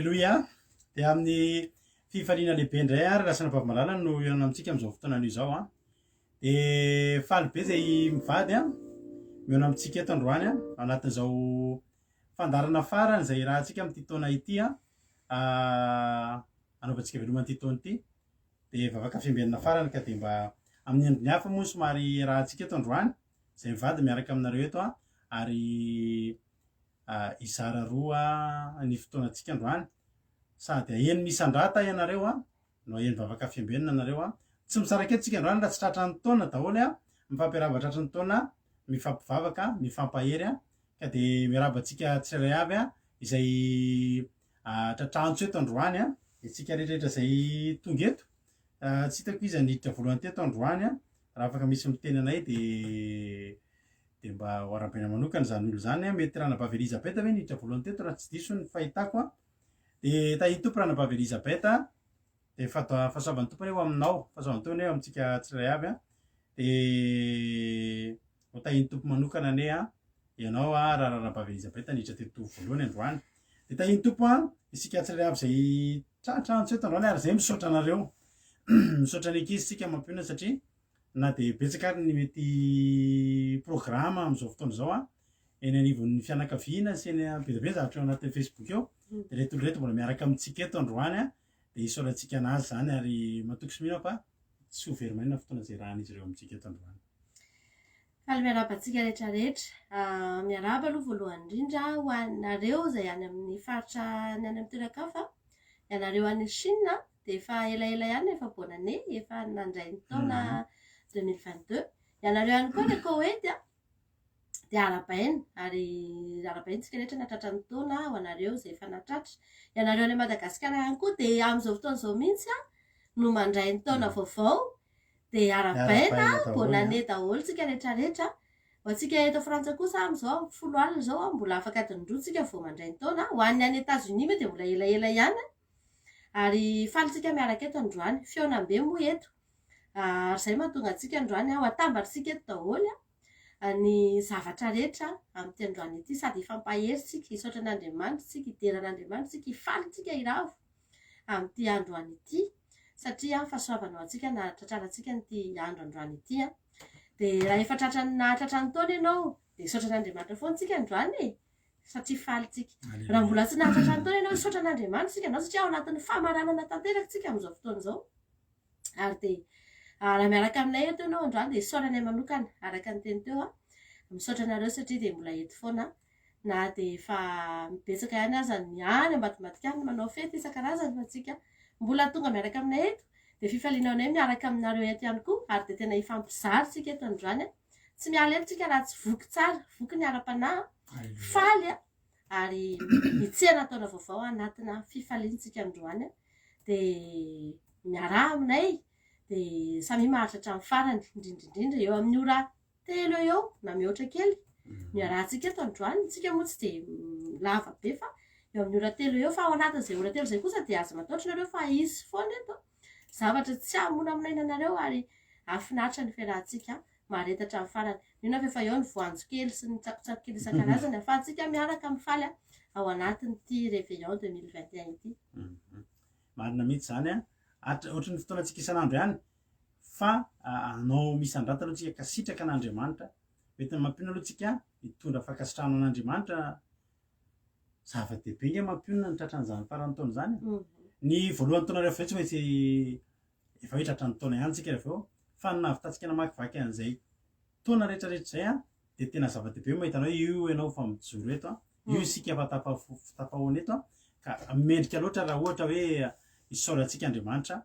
Aleloia! Dia amin'ny fifaliana lehibe indray ary Rasanabavy Malala no hihaona amintsika amin'izao fotoana anio izao an. Dia faly be izay mivady an, mihaona amintsika eto androany an, ao anatin'izao fandaharana farany izay irahantsika amin'ity taona ity an, anaovantsika veloma an'ity taona ity. Dia vavaka fiambenana farany ka dia mba amin'ny endriny hafa moa no somary irahantsika eto androany, izay mivady miaraka aminareo eto an, ary hizara roa ny fotoanantsika androany. Sady haheno misandrata ianareo no haheno vavaka fiambenana nareo. Tsy misaraka eto tsika androany raha tsy tratran'ny taona daholo, mifampiarahaba tratry ny taona, mifampivavaka, mifampahery. Ka dia miarahaba antsika tsirairay avy izay tratrantso eto androany, isika rehetrarehetra izay tonga eto. Tsy hitako iza niditra voalohany teto androany, raha afaka misy miteny anay dia Dia mba ho arahabaina manokana izany olona izany an. Mety Ranabavy Elizabeth ve niditra voalohany teto raha tsy diso ny fahitako an. Dia tahin'ny Tompo Ranabavy Elizabeth a. Dia fahasoavan'ny Tompo anie ho aminao, fahasoavan'ny Tompo anie ho amintsika tsirairay avy an. Dia ho tahin'ny Tompo manokana anie an ianao an raha Ranabavy Elizabeth niditra teto voalohany androany. Dia tahin'ny Tompo an isika tsirairay avy izay tratra antso eto androany ary izay misaotra anareo. Misaotra ny ankizy isika mampionona satria na dia betsaka ary ny mety programa amin'izao fotoana izao an, eny anivon'ny fianakaviana sy eny be dia be ny zavatra eo anatin'ny Facebook eo, dia ireto olona ireto mbola miaraka amintsika eto androany an, dia isaorantsika anazy izany ary matoky sy mino aho fa tsy ho very maina ny fotoana izay iarahan'izy ireo amintsika eto androany. Faly miarahaba antsika rehetra rehetra. Miarahaba aloha voalohany indrindra ho anareo izay any amin'ny faritra any amin'ny toeran-kafa, ianareo any Chine dia efa elaela ihany efa bonne année, efa nandray ny taona 2022. Ianareo ihany koa any Koety dia arahabaina ary arahabaina isika rehetra nahatratra ny taona ho anareo izay efa nahatratra. Ianareo any Madagasikara ihany koa dia amin'izao fotoana izao mihitsy no mandray ny taona vaovao Dia arahabaina, bonne année daholo tsika rehetra rehetra. Ho antsika eto Frantsa kosa amin'izao 10 alina izao mbola afaka adiny roa tsika vao mandray ny taona. Ho an'ny any Etats-Unis moa dia mbola elaela ihany. Ary faly tsika miaraka eto androany. Fihaonambe moa eto. Ary izay mahatonga antsika androany ho atambatr'tsika eto daholo ny zavatra rehetra amin'ity androany ity. Sady hifampahery tsika, hisaotra an'Andriamanitra tsika, hidera an'Andriamanitra tsika, hifaly tsika, hiravo. amin'ity androany ity satria fahasoavana ho antsika nahatratrarantsika an'ity andro androany ity. Dia raha efa tratra nahatratra ny taona ianao dia misaotra an'Andriamanitra foana tsika androany e, satria faly tsika. Raha mbola tsy nahatratra ny taona ianao, misaotra an'Andriamanitra tsika androany satria ao anatin'ny famaranana tanteraka tsika amin'izao fotoana izao. Ary dia raha miaraka aminay eto ianao androany dia isaoranay manokana araka ny teny teo. Misaotra anareo satria dia mbola eto foana. na dia efa betsaka ihany aza ny any ambadimbadika any manao fety isan-karazany fa antsika mbola tonga miaraka aminay eto dia fifaliana anay miaraka aminareo eto ihany koa ary dia tena hifampizara tsika eto androany a. Tsy miala eto tsika raha tsy voky tsara, voky ny ara-panahy, faly a, ary hitsena taona vaovao anatina fifaliana tsika androany a. Dia miaraha aminay dia samia maharitra hatramin'ny farany, indrindra indrindra eo amin'ny ora telo eo eo na mihoatra kely no iarahantsika eto androany, isika moa tsy dia lava be fa eo amin'ny ora telo eo eo fa ao anatin'izay ora telo izay kosa dia aza matahotra nareo fa hisy foana eto zavatra tsy hamonamonaina anareo ary hahafinaritra ny fiarahantsika mahareta hatramin'ny farany. Mino aho fa efa eo ny voanjo kely sy ny tsakotsako kely isan-karazany ahafahantsika miaraka mifaly ao anatin'ity Réveillon 2021 ity. Marina mihitsy izany an! Ohatry ny fotoanantsika isan'andro ihany fa hanao misandrata aloha tsika ka sitraka an'Andriamanitra, mety ny mampionona aloha tsika hitondra fankasitrahana an'Andriamanitra, zava-dehibe nge mampionona ny tratran'izany faran'ny taona izany e. Ny voalohan'ny taona rehefa avy eo tsy maintsy efa hoe tratran'ny taona ihany tsika rehefa avy eo, fa ny nahavitantsika namakivaky an'izay taona rehetra rehetra izay an, dia tena zava-dehibe mahita anao hoe io ianao efa mijoro eto an, io isika efa tafahoana eto an, ka mendrika loatra raha ohatra hoe isaorantsika Andriamanitra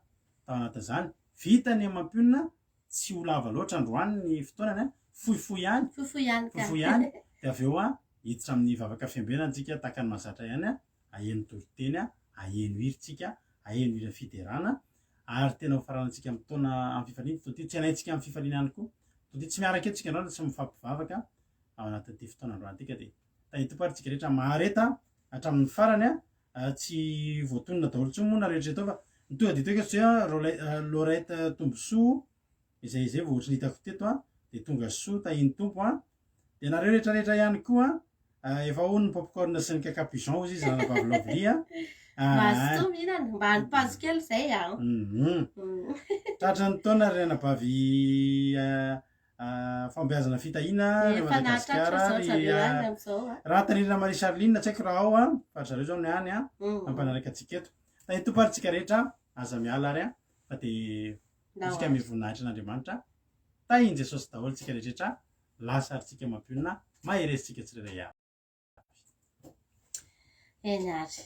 tao anatin'izany. Vita ny mampionona, tsy ho lava loatra androany ny fotoanany an, fohifohy ihany, Fohifohy ihany ka. fohifohy ihany, dia avy eo an, hiditra amin'ny vavaka fiambenana tsika tahaka ny mahazatra ihany an, haheno toriteny an, haheno hira tsika, haheno hira fiderana, ary tena ho faranantsika amin'ny taona amin'ny fifaliana ity taona ity, tsenaintsika amin'ny fifaliana ihany koa, taona ity tsy miaraka eto tsika androany tsy mifampivavaka ao anatin'ity fotoana androany ity ka dia tahin'ny Tompo ary tsika rehetra mahareta hatramin'ny farany an, Tsy voatonona daholo intsony moa nareo hatreto fa ny tonga dia teo hoe Lorette Tombosoa izay izay vao ohatry ny hitako teto an, dia tonga soa tahin'ny Tompo an. Dia nareo rehetra rehetra ihany koa efa hono ny popcorn sy ny caca pigeon hozy izy ranabavy Lovely an. Mazotoa mihinana, mba anipazo kely izay an. Mhm. Tratran'ny taona ry anabavy fahombiazana fitahiana ry Efa nahatratra Madagasikara izao ry zareo any amin'izao a. Raha Tanirina Marie Charline tsy haiko raha ao an, fa ry zareo izao no any an, mampanaraka antsika eto. Tahin'ny Tompo ary tsika rehetra, aza miala ary an, fa dia Ndao isika ary. ame voninahitr' Andriamanitra. Tahin'i Jesosy daholo tsika rehetra, lasa ary tsika mampionona, mahereza tsika tsirairay avy. Eny ary.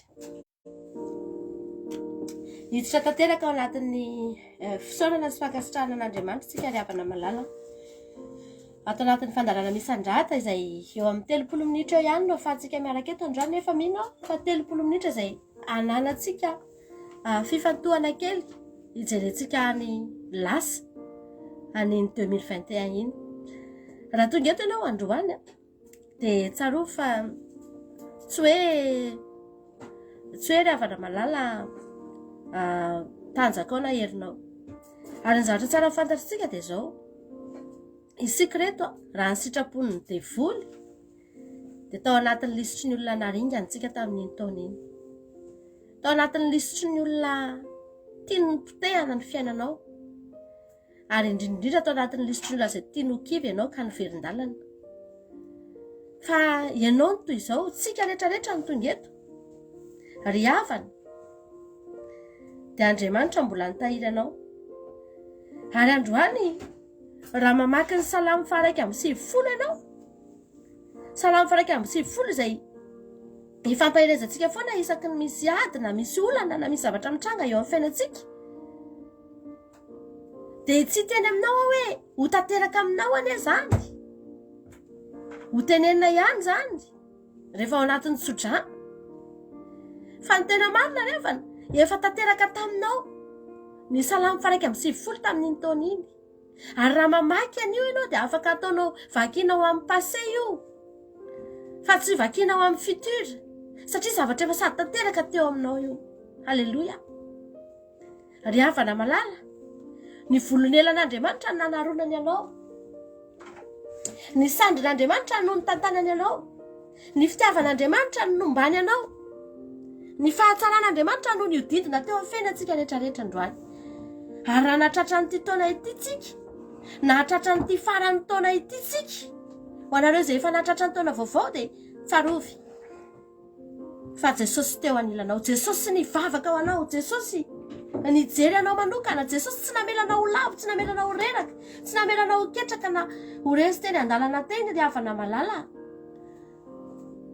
Hiditra tanteraka ao anatin'ny eh, fisaorana sy fankasitrahana an'Andriamanitra isika ry havana malala. Ato anatin'ny fandaharana misandrata izay eo amin'ny 30 minitra eo ihany no ahafahantsika miaraka eto androany nefa mino aho fa 30 minitra izay ananantsika ah, fifantohana kely hijerentsika any lasa an'iny 2021 iny. Raha tonga eto ianao androany Dia tsarovy fa tsy hoe tsy hoe ry havana malala tanjakao na herinao. Ary ny zavatra tsara fantatritsika dia izao, isika ireto raha ny sitrapon'ny devoly dia tao anatin'ny lisitry ny olona naringana isika tamin'iny taona iny. Tao anatin'ny lisitry ny olona tiany nipotehana ny fiainanao. Ary indrindra indrindra tao anatin'ny lisitry ny olona izay tiany ho kivy ianao ka niverin-dalana. Fa ianao no toy izao, tsika rehetra rehetra no tonga eto. Ry havana, dia Andriamanitra mbola nitahiry anao. Ary androany, raha mamaky ny salamo faha-91 ianao, salamo faha-91 izay ifampaherezantsika foana isaky ny misy ady na misy olana na misy zavatra mitranga eo amin'ny fiainantsika, Dia tsy hiteny aminao aho hoe ho tanteraka aminao anie izany. Ho tenenina ihany izany rehefa ao anatin'ny tsodrano. Fa ny tena marina nefany, efa tanteraka taminao ny salamo faha-91 tamin'iny taona iny. Ary raha mamaky an'io ianao dia afaka ataonao vakianao amin'ny passé io fa tsy vakianao amin'ny futur satria zavatra efa sady tanteraka teo aminao io. Haleloia. Ry havana malala, ny volon'elan'Andriamanitra no nanaronany anao. Ny sandrin'Andriamanitra no nitantanany anao. Ny fitiavan'Andriamanitra no nombany anao. Ny fahatsaran'Andriamanitra no nihodidina teo amin'ny fiainantsika rehetrarehetra androany. Ary raha nahatratra an'ity taona ity tsika, nahatratra an'ity faran'ny taona ity tsika, ho anareo izay efa nahatratra ny taona vaovao dia tsarovy Fa Jesosy teo anilanao, Jesosy nivavaka ho anao, Jesosy nijery anao manokana, Jesosy tsy namela anao ho lavo, tsy namela anao ho reraka, tsy namela anao ho ketraka na ho resy teny an-dalana teny ry havana malala.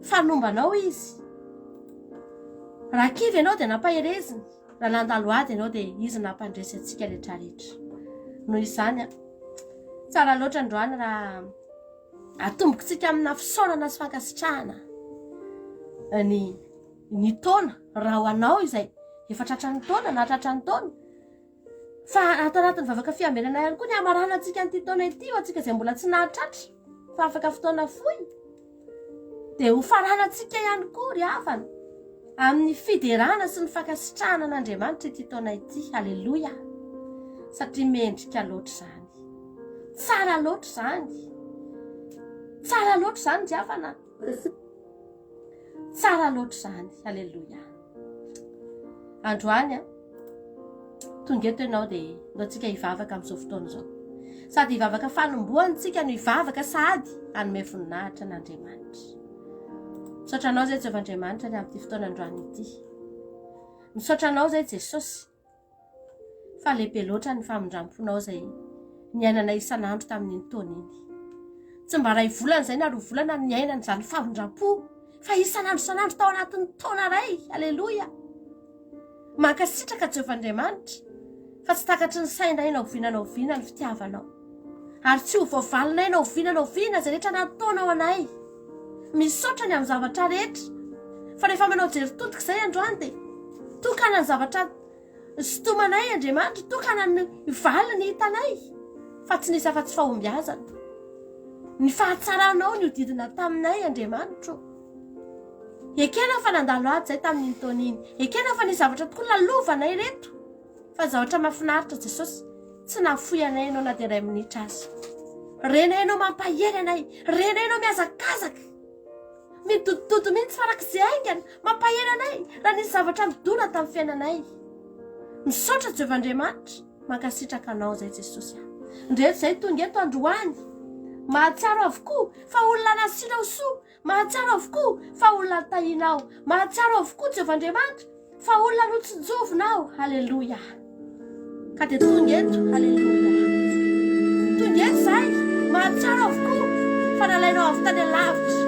Fa nomba anao Izy. Raha kivy ianao dia nampahereziny, raha nandalo ady ianao dia Izy nampandresy antsika rehetrarehetra. Noho izany, tsara loatra androany raha Atombokitsika amina fisaorana sy fankasitrahana ny ny taona raha ho anao izay efa tratran'ny taona na tratran'ny taona fa ato anatin'ny vavaka fiambenana ihany koa ny hamaranantsika an'ity taona ity ho antsika izay mbola tsy nahatratra fa afaka fotoana fohy dia ho faranantsika ihany koa ry havana amin'ny fiderana sy ny fankasitrahana an'Andriamanitra ity taona ity haleloia satria mendrika loatra izany Tsara loatra izany. Tsara loatra izany ry havana. Tsara loatra izany. Aleloia. Androany a, tonga eto ianao dia ndao tsika hivavaka amin'izao fotoana izao. Sady hivavaka fanombohana tsika no hivavaka sady hanome voninahitra an'Andriamanitra. Misaotra anao izay Jehovah Andriamanitra ny amin'ity fotoana androany ity. Misaotra anao izay Jesosy. Fa lehibe loatra ny famindram-ponao izay niainanay isan'andro tamin'iny taona iny. Tsy mba iray volana izay na roa volana no niainana izany famindram-po fa isan'andro isan'andro tao anatin'ny taona iray. Aleloia! Mankasitraka Jehovah Andriamanitra fa tsy takatry ny sainay na oviana na oviana ny fitiavanao. Ary tsy ho voavalinay na oviana na oviana izay rehetra nataonao anay. Misaotra ny amin'ny zavatra rehetra. Fa rehefa manao jery todika izay androany dia tokana ny zavatra sintomanay Andriamanitra, tokana ny valiny hitanay fa tsy nisy afa-tsy fahombiazana. Ny fahatsaranao nihodidina taminay Andriamanitro. Ekena fa nandalo ady izay tamin'iny taona iny. Ekena fa nisy zavatra tokoa lalovanay ireto. Fa zavatra mahafinaritra Jesosy, tsy nahafoy anay ianao na dia iray minitra aza. Renay ianao mampahery anay, renay ianao mihazakazaka. Midodododo mihitsy farak'izay haingana, mampahery anay raha nisy zavatra nidona tamin'ny fiainanay. Misaotra Jehovah Andriamanitra, mankasitraka Anao izay Jesosy a. Ndreto izay tonga eto androany, mahatsiaro avokoa fa olona nasianao soa, Mahatsiaro avokoa fa olona notahianao. Mahatsiaro avokoa Jehovah Andriamanitra fa olona notsinjovinao. Haleloia. Ka dia tonga eto. Haleloia. Tonga eto izahay. Mahatsiaro avokoa fa nalainao avy tany alavitra.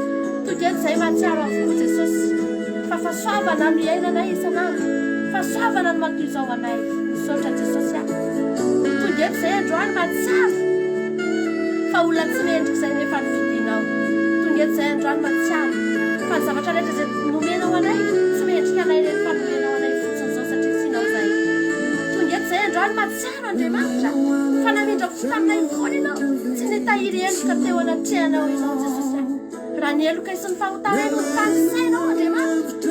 Tonga eto izahay mahatsiaro avokoa Jesosy fa fahasoavana no iainanay isan'andro. Fahasoavana no matoy izao anay. Misaotra Jesosy ah. Tonga eto izay androany mahatsiaro fa olona tsy mendrika izay nefa nofidinao. Tonga eto izay androany mahatsiaro fa ny zavatra rehetra izay nomenao anay tsy mendrika anay ireny fa nomenao anay fotsiny izao satria tianao izay. Tonga eto izay androany mahatsiaro Andriamanitra fa namindra fo taminay foana ianao, tsy nitahiry heloka teo anatrehanao ianao Jesosy ah. Raha ny helokay sy ny fahotanay no notanisainao, Andriamanitra, tsy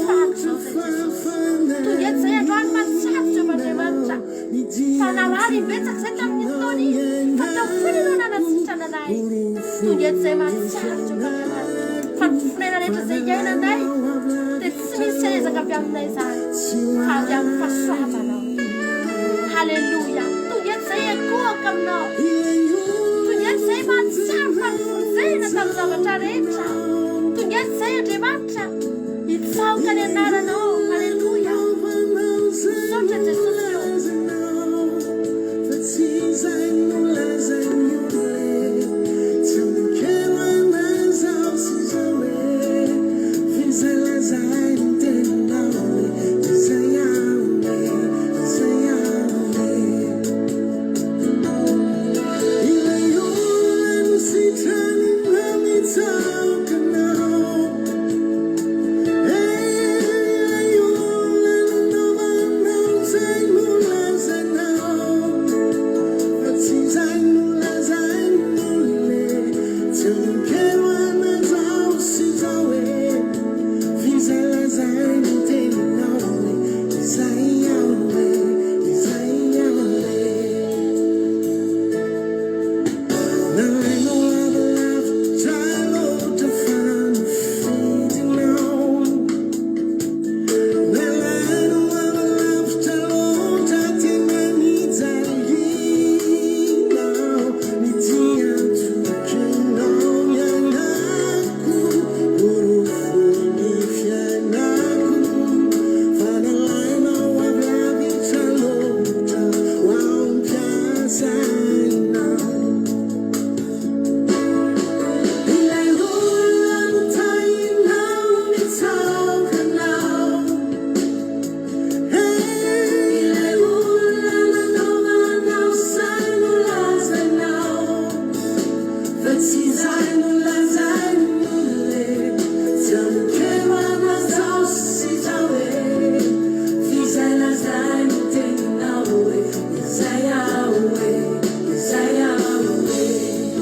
tahaka izao izay Jesosy. Tonga eto izay androany mahatsiaro Jehovah Andriamanitra fa narary imbetsaka izay tamin'iny taona iny, fa teo foana Ianao nanasitrana anay. Tonga eto izay mahatsiaro Jehovah Andriamanitra fa ny fofonaina rehetra izay iainanay dia tsy misy ezaka avy aminay izany, fa avy amin'ny fahasoavanao. Haleloia! Tonga eto izay hiankohoka aminao. Tonga eto izay mahatsiaro fa novonjena tamin'ny zavatra rehetra. Tonga eto izay Andriamanitra hitsaoka ny anaranao. Haleloia! Misaotra Jesosy ô.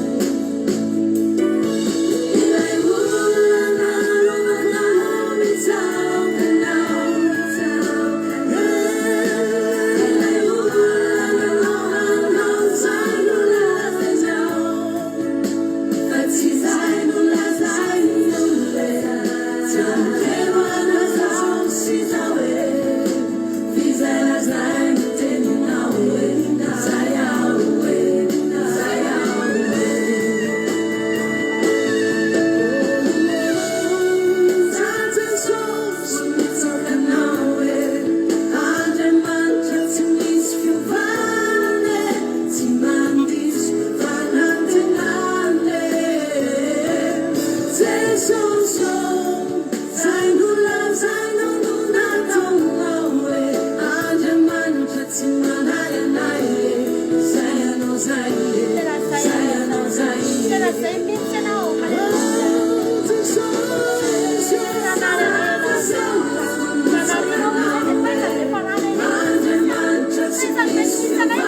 Tena zay mihitsy ianao. Haleloia. Tsy nanary anay ianao. Nanary anao izahay dia taiza ny niafarana ianao. Taiza ny mety nisy anay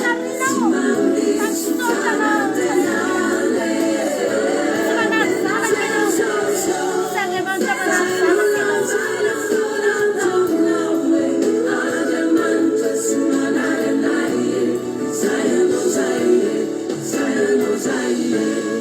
tamin'izao fotoana izao raha narianao. Fa misaotra anao. Haleloia. Tsy manary zanaka ianao. Tsy Andriamanitra manary zanaka ianao.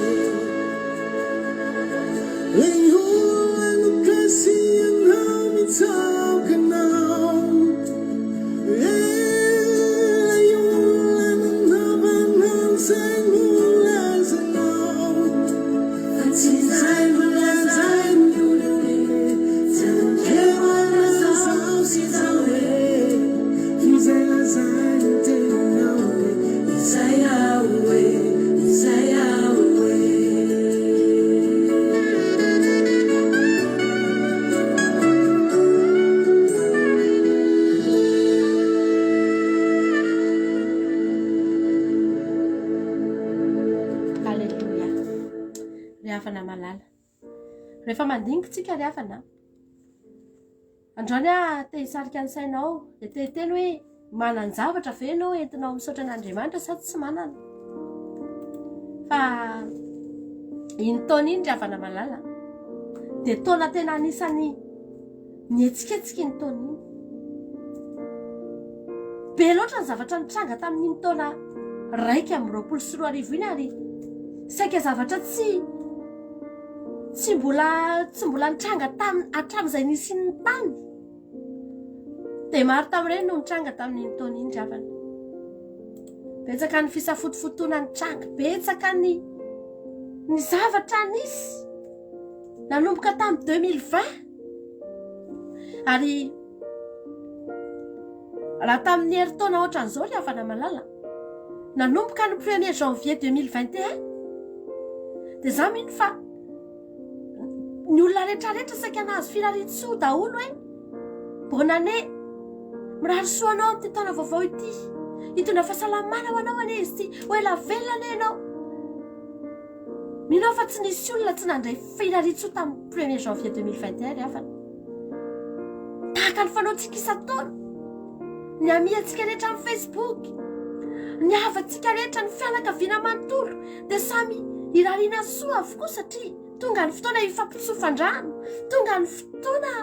Ry havana malala. Rehefa mandinika tsika ry havana, androany aho te hisarika ny sainao, dia te hiteny hoe manan-javatra ve ianao entinao misaotra an'Andriamanitra sa tsy manana? Fa iny taona iny ry havana malala, dia taona tena anisan'ny Nihetsiketsika iny taona iny. Be loatra ny zavatra nitranga tamin'iny taona 2021 iny ary saika zavatra tsy tsy mbola tsy mbola nitranga tamin hatramin'izay nisian'ny tany. Dia maro tamin'ireny no nitranga tamin'iny taona iny ry havana. Betsaka ny fisafotofotoana nitranga, betsaka ny ny zavatra nisy. Nanomboka tamin'ny 2020 ary raha tamin'ny herintaona ohatran'izao ry havana malala, nanomboka ny premier janvier 2021 dia za mino fa ny olona rehetrarehetra saika nahazo firariantsoa daholo hoe bonne année, mirary soa anao amin'ity taona vaovao ity, hitondra fahasalamana ho anao anie izy ity, ho ela velona anie ianao. Mino aho fa tsy nisy olona tsy nandray firariantsoa tamin'ny premier janvier 2021 ry havana. Tahaka ny fanaontsika isan-taona, ny amiantsika rehetra amin'ny Facebook, ny havantsika rehetra, ny fianakaviana manontolo dia samy irariana soa avokoa satria tonga ny fotoana hifampitsofan-drano, tonga ny fotoana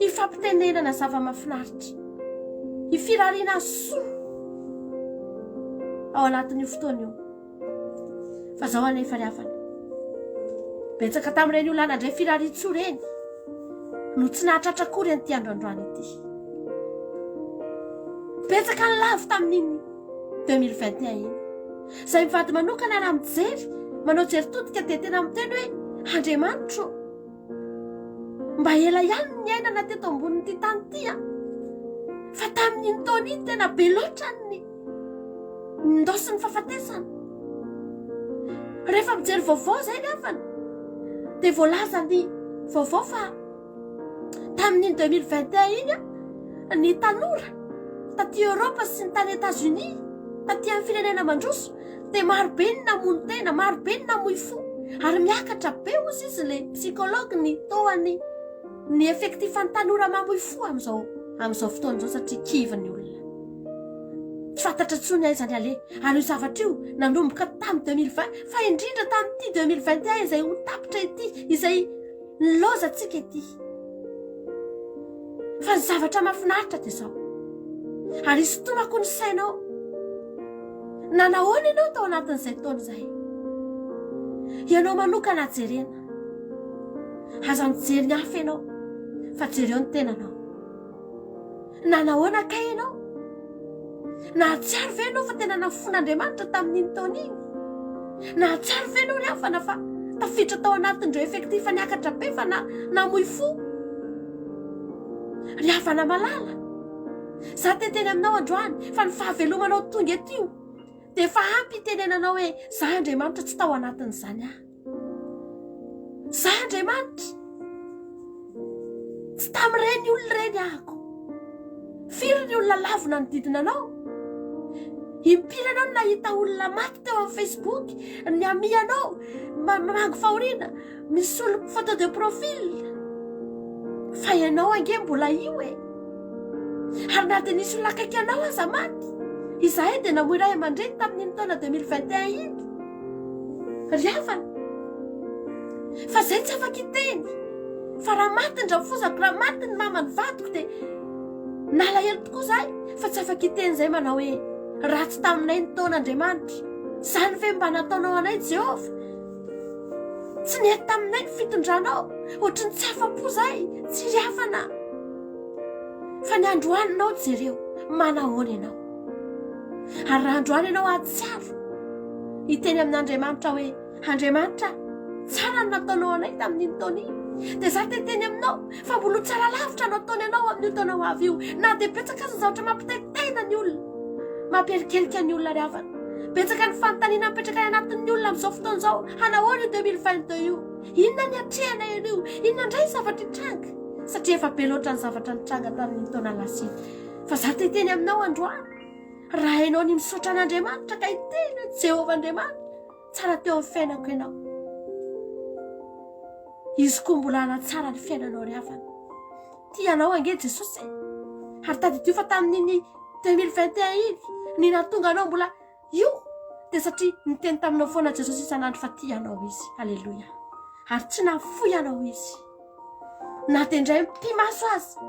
hifampitenenana zava-mahafinaritra, hifirariana soa ao anatin'io fotoana io. Fa zao anefa ry havana, betsaka tamin'ireny olona nandray firariantsoa ireny no tsy nahatratra akory an'ity andro androany ity. Betsaka ny lavo tamin'iny 2021 iny. Izay mivady manokana raha mijery, manao jery todika dia tena miteny hoe Andriamanitro, mba ela ihany ny niainana teto ambonin'ity tany ity an. Fa tamin'iny taona iny tena be loatra ny Nindaosin'ny fahafatesana. Rehefa mijery vaovao izay ny havana dia voalaza ny vaovao fa tamin'iny 2021 iny ny tanora taty Europe sy ny tany Etats-Unis, taty amin'ny firenena mandroso dia maro be ny namono tena, maro be ny namoy fo ary miakatra be hozy izy le psychologue ny taux-an'ny ny effectif-n'ny tanora mamoy fo amin'izao amin'izao fotoana izao satria kivy ny olona. Tsy fantatra intsony aiza ny aleha ary io zavatra io nanomboka tamin'ny 2020 fa indrindra tamin'ity 2021 izay ho tapitra ity izay nilaozantsika ity. Fa ny zavatra mahafinaritra dia izao, ary isintomako ny sainao, nanahoana ianao tao anatin'izay taona izay? Ianao manokana jerena. Aza mijery ny hafa ianao fa jereo ny tenanao. Nanahoana kay ianao? Nahatsiaro ve ianao fa tena nafoin'Andriamanitra tamin'iny taona iny? Nahatsiaro ve ianao ry havana fa tafiditra tao anatin'ireo effectif niakatra be fa na namoy fo? Ry havana malala, za te hiteny aminao androany fa ny fahavelomanao tonga eto io dia efa ampy hitenenanao hoe za Andriamanitra tsy tao anatin'izany aho. Za Andriamanitra, tsy tamin'ireny olona ireny ahako. Firy ny olona lavo nanodidina anao? Impiry ianao no nahita olona maty teo amin'ny Facebook, ny ami anao, mamangy fahoriana, misolo photo de profil. Fa ianao ange mbola io e. Ary na dia nisy olona akaiky anao aza maty, izahay dia namoy ray aman-dreny tamin'iny taona 2021 iny. Ry havana, fa zay tsy afaka hiteny fa raha maty ny rafozako, raha maty ny maman'ny vadiko dia nalahelo tokoa zahay fa tsy afaka hiteny zay manao hoe ratsy taminay ny taona Andriamanitra. Zany ve mba nataonao anay Jehovah? Tsy nety taminay ny fitondranao, ohatry ny tsy afa-po zahay, tsy ry havana. Fa ny androaninao jereo, manahoana ianao? Ary raha androany ianao hahatsiaro hiteny amin'Andriamanitra hoe, Andriamanitra, tsara ny nataonao anay tamin'iny taona iny. Dia za te hiteny aminao fa mbola ho tsara lavitra no ataony anao amin'io taona ho avy io. Na dia betsaka aza ny zavatra mampitaintaina ny olona, mampierikelika ny olona ry havana. Betsaka ny fanontaniana mipetraka any anatin'ny olona amin'izao fotoana izao, hanahoana io 2022 io? Inona ny hatrehana an'io? Inona indray ny zavatra hitranga? Satria efa be loatra ny zavatra nitranga tamin'iny taona lasa iny. Fa za te hiteny aminao androany, raha hainao ny misaotra an'Andriamanitra ka hiteny hoe Jehovah Andriamanitra, tsara teo amin'ny fiainako ianao. Izy koa mbola hanatsara ny fiainanao ry havana. Tia anao ange Jesosy e! Ary tadidio fa tamin'iny 2021 iny, ny nahatonga anao mbola io dia satria niteny taminao foana Jesosy isan'andro fa tia anao Izy. Aleloia! Ary tsy nahafoy anao Izy. Na dia indray mipi-maso aza,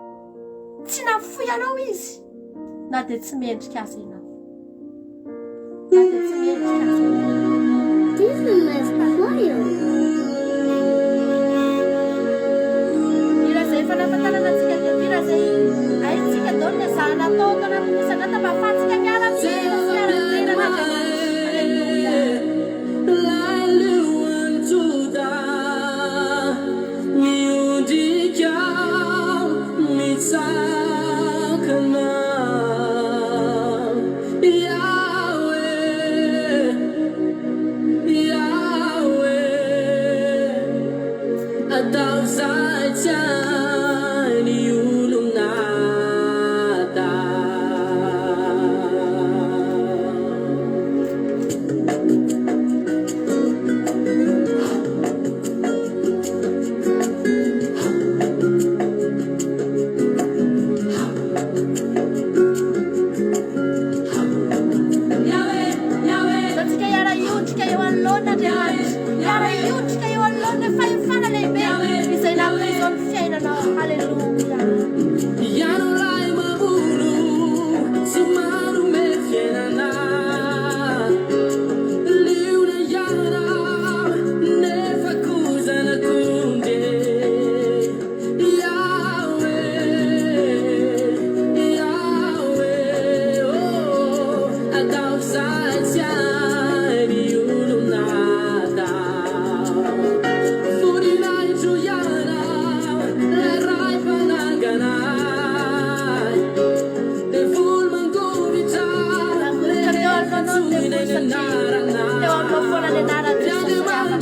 tsy nahafoy anao Izy, na dia tsy mendrika aza ianao. Na dia tsy mendrika aza ianao. Hira izay efa nahafantarana antsika teto, hira izay haintsika daholo ny ezahana atao ato anatin'ny isan'andro mba hahafahantsika miala amin'ny hira sy miara-midera an'Andriamanitra. Aleloia. Ataontsika hiara-hiondrika eo anoloan'Andriamanitra, hiara-hiondrika eo anoloan'ny fahefana lehibe izay namoizao ny fiainanao. Haleloia. Nangovitra teo anoloanao ny devoly satria teo aminao foana ny anaran'i Jesosy ry havana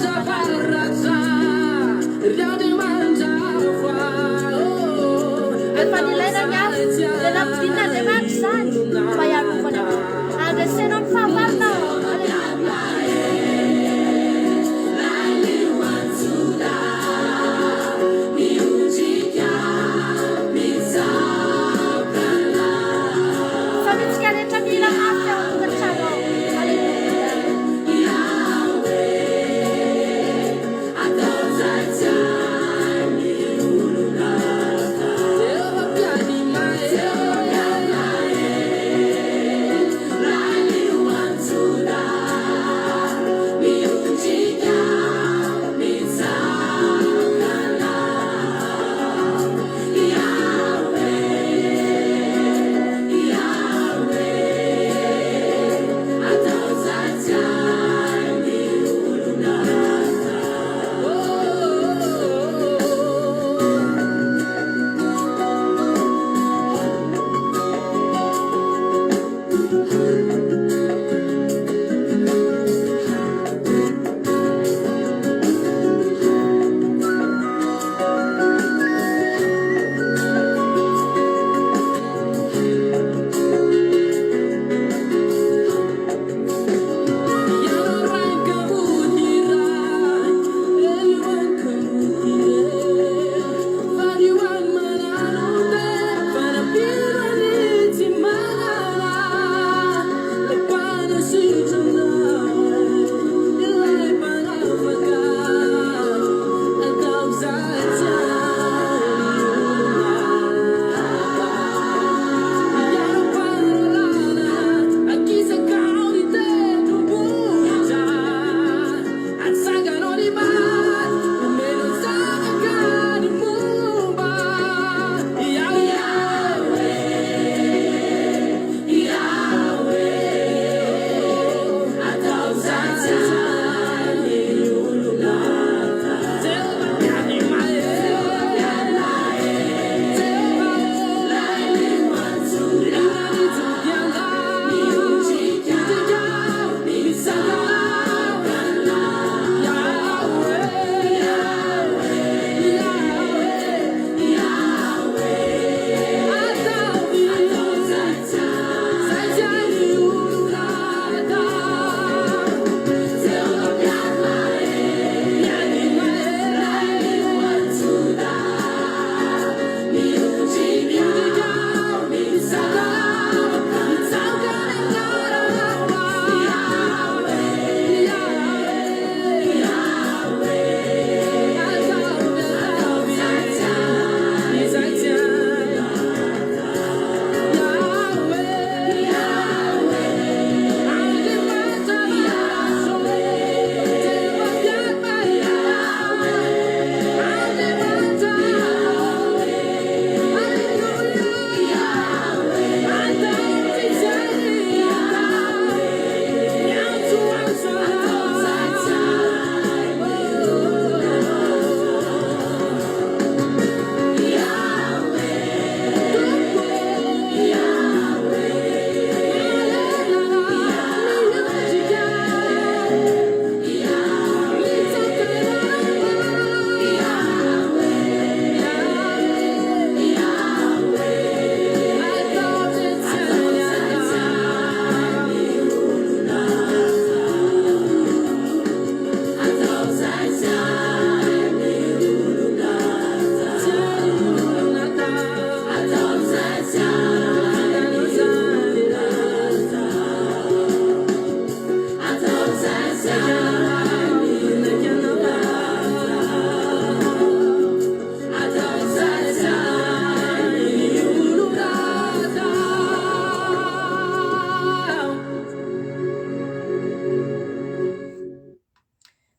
malala. Rehefa nilaina ny afo, dia nampidin'Andriamanitra izany mba hiarovany anao. Handresenao ny fahavalonao. Aleloia. Samy antsika rehetra mihira mafy ao an-tokantrano ao. Aleloia.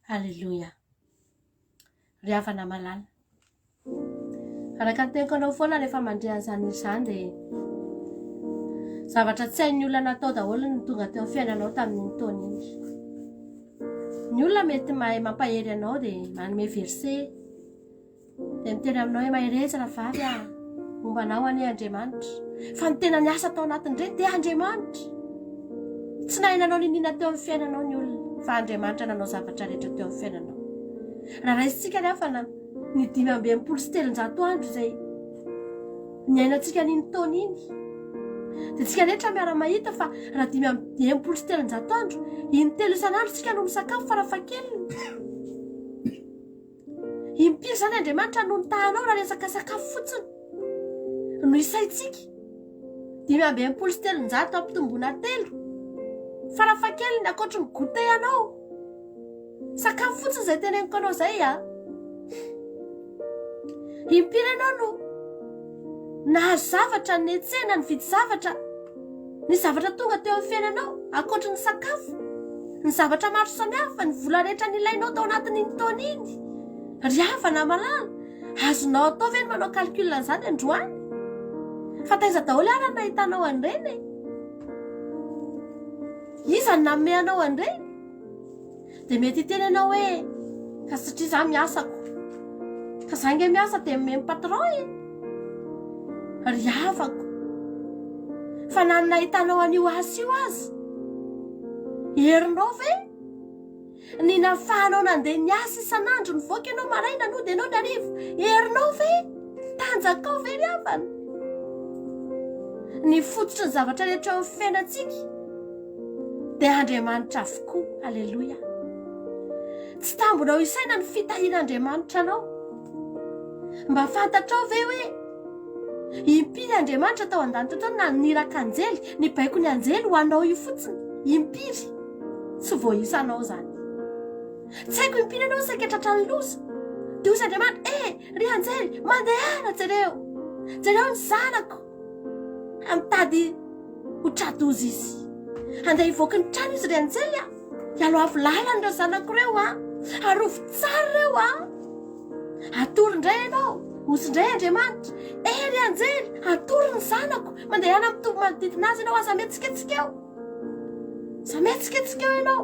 Aleloia. Ry havana malala. Araka ny teniko anao foana rehefa mandre an'izany hira izany dia zavatra tsy hain'ny olona natao daholo no tonga teo amin'ny fiainanao tamin'iny taona iny. Ny olona mety mahay mampahery anao dia manome verset Dia miteny aminao hoe mahereza rahavavy a! Momba anao anie Andriamanitra. Fa ny tena niasa tao anatin'ireny dia Andriamanitra. Tsy nahay nanao niniana teo amin'ny fiainanao ny olona, fa Andriamanitra nanao zavatra rehetra teo amin'ny fiainanao. Raha raisintsika ny hafa na ny 365 andro izay niainantsika an'iny taona iny, dia tsika rehetra miara-mahita fa raha 365 andro, intelo isan'andro tsika no misakafo farafahakeliny. Impiry izany Andriamanitra no nitaha anao raha resaka sakafo fotsiny no isaintsika? 365 ampitomboina telo, farafahakeliny ankoatry ny goûter anao. Sakafo fotsiny izay teneniko anao izay a. Impiry ianao no nahazo zavatra, niantsena, nividy zavatra, ny zavatra tonga teo amin'ny fiainanao, ankoatry ny sakafo, ny zavatra maro samihafa, ny vola rehetra nilainao tao anatin'iny taona iny. Ry havana malala, azonao atao ve ny manao calcul an'izany androany? Fa taiza daholo ary no nahitanao an'ireny e? Iza no nanome anao an'ireny? Dia mety hiteny ianao hoe, ka satria za miasa ko. Ka za nge miasa dia omeny patron e. Ry havako. Fa na ny nahitanao an'io asa io aza, herinao ve? Ny nafahanao nandeha niasa isan'andro, nivoaka ianao maraina, nody ianao ny hariva, herinao ve? Tanjakao ve ry havana? Ny fototry ny zavatra rehetra eo amin'ny fiainantsika dia Andriamanitra avokoa. Aleloia. Tsy tambonao isaina ny fitahian'Andriamanitra anao. Mba fantatrao ve hoe impiry Andriamanitra tao an-danitra tao naniraka anjely, nibaiko ny anjely ho anao io fotsiny? Impiry. Tsy voaisanao izany. Tsy haiko impiry ianao saika tratran'ny loza. Dia hoy Andriamanitra, eh, ry anjely, mandehana jereo. Jereo ny zanako. Mitady ho tra-doza izy. Handeha hivoaka ny trano izy ry anjely a. Hialoavy lalana ireo zanako ireo a. Arovy tsara ireo a. Atory indray ianao. Hozy indray Andriamanitra. Eh ry anjely, atory ny zanako. Mandehana mitovy manodidina azy ianao, aza mihetsiketsika eo. Aza mihetsiketsika eo ianao.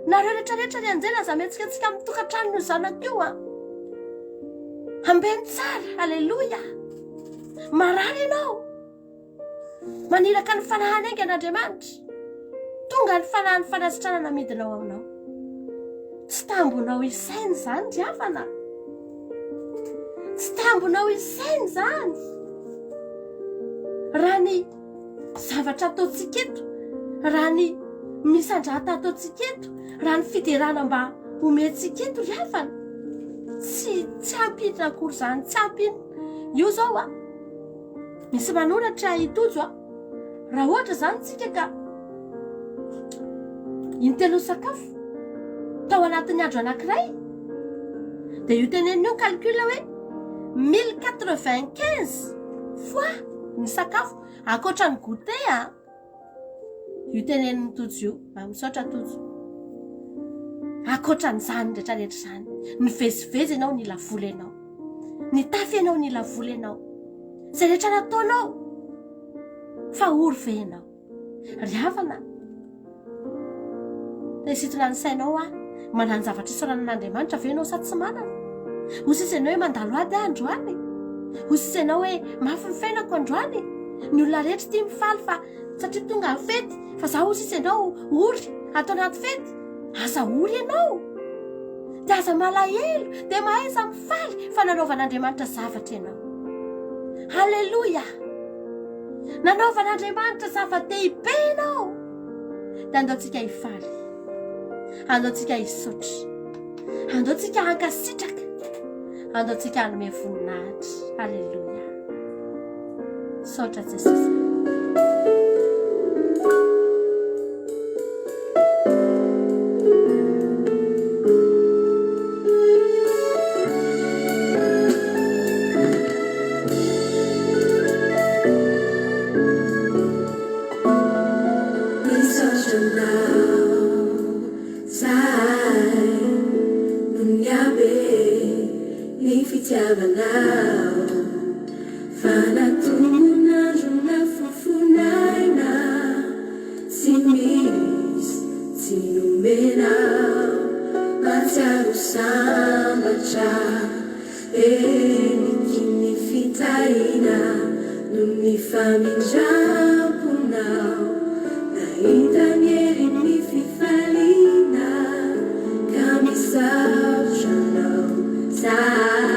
Nareo rehetra rehetra ry anjely, aza mihetsiketsika amin'ny tokantranon'io zanako io a. Ambeno tsara, aleloia. Marary ianao. Maniraka ny fanahiny haingana Andriamanitra. Tonga ny fanahin'ny fanasitranana midina ao aminao. Tsy tambonao isaina izany ry havana. Tsy tambonao isaina izany. Raha ny zavatra ataontsika eto, raha ny misandrata ataontsika eto, raha ny fiderana mba omentsika eto ry havana, tsy tsy ampy inona akory izany, tsy ampy inona. Io izao a, misy manoratra i Tojo a, raha ohatra izany tsika ka intelo sakafo tao anatin'ny andro anankiray, dia io teneniny io calcul hoe 1095 fois ny sakafo ankoatra ny goûter a. Io tenenin'i Tojo io. Ah, misaotra Tojo. Ankoatra an'izany rehetra rehetra izany, nivezivezy ianao nila vola ianao. Nitafy ianao nila vola ianao. Izay rehetra nataonao, fa ory ve ianao? Ry havana, Te hisintona ny sainao aho. Manana zavatra isaorana an'Andriamanitra ve ianao sa tsy manana? Hoy sisa ianao hoe mandalo ady aho androany. Hoy sisa ianao hoe mafy ny fiainako androany. Ny olona rehetra ity mifaly fa satria tonga ny fety, fa za hoy sisa ianao ory ato anaty fety. Aza ory ianao. Dia aza malahelo, dia mahaiza mifaly fa nanaovan'Andriamanitra zavatra ianao. Haleloia! Nanaovan'Andriamanitra zava-dehibe ianao. Dia andao tsika hifaly. Andao tsika hisaotra. Andao tsika hankasitraka. Andao tsika hanome voninahitra. Aleloia. Saotra Jesosy. Misaotra anao zahay. fitiavanao. Fa na tonon'andro na fofon'aina, tsy misy tsy nomenao. Mahatsiaro sambatra, heniky ny fitahiana noho ny famindram-ponao. Nahita ny herin'ny fifaliana ka misaotra anao zahay.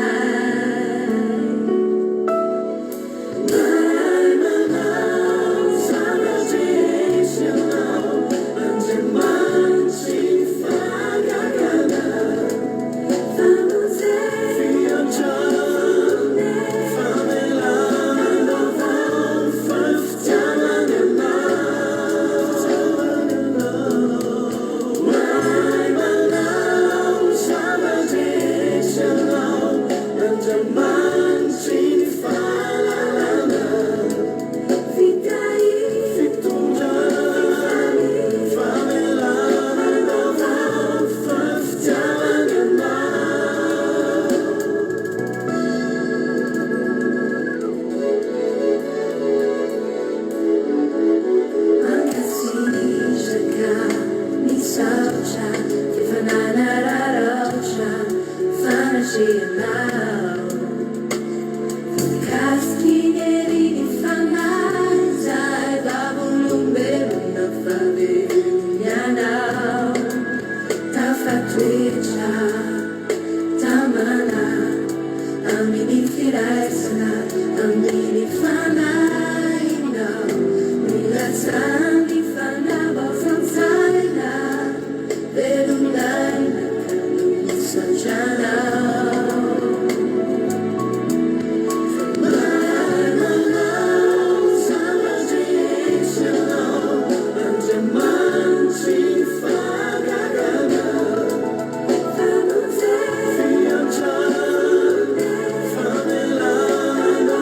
Mahay manao zava-drehetra ianao, Andriamanitry ny fahagagana. Famonjena, famelana, fitiavana anao. Mahay manao zava-drehetra ianao, Andriamanitry ny fahalalana. Fitondrana, famelana, fitiavana anao. Mankasitraka, misaotra, f'efa nanararaotra fanatrehanao. Voakasiky ny herin'ny Fanahy izahay vavolombelona fa velona Ianao. Tafatoetra tamana amin'ny firaisana amin'ny Fanahinao. Nilatsahan'ny fanavaozan-tsaina, velon'aina ka misaotra Anao. Mahay manao zava-drehetra Ianao, Andriamanitry ny fahagagana. Famonjena, fiantrana, famelana,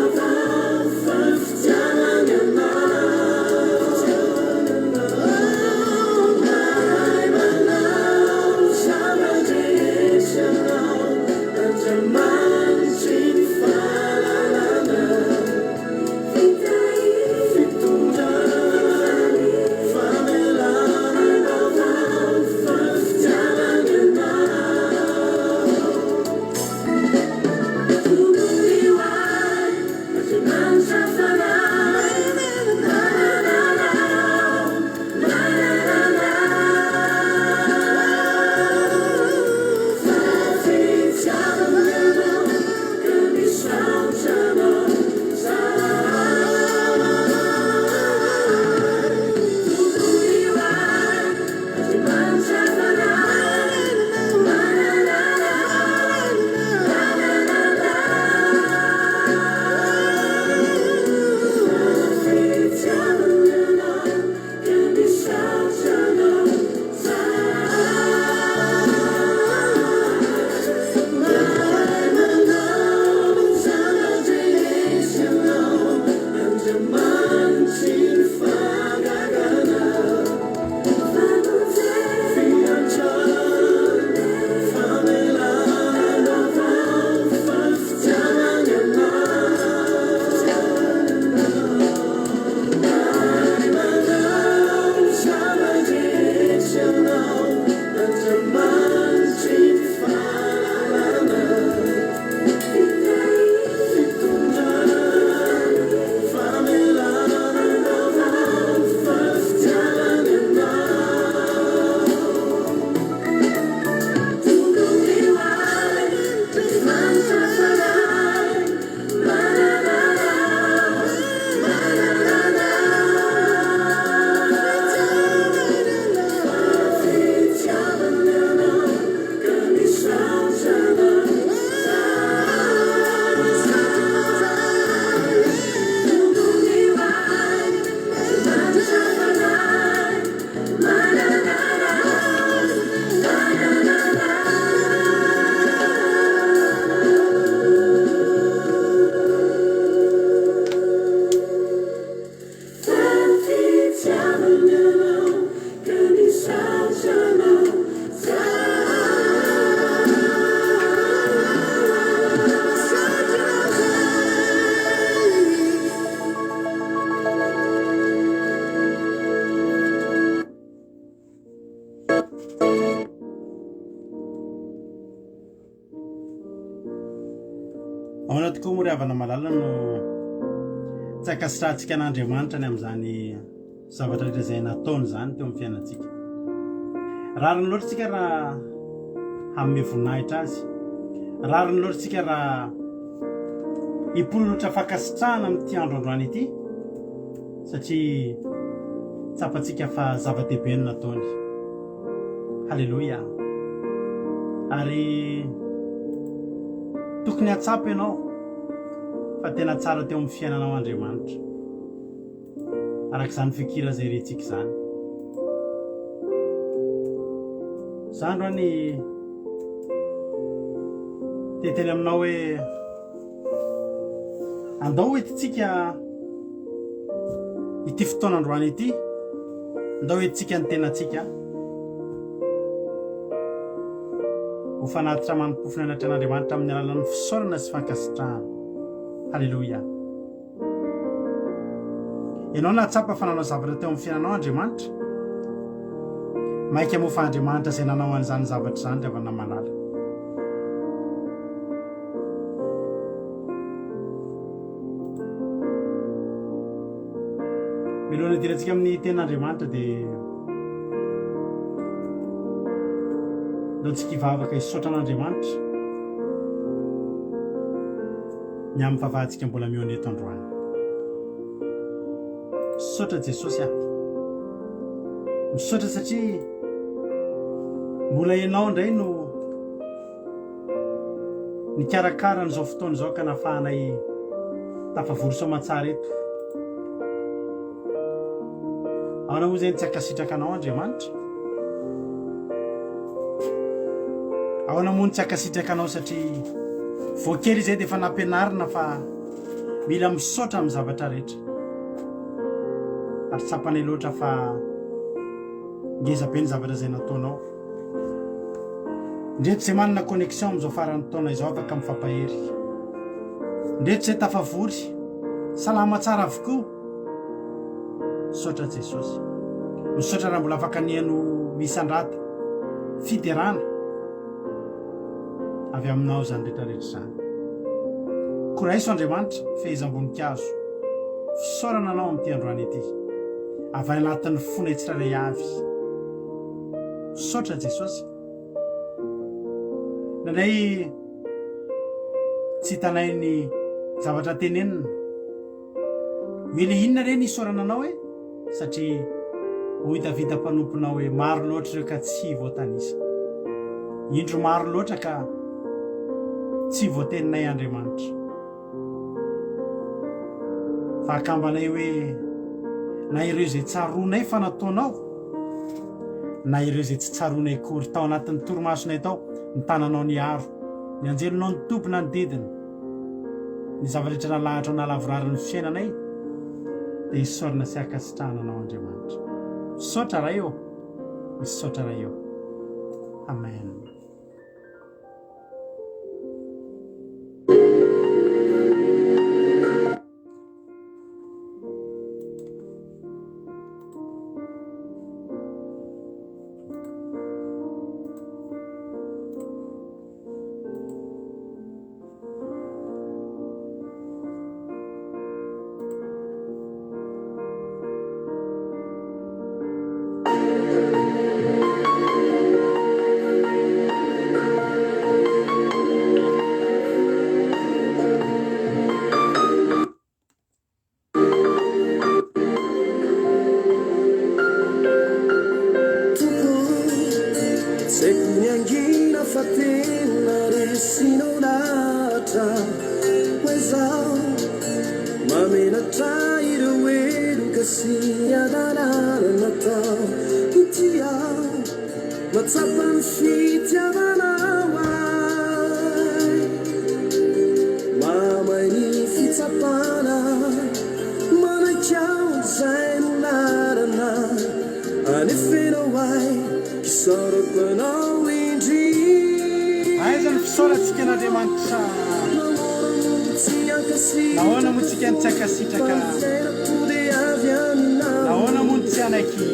Ahoana tokoa moa ry havana malala no tsy ankasitrahantsika an'Andriamanitra ny amin'izany zavatra rehetra izay nataony izany teo amin'ny fiainantsika. Rariny loatra isika raha hanome voninahitra azy. Rariny loatra isika raha hipololotra fankasitrahana amin'ity andro androany ity satria tsapantsika fa zava-dehibe ny nataony. Haleloia. Ary tokony hahatsapa ianao fa tena tsara teo amin'ny fiainanao Andriamanitra. Araka izany fikira izay rentsika izany. Za androany te hiteny aminao hoe Andao hoentintsika ity fotoana androany ity, andao hoentintsika ny tenantsika ho fanatitra manim-pofona anatrehan'Andriamanitra amin'ny alalan'ny fisaorana sy fankasitrahana. Haleloia. Ianao nahatsapa fa nanao zavatra teo amin'ny fiainanao Andriamanitra? Mainka moa fa Andriamanitra izay nanao an'izany zavatra izany ry havana malala. Mialohan'ny hidirantsika amin'ny tenin'Andriamanitra dia ndao tsika hivavaka hisaotra an'Andriamanitra ny amin'ny vavahantsika mbola mihaona eto androany. Misaotra Jesosy ah. Misaotra satria mbola ianao indray no Nikarakara an'izao fotoana izao ka nafahanay tafavory soamantsara eto. Ahoana moa izay ny tsy hankasitraka anao Andriamanitra? Ahoana moa ny tsy hankasitraka anao satria vao kely izay dia efa nampianarina fa mila misaotra amin'ny zavatra rehetra. Ary tsapanay loatra fa ngeza be ny zavatra izay nataonao. Ndreto izay manana connexion amin'izao faran'ny taona izao afaka mifampahery. Ndreto izay tafavory, salama tsara avokoa. Misaotra Jesosy. Misaotra raha mbola afaka nihaino misandrata fiderana avy aminao izany rehetra rehetra izany. Koa raiso Andriamanitra fehezam-boninkazo. Fisaorana anao amin'ity androany ity. Avy any anatin'ny fonay tsirairay avy. Misaotra Jesosy. Indraindray tsy hitanay ny zavatra tenenina. Mila inona re ny isaorana anao e? Satria hoy Davida mpanomponao hoe maro loatra ireo ka tsy voatanisa. Indro maro loatra ka tsy voateninay Andriamanitra. Fa akambanay hoe na ireo izay tsaroanay fa nataonao, na ireo izay tsy tsaroanay akory tao anatin'ny torimasonay tao, ny tananao niaro, ny anjelinao nitoby nanodidina, ny zava-drehetra nalahatrao nahalavorary ny fiainanay, dia isaorana sy ankasitrahana Anao Andriamanitra. Misaotra Ray ô! Misaotra Ray ô! Amen. Tompo tsy haiko ny hangina fa tena resinao lahatra ho aiza aho Mamenatra ireo heloka sy hadalana natao Ity aho mahatsapa ny fitiavanao ahy Mahamay ny fitsapana Manaiky aho izay no lalana Anefenao ahy Isaorako anao indrindra. Aiza ny fisaorantsika an'Andriamanitra? Nahoana moa tsika no tsy hankasitraka? Nahoana moa no tsy hanaiky?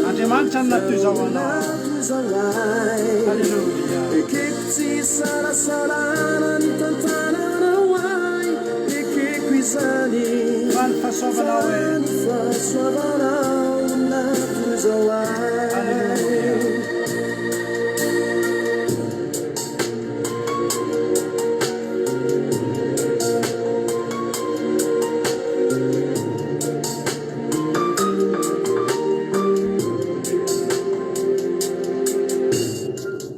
Andriamanitra no natoy izao anao. Haleloia. tsy isalasalana ny tantananao ahy, ekeko izany. Fa ny fahasoavanao Fa e. ny fahasoavanao no nahatonizao ahy. Alléluia.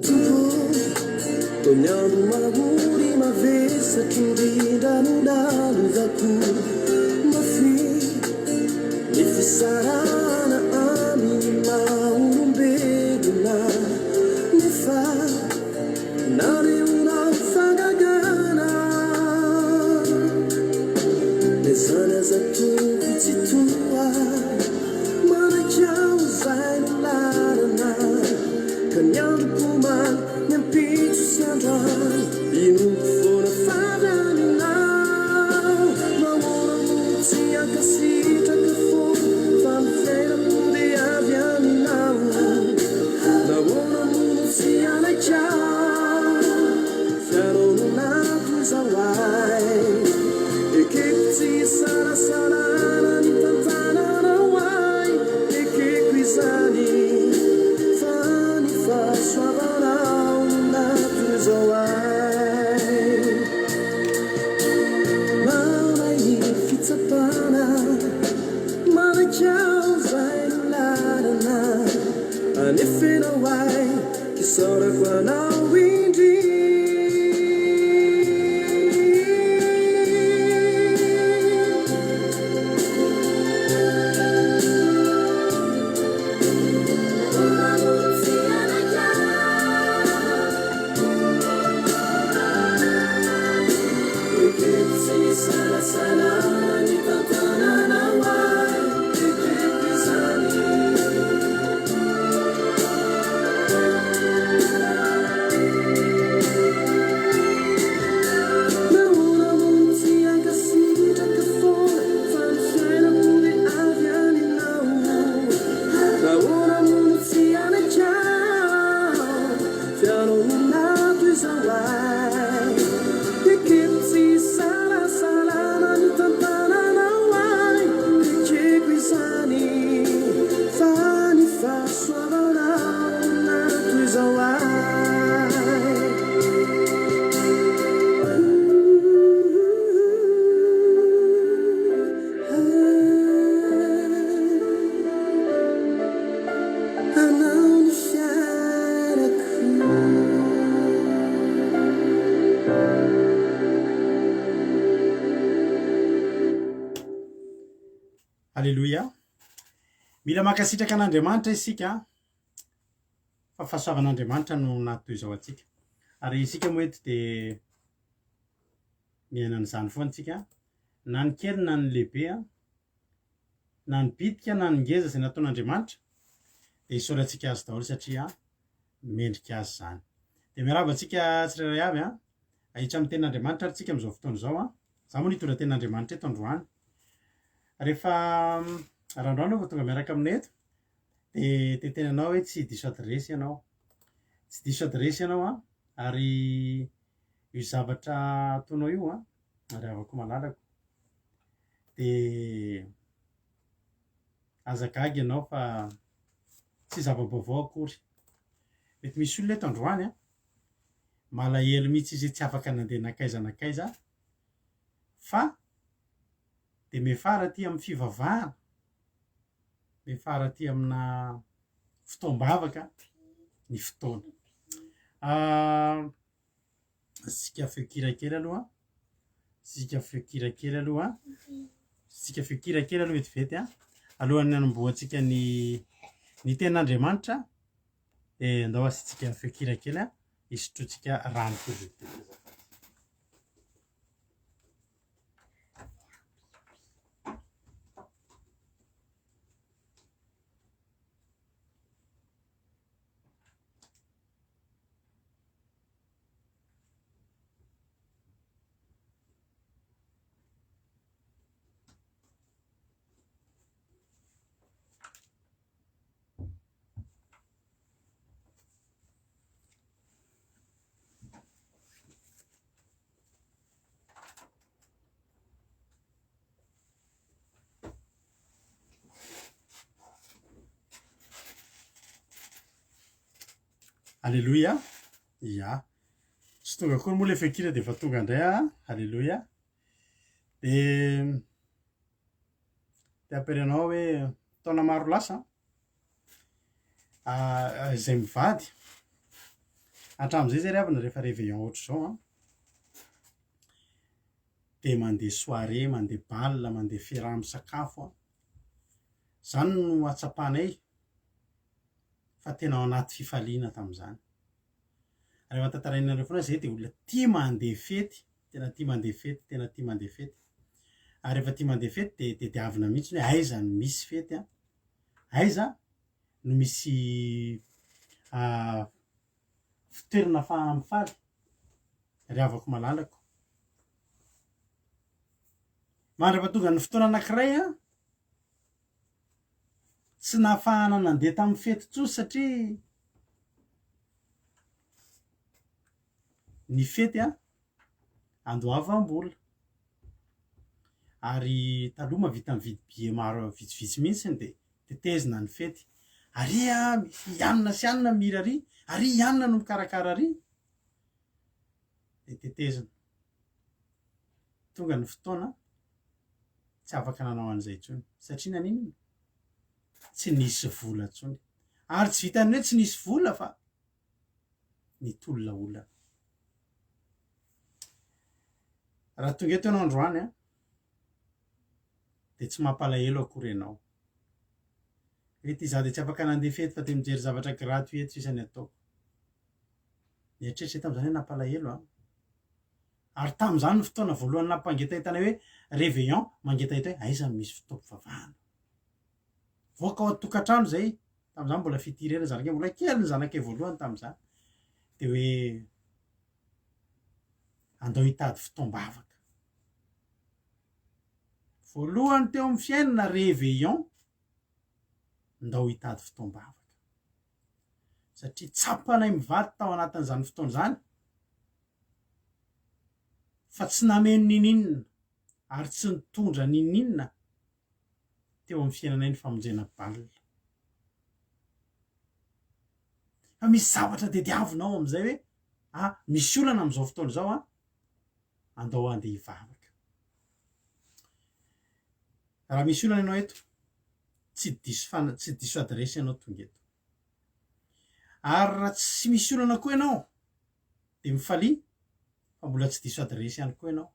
Tompo ô, toa ny andro mahory mavesatra indrindra no lalovako mafy ny fisarahana amin'ny maha olombelona nefa Nanehoana fahagagana Na izany aza Tompo tsy toa Manaiky aho izay no lalana Ka ny androko omaly, ny ampitso sy androany Inoako foana fa avy aminao Nahoana no tsy hankasitraka foana Fa ny fiainako dia avy aminao Nahoana moa no tsy hanaiky aho F'ianao no natoizao ahy Ekeko tsy isalasalana ny tantananao ahy Ekeko izany fa ny fahasoavanao no natoizao ahy Maray ny fitsapana Manaiky aho izay no lalana Anefenao ahy K'isaorako anao indrindra. Ekeko tsy nisalasalana ny tantananao ahy, ekeko izany. Nahoana moa no tsy hankasitraka foana fa ny fiainako dia avy aminao? Nahoana moa no tsy hanaiky aho f'ianao no nato izao ahy? Ekeko tsy hisalasalana ny tantananao ahy, ekeko izany fa ny fahasoavanao no nato izao ahy. Anao ny fiainako. Aleloia. Mila mankasitraka an'Andriamanitra isika fa fahasoavan'Andriamanitra no nahatoy izao antsika. Ary isika moa eto dia miaina an'izany foana isika, na ny kely na ny lehibe, na ny bitika na ny ngeza izay nataon'Andriamanitra dia isaorantsika azy daholo satria mendrika azy izany. Dia miarahaba antsika tsirairay avy an, ahitra amin'ny tenin'Andriamanitra ary tsika amin'izao fotoana izao an. Za moa nitondra tenin'Andriamanitra eto androany. Rehefa raha androany aho vao tonga miaraka aminay eto dia tetena anao hoe tsy diso adiresy ianao. Tsy diso adiresy ianao an, ary io zavatra ataonao io an, ary havako malalako, dia aza gaga ianao fa tsy zava-baovao akory. Mety misy olona eto androany an, malahelo mihitsy izy hoe tsy afaka nandeha nankaiza nankaiza fa dia miafara aty amin'ny fivavahana, miafara aty amina fotoam-bavaka ny fotoana. Asiaka feon-kira kely aloha, asiaka feon-kira kely aloha, asiaka feon-kira kely aloha vetivety an, alohan'ny hanombohantsika ny ny tenin'Andriamanitra dia andao asiantsika feon-kira kely an, hisotroantsika rano kely vetivety azafady. Aleloia! Ya. Tsy tonga akory moa ilay feon-kira dia efa tonga indray aho. Aleloia! Dia te hampiarenao hoe taona maro lasa ah, izay mivady hatramin'izay zay ry havana rehefa réveillon ohatr'izao an, dia mandeha soirée, mandeha bal, mandeha fiaraha-misakafo an. Izany no hatsapanay fa tena ao anaty fifaliana tamin'izany. Ary efa tantarainareo foana zay dia olona tia mandeha fety, tena tia mandeha fety, tena tia mandeha fety. Ary rehefa tia mandeha fety dia tediavina mihitsy hoe aiza no misy fety an, aiza no misy fitoerana ahafahana mifaly, ry havako malalako. Mandra-pahatonga ny fotoana anankiray an, Tsy nahafahana nandeha tamin'ny fety intsony satria ny fety an, andoavam-bola. Ary taloha mahavita mividy billet maro vitsivitsy mihitsy dia tetezina ny fety. Ary an, misy i anona sy anona mihira ary, ary i anona no mikarakara ary. Dia tetezina. Tonga ny fotoana tsy afaka nanao an'izay intsony. Satria naninona? Tsy nisy vola intsony. Ary tsy vitan'ny hoe tsy nisy vola fa nitolona olana. Raha tonga eto ianao androany an, dia tsy mampalahelo akory ianao. Hoe ity izaho dia tsy afaka nandeha fety fa dia mijery zavatra gratuit eto sisa ny ataoko. Nieritreritra tamin'izany hoe nampalahelo an. Ary tamin'izany no fotoana voalohany nampangetaheta anay hoe réveillon, mangetaheta hoe aiza no misy fotoam-pivavahana. Voaka ao an-tokantrano izay, tamin'izany mbola fitia irery ny zanakay, mbola kely ny zanakay voalohany tamin'izany. Dia hoe andao hitady fotoam-bavaka. Voalohany teo amin'ny fiainana réveillon, ndao hitady fotoam-bavaka. Satria tsapanay mivady tao anatin'izany fotoana izany fa tsy nameno ninininona ary tsy nitondra ninininona teo amin'ny fiainanay ny famonjena bal. Fa misy zavatra tediavina ao amin'izay hoe ah misy olana amin'izao fotoana izao an, andao handeha hivavaka. Raha misy olana ianao eto, tsy diso fana- tsy diso adiresy ianao tonga eto. Ary raha tsy misy olana koa ianao, dia mifalia fa mbola tsy diso adiresy ihany koa ianao.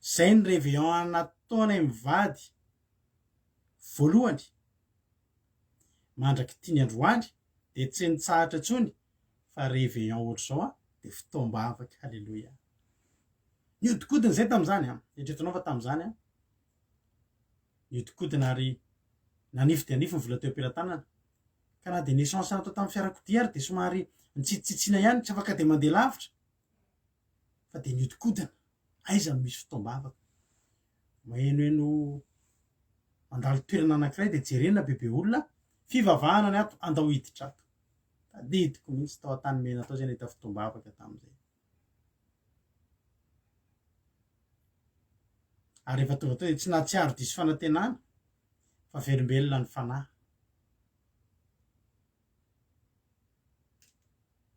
Izay ny réveillon nataonay mivady voalohany mandrak'ity ny androany dia tsy nitsahatra intsony fa réveillon ohatr'izao an dia fotoam-bavaka, haleloia. Nihodinkodina izay tamin'izany an, eritreretinao fa tamin'izany an, nihodinkodina ary nanify dia nify ny vola teo am-pelatanana. Ka na dia ny essence natao tamin'ny fiarakodia ary dia somary nitsitsitsiana ihany, tsy afaka dia mandeha lavitra fa dia nihodinkodina. Aiza no misy fotoam-bavaka? Mahenoheno mandalo toerana anankiray dia jerena bebe olona, fivavahana ny ato, andao hiditra ato. Tadidiko mihitsy tao Antanimena tao izay nahita fotoam-bavaka tamin'izay. Ary rehefa tonga tao dia tsy nahatsiaro diso fanantenana fa velombelona ny fanahy.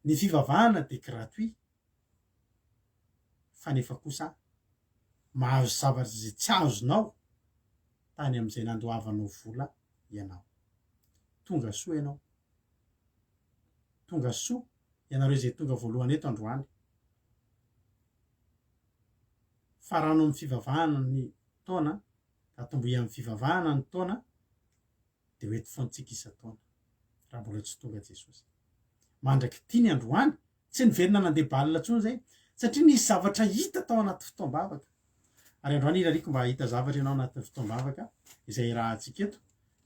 Ny fivavahana dia gratuit fa nefa kosa mahazo zavatra izay tsy azonao tany amin'izay nandoavanao vola ianao. Tonga soa ianao. Tonga soa ianareo izay tonga voalohany eto androany. Farano amin'ny fivavahana ny taona, atombohy amin'ny fivavahana ny taona, dia ho eto foantsika isan-taona, raha mbola tsy tonga Jesosy. Mandrak'ity ny androany, tsy niverina nandeha bal intsony izay, satria nisy zavatra hita tao anaty fotoam-bavaka. Ary androany irariako mba hahita zavatra ianao anatin'ny fotoam-bavaka izay irahantsika eto.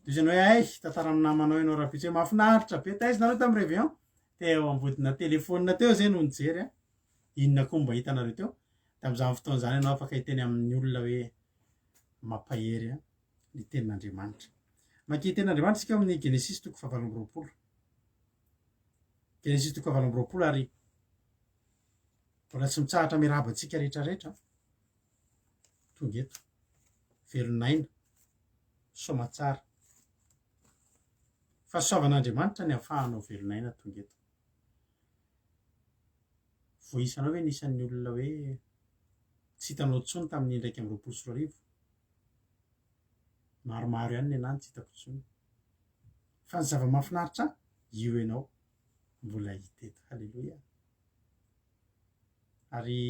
Toy izany hoe, hay, tantara amin'ny namanao ianao rahampitso hoe mahafinaritra be, taiza nareo tamin'ny réveillon? Teo ambodina telefaonina teo zay no nijery a! Inona koa mba hitanareo teo? Dia amin'izany fotoana izany ianao afaka hiteny amin'ny olona hoe mampahery ny tenin'Andriamanitra. Maka tenin'Andriamanitra isika ao amin'ny Genesisy toko fahavalo amby 20. Genesisy toko fahavalo amby 20 ary mbola tsy mitsahatra miarahaba antsika rehetra rehetra. Tonga eto. Velon'aina. Soamatsara. Fahasoavan'Andriamanitra ny ahafahanao velon'aina tonga eto. Voaisanao ve ny isan'ny olona hoe tsy hitanao intsony tamin'ny 2021? Maromaro ihany ny anah no tsy hitako intsony. Fa ny zava-mahafinaritra ahy, io ianao mbola hita eto. Haleloia. Ary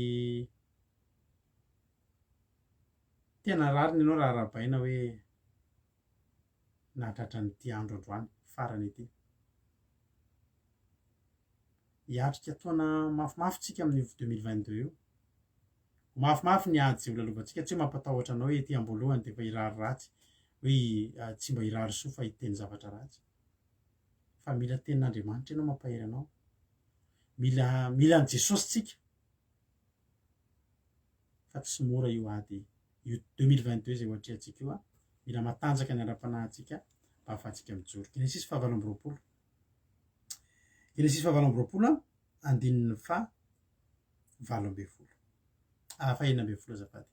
tena rariny ianao raha arahabaina hoe nahatratra an'ity andro androany farany ity. Hiatrika taona mafimafy tsika amin'io 2022 io. Ho mafimafy ny ady izay ho lalovantsika, tsy hoe mampatahotra anao hoe ety am-boalohany dia efa hirary ratsy, hoe tsy mba hirary soa fa hiteny zavatra ratsy. Fa mila tenin'Andriamanitra ianao mampahery anao. Mila mila an'i Jesosy tsika. Fa tsy mora io ady io 2022 izay ho atrehantsika io a. Mila matanjaka ny ara-panahintsika mba hahafahantsika mijoro. Genesisy faha 28. Genesisy faha 28 andininy faha 18. Ah, faha 16 azafady.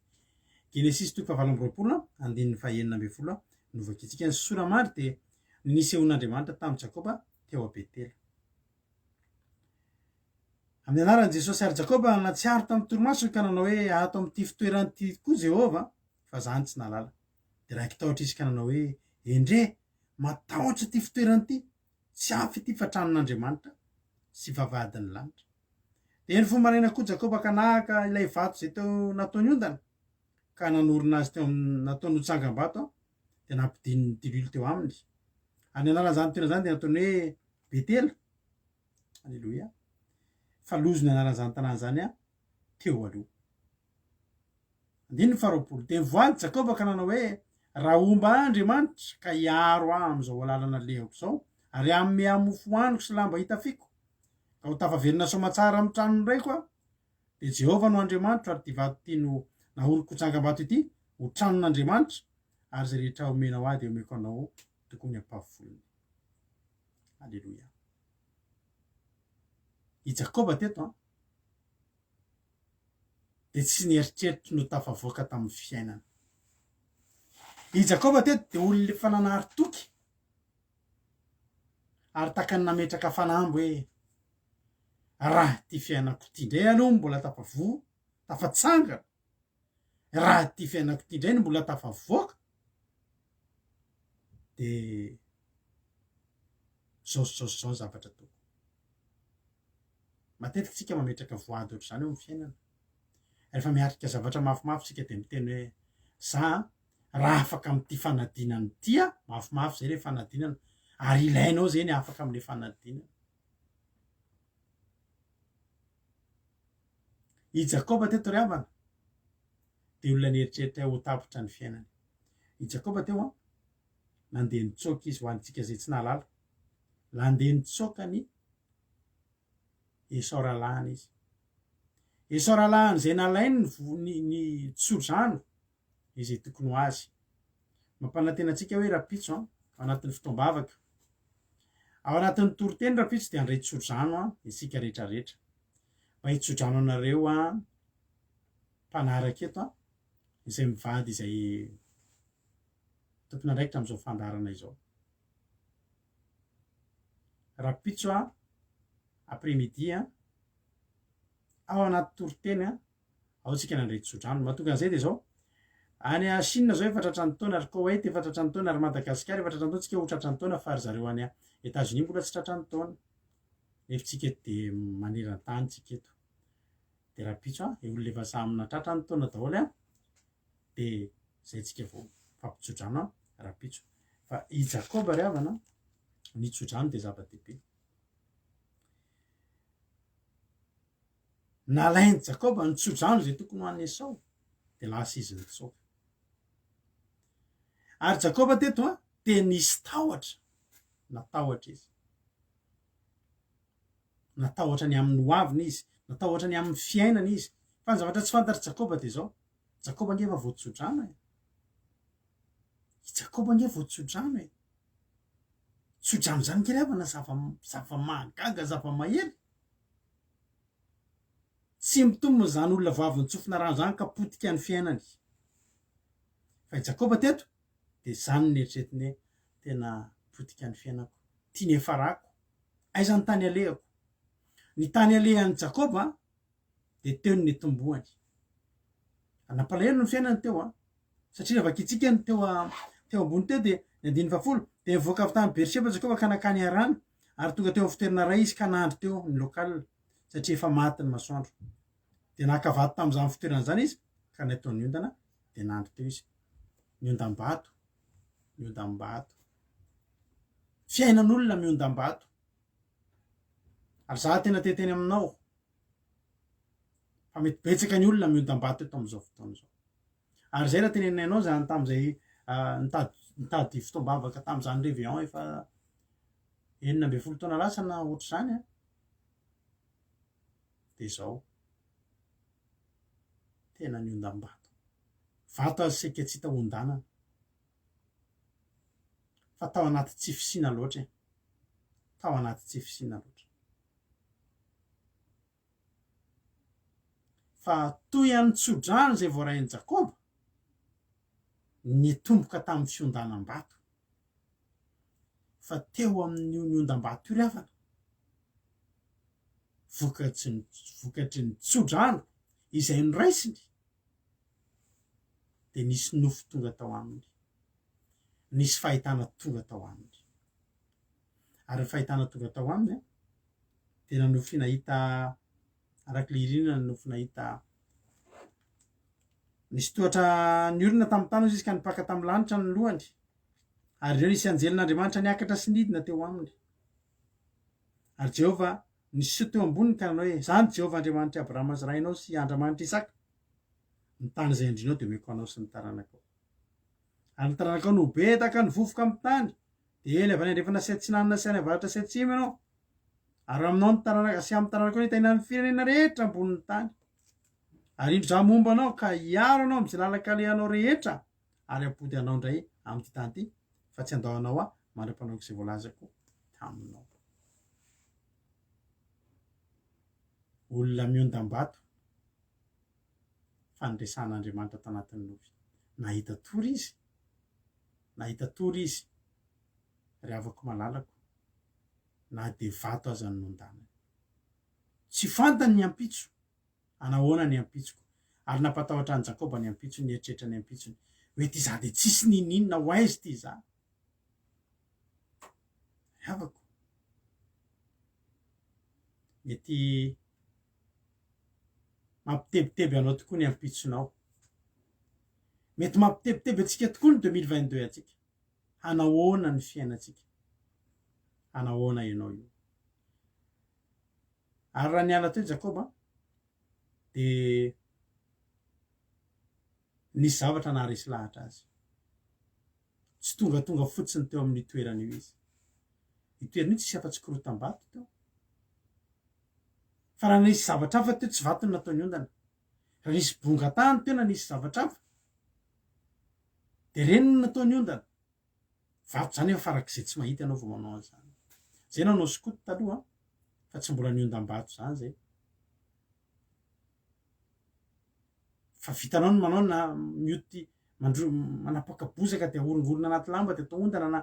Genesisy toko faha 28 andininy faha 16 no vakintsika. Ny sora-mandry dia ny nisehoan'Andriamanitra tamin'i Jakoba teo a Betela. Amin'ny anaran'i Jesosy ary Jakoba nahatsiaro tamin'ny torimasony ka nanao hoe, Ato amin'ity fitoerana ity koa Jehovah, fa izaho no tsy nahalala. Dia raiki-tahotra izy ka nanao hoe, Endrey, matahotra ity fitoerana ity, tsy hafa ity fa tranon'Andriamanitra sy vavahadin'ny lanitra. Dia nifoha maraina koa Jakoba ka naka ilay vato izay teo nataony ondana, ka nanorina azy teo amin'ny nataony ho tsangam-bato, dia nampidininy ny diloilo teo aminy. Ary ny anaran'izany toerana izany dia nataony hoe Betela. Aleloia. Fa loza ny anaran'izany tanàna izany a, teo aloha. Andininy faharoapolo. Dia nivoady Jakoba ka nanao hoe, Raha homba ahy Andriamanitra, ka hiaro ahy amin'izao lalana alehako izao, ary hanome ahy mofo hohaniko sy lamba hitafiako, ka ho tafaverina soamatsara amin'ny tranon'ny raiko aho, dia Jehovah no Andriamanitro, ary ity vato ity no nahoriko ho tsangambato ity, ho tranon'Andriamanitra, ary izay rehetra omenao ahy dia omeko anao tokoa ny ampahafolony. Aleloia. I Jakoba teto an, dia tsy nieritreritry no tafavoaka tamin'ny fiainana. I Jakoba teto dia olona efa nanary toky ary takany nametraka fanamby hoe raha ity fiainako ity indray aloha mbola tafavoa, tafatsangana, raha ity fiainako ity indray no mbola tafavoaka dia zao sy zao sy zao ny zavatra ataoko. Matetika tsika mametraka voady ohatr'izany eo amin'ny fiainana. Rehefa miatrika zavatra mafimafy tsika dia miteny hoe za raha afaka amin'ity fanadinana ity aho, mafimafy zay le fanadinana, ary ilainao zay ny afaka amin'le fanadinana. I Jakoba teto ry havana dia olona nieritreritra ho tapitra ny fiainany. I Jakoba teo an, nandeha nitsoaka izy ho antsika izay tsy nahalala. Nandeha nitsoaka ny Esao rahalahiny izy. Esao rahalahiny izay nalainy ny, ny, ny tsodrano izay tokony ho azy. Mampanantena antsika hoe rahampitso an, ao anatin'ny fotoam-bavaka, ao anatin'ny toriteny rahampitso dia handray tsodrano an, isika rehetra rehetra. Mba hitsodrano anareo an, mpanaraka eto an, izay mivady izay tompon'andraikitra amin'izao fandaharana izao. Rahampitso an, après midi an, ao anaty toriteny an, Ao tsika nandray tsodrano. Ny mahatonga an'izay dia izao, any Chine izao efa tratran'ny taona, ary Koweït efa tratran'ny taona, ary Madagasikara efa tratran'ny taona, tsika ho tratran'ny taona fa ry zareo any Etats-Unis mbola tsy tratran'ny taona. Nefa tsika eto dia maneran-tany tsika eto. Dia rahampitso an, olona efa samy nahatratra ny taona daholo an, dia izay tsika vao mifampitsodrano an, rahampitso. Fa i Jakoba ry havana, ny tsodrano dia zava-dehibe. Nalain'i Jakoba ny tsodrano izay tokony ho an'i Esao, dia lasa izy nitsoaka. Ary Jakoba teto an, dia nisy tahotra, natahotra izy. Natahotra ny amin'ny hoaviny izy, natahotra ny amin'ny fiainany izy. Fa ny zavatra tsy fantatr'i Jakoba dia izao, Jakoba ange efa voatsodrano e. I Jakoba ange voatsodrano e. Tsodrano izany ange ry havana zava-mahagaga, zava-mahery. Tsy mitombina izany olona vao avy nitsofina rano izany ka potika ny fiainany. Fa i Jakoba teto dia izany no neritreretiny hoe tena potika ny fiainako. Ty niafarako. Aiza ny tany alehako? Ny tany alehan'i Jakoba dia teo no nitomboany. Nampalahelo ny fiainany teo an! Satria raha vakintsika ny teo teo ambony teo dia ny andininy fahafolo, dia nivoaka avy tany Beersheba Jakoba ka nankany Harana, ary tonga teo amin'ny fitoerana iray izy ka nandry teo ny local, satria efa maty ny masoandro. Dia naka vato tamin'izany fitoerana izany izy ka nataony ondana, dia nandry teo izy. Miondam-bato, miondam-bato. Fiainan'olona miondam-bato. Ary za tena te hiteny aminao fa mety betsaka ny olona miondam-bato eto amin'izao fotoana izao. Ary izay raha tenenina anao izany tamin'izay nitady nitady fotoam-bavaka tamin'izany réveillon efa 16 taona lasa na ohatr'izany an, dia izao, tena niondam-bato. Vato aza saika tsy hita hondanana. Fa tao anaty tsy fisiana loatra e. Tao anaty tsy fisiana loatra. Fa toy an'ny tsodrano izay voarain'i Jakoba, nitomboka tamin'ny fiondanam-bato. Fa teo amin'io niondam-bato io ry havana, vokatry ny vokatry ny tsodrano izay noraisiny, dia nisy nofy tonga tao aminy. Nisy fahitana tonga tao aminy. Ary ny fahitana tonga tao aminy dia nanofy nahita araka ilay irina nanofy nahita nisy tohatra niorina tamin'ny tany izy ka nipaka tamin'ny lanitra ny lohany. Ary ireo nisy anjelin'Andriamanitra niakatra sy nidina teo aminy. Ary Jehovah niseho teo amboniny ka nanao hoe, Izaho no Jehovah Andriamanitr'i Abrahama sy rainao sy Andriamanitr'i Isaka. Ny tany izay andrianao dia omeko anao sy ny taranakao. Ary ny taranakao no ho be tahaka ny vovoka amin'ny tany, dia eny avy any andrefana sy atsinanana sy any avaratra sy atsimo ianao. Ary aminao ny taranaka sy amin'ny taranakao no hitahiana ny firenena rehetra ambonin'ny tany. Ary indro izaho momba anao ka hiaro anao amin'izay lalan-kalehanao rehetra ary hampody anao indray amin'ity tany ity, fa tsy handao anao aho mandra-panaoko izay voalazako taminao. Olona miondam-bato fa niresahan'Andriamanitra tanatin'ny nofy. Nahita tory izy, nahita tory izy, ry havako malalako, na dia vato aza no nondanany. Tsy fantany ny ampitso, anahoana ny ampitsoko. Ary nampatahotra an'i Jakoba ny ampitsony, nieritreritra ny ampitsony, hoe ity za dia tsisy n'inon'inona, ho aiza ity za? Ry havako, mety Mampitebiteby anao tokoa ny ampitsonao. Mety mampitebiteby antsika tokoa ny 2022 antsika. Hanahoana ny fiainantsika? Hanahoana ianao io? Ary raha niala teo Jakoba dia nisy zavatra naharesy lahatra azy. Tsy tongatonga fotsiny teo amin'io toerana io izy. Io toerana io tsisy afa-tsy korotam-bato teo. Fa raha nisy zavatra hafa teo, tsy vato no nataony ondana. Raha nisy bonga tany teo na nisy zavatra hafa, dia ireny no nataony ondana. Vato izany efa farak'izay tsy mahita ianao vao manao an'izany. Zay nanao skoto taloha fa tsy mbola niondam-bato izany zay. Fa vitanao ny manao na mioty mandro manapaka bozaka dia ahorongorona anaty lamba dia atao ondana na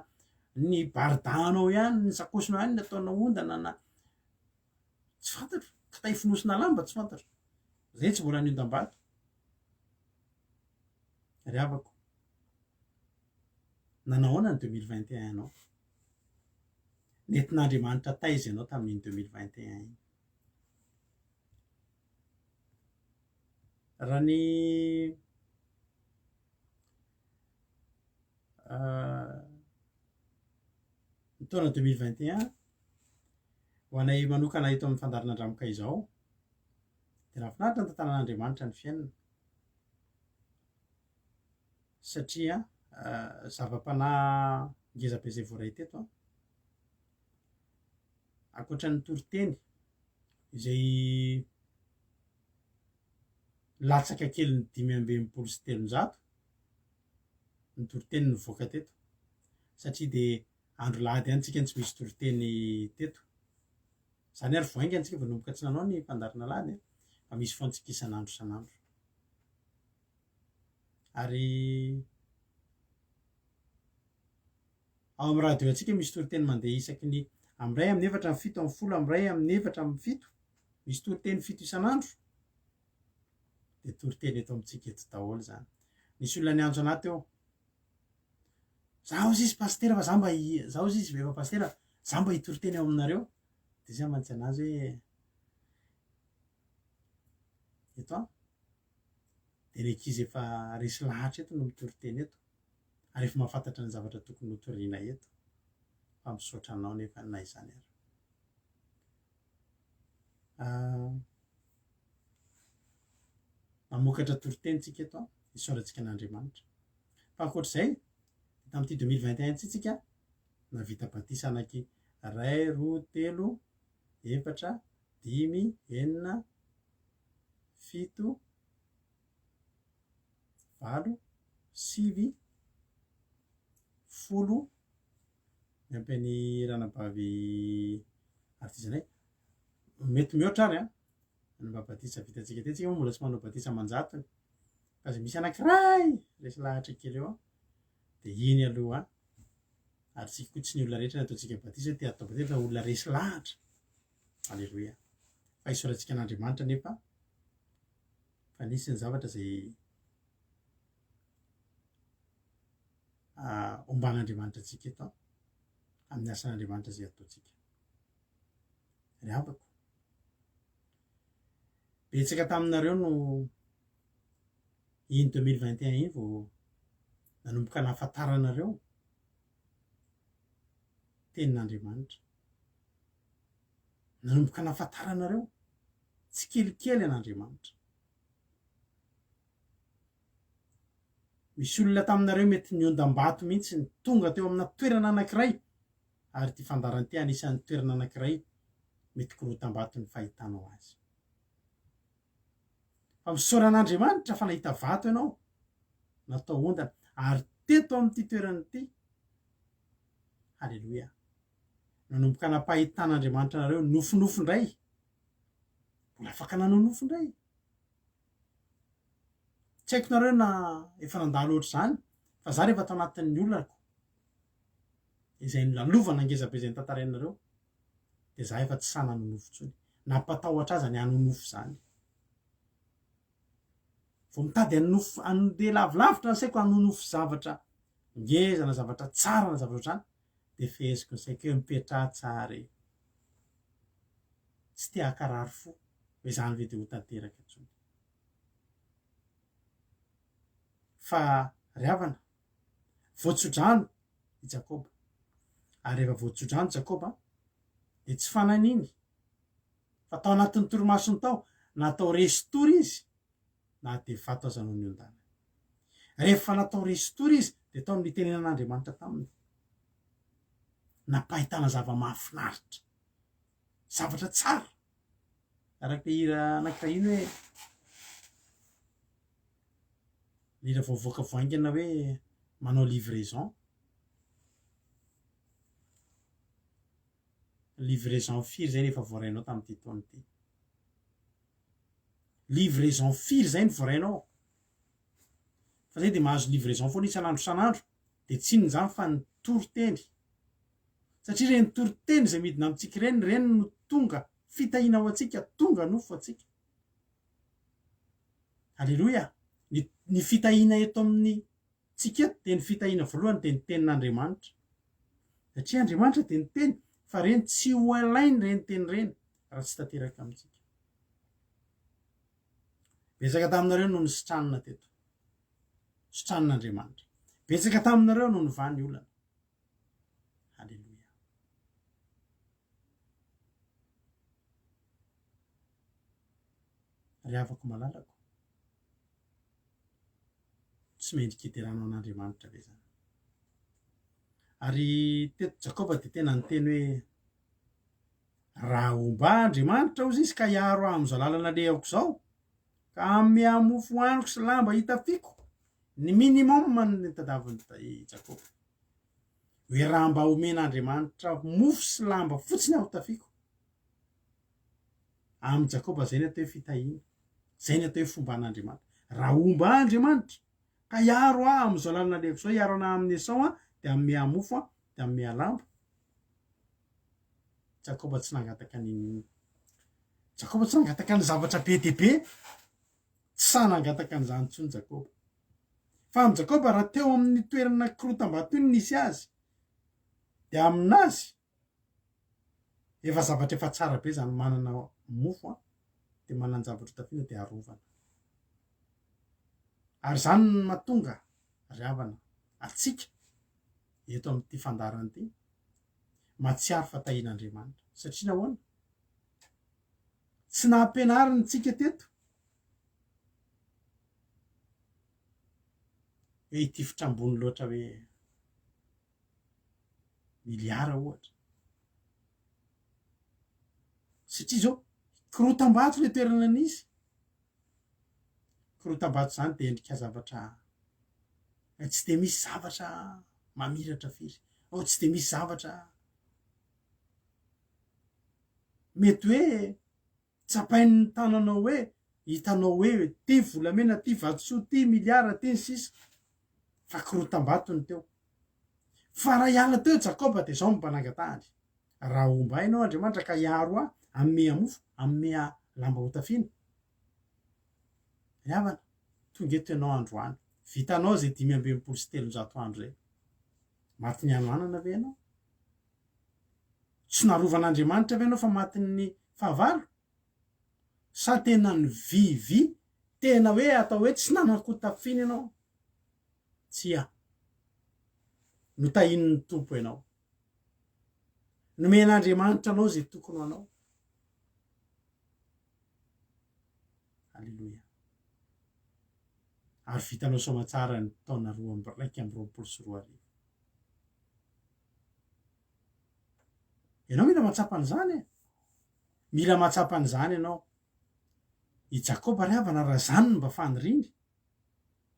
ny bardahanao ihany, ny sakaosinao ihany no ataonao ondana na tsy fantatro, kitay fonosina lamba tsy fantatro. Zay tsy mbola niondam-bato. Ry havako, nanahoana ny 2021 anao? Nentin'Andriamanitra taiza ianao tamin'iny 2021 iny? Raha ny ny taona 2021 ho anay manokana eto amin'ny fandaharana Andramoka izao dia nahafinaritra ny tantaran'Andriamanitra ny fiainana satria zava-panahy ngeza be izay voaray teto an, ankoatra ny toriteny izay latsaka kelin'ny 365 ny toriteny nivoaka teto satria dia andro lahady ihany tsika no tsy misy toriteny teto. Izany ary vao haingana tsika vao nanomboka tsy nanao ny fandaharana alahady fa misy foana tsika isan'andro isan'andro. Ary. Ao amin'ny radio antsika misy toriteny mandeha isaky ny amin'ny iray amin'ny efatra amin'ny fito amin'ny folo amin'ny iray amin'ny efatra amin'ny fito. Misy toriteny fito isan'andro. Dia toriteny eto amintsika eto daholo izany. Nisy olona niantso anah teo. Za hozy izy pasitera fa za mba za hozy izy efa pasitera, za mba hitory teny ao aminareo. Dia zay mantsy anazy hoe eto an. Dia ny ankizy efa resy lahatra eto no mitory teny eto. Ary efa mahafantatra ny zavatra tokony hotoriana eto. Fa misaotra anao nefa na izany ary. Ah, mamokatra toriteny tsika eto an, isaorantsika an'Andriamanitra. Fa ankoatr'izay, tamin'ity 2021 ity tsika nahavita batisa anaky iray, roa, telo, efatra, dimy, enina, fito, valo, sivy, folo, miampy an'i ranabavy artisanay. Mety mihoatra ary an, ny mba batisa vitantsika tetsy, tsika moa mbola tsy manao batisa aman-jatony. Fa izay misy anankiray resy lahatra kely eo an, dia iny aloha an. Ary tsika koa tsy ny olona rehetra ny ataontsika batisa hoe te hatao batisa fa olona resy lahatra. Aleloia. Fa isaorantsika an'Andriamanitra nefa fa nisy ny zavatra izay omban'Andriamanitra antsika eto an, amin'ny asan'Andriamanitra izay ataontsika. Ry havako, betsaka taminareo no iny 2021 iny vao nanomboka nahafantaranareo tenin'Andriamanitra. Nanomboka nahafantaranareo tsikelikely an'Andriamanitra. Misy olona taminareo mety niondam-bato mihitsy ny tonga teo amina toerana anankiray ary ity fandaharana ity anisan'ny toerana anankiray mety korotam-bato ny fahitanao azy. Fa misaora an'Andriamanitra fa nahita vato ianao natao ondana ary teto amin'ity toerana ity. Haleloia. Nanomboka nampahitan'Andriamanitra anareo nofinofy indray. Mbola afaka nanao nofy indray. Tsy haiko nareo na efa nandalo ohatr'izany fa za rehefa tao anatin'ny olako izay nolalovana ngeza be izay notantarainareo dia za efa tsy sahy nanonofy intsony. Nampatahotra aza ny hanonofy izany. Vao mitady hanonofy handeha lavilavitra ny saiko hanonofy zavatra ngeza na zavatra tsara na zavatra ohatr'izany dia feheziko ny saiko hoe mipetraha tsara e. Tsy te hankarary fo hoe izany ve dia ho tanteraka intsony. Fa ry havana, voatsodrano i Jakoba. Ary rehefa voatsodrano Jakoba, dia tsy fananiny, fa tao anatin'ny torimasony tao, natao resin-tory izy, na dia vato aza no niondanany. Rehefa natao resin-tory izy, dia tao no nitenenan'Andriamanitra taminy. Nampahitana zava-mahafinaritra, zavatra tsara. Araka ilay hira anankiray iny hoe ny hira vao voaka vao haingana hoe manao livraison. Livraison firy izay no efa voarainao tamin'ity taona ity? Livraison firy izay no voarainao? Fa zay dia mahazo livraison foana isan'andro isan'andro dia tsy inona izany fa ny toriteny. Satria ireny toriteny izay midina amintsika ireny, ireny no tonga fitahiana ho antsika, tonga nofo ho antsika. Aleloia! Ny, ny fitahiana eto amin'ny tsika eto dia ny fitahiana voalohany dia ny tenin'Andriamanitra. Satria Andriamanitra dia niteny fa ireny tsy ho alainy ireny teny ireny raha tsy tanteraka amintsika. Betsaka taminareo no nisitranina teto. Sitranin'Andriamanitra. Betsaka taminareo no nivaha ny olana. Haleloia. Ry havako malalako, tsy mendrika hiderana an'Andriamanitra ve izany? Ary teto Jakoba dia tena niteny hoe raha homba Andriamanitra hozy izy ka hiaro ahy amin'izao lalana alehako izao, ka hanome ahy mofo hohaniko sy lamba hitafiako, ny minimum no tadiavin'i Jakoba. Hoe raha mba omen'Andriamanitra mofo sy lamba fotsiny aho tafiako. Amin'i Jakoba izay ny atao hoe fitahiana, izay ny atao hoe fomban'Andriamanitra. Raha homba ahy Andriamanitra, ka hiaro ahy amin'izao lalana alehako izao, hiaro anahy amin'i Esao aho, dia hanome ahy mofo aho, dia. dia hanome lamba. Jakoba tsy nangataka n'inon'inona. Jakoba tsy nangataka ny zavatra be dia be. Tsy sahy nangataka an'izany intsony Jakoba. Fa amin'i Jakoba raha teo amin'ny toerana korotam-bato iny nisy azy, dia aminazy efa zavatra efa tsara be izany manana mofo an, dia manan-javatra hotafiana dia arovana. Ary izany no mahatonga ry havana antsika eto amin'ity fandaharana ity mahatsiaro fa tahian'Andriamanitra. Satria nahoana? Tsy nampianariny tsika teto hoe hitifitra ambony loatra hoe miliara ohatra. Satria izao, korotam-bato ilay toerana nisy. Korotam-bato izany dia endrika zavatra tsy dia misy zavatra mamiratra firy. Ao tsy dia misy zavatra mety hoe tsapain'ny tananao hoe hitanao hoe ty volamena ty vatosoa ty miliara ty ny sisa fa korotam-bato ny teo. Fa raha hiala teo Jakoba dia izao no mba nangatahany, Raha homba ahy ianao Andriamanitra ka hiaro ahy, hanome ahy mofo, hanome ahy lamba hotafiana. Ry havana, tonga eto ianao androany. Vitanao izay 365 andro izay. Matin'ny hanoanana ve ianao? Tsy narovan'Andriamanitra ve ianao fa matin'ny fahavalo? Sa tena nivivy, tena hoe atao hoe tsy nanan-kotafiana ianao? Tsia. Notahian'ny Tompo ianao. Nomen'Andriamanitra anao izay tokony ho anao. Aleloia. Ary vitanao soamatsara ny taona 2021. Ianao mila mahatsapa an'izany e. Mila mahatsapa an'izany ianao. I Jakoba ry havana raha izany no mba faniriany,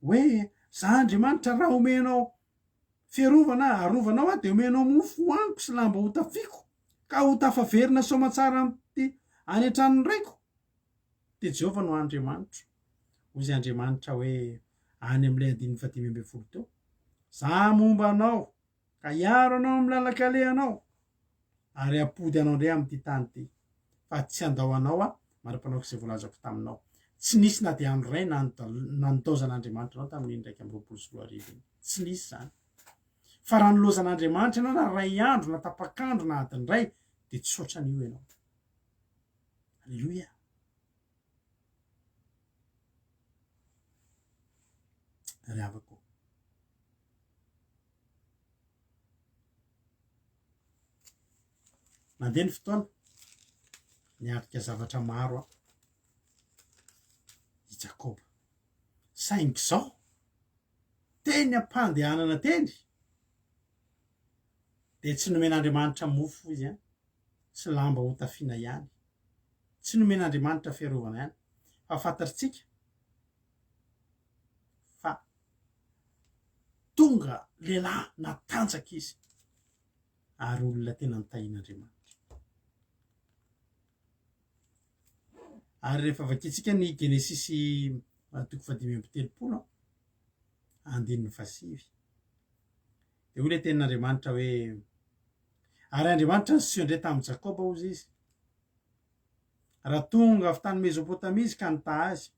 hoe za Andriamanitra raha omenao fiarovana aho, arovanao aho dia omenao mofo hohaniko sy lamba hotafiako ka ho tafaverina soamatsara amin'ity any an-tranon'ny raiko. Dia Jehovah no Andriamanitro. Hoy izy Andriamanitra hoe any amin'ilay andininy fahadimy ambin'ny folo teo, Za momba anao ka hiaro anao amin'ny lalan-kalehanao ary hampody anao indray amin'ity tany ity, fa tsy handao anao aho mandra-panaoko izay voalazako taminao. Tsy nisy na dia andro iray nandaozan'Andriamanitra anao tamin'iny 2021 iny. Tsy nisy izany. Fa raha nilaozan'Andriamanitra ianao na iray andro na tapak'andro na adiny iray dia tsy ohatran'io ianao. Aleloia. Ry havako. Nandeha ny fotoana, niatrika zavatra maro aho, i Jakoba. Saingy izao, teny am-pandehanana teny, dia tsy nomen'Andriamanitra mofo izy an, sy lamba hotafiana ihany. Tsy nomen'Andriamanitra fiarovana ihany, fa fantatritsika fa tonga lehilahy natanjaka izy ary olona tena nitahian'Andriamanitra. Ary rehefa vakintsika ny Genesisy toko fahadimy amby telopolo andininy fahasivy dia hoy ilay tenin'Andriamanitra hoe ary Andriamanitra niseho indray tamin'i Jakoba hozy izy raha tonga avy tany Mezopotamia izy ka nitaha azy.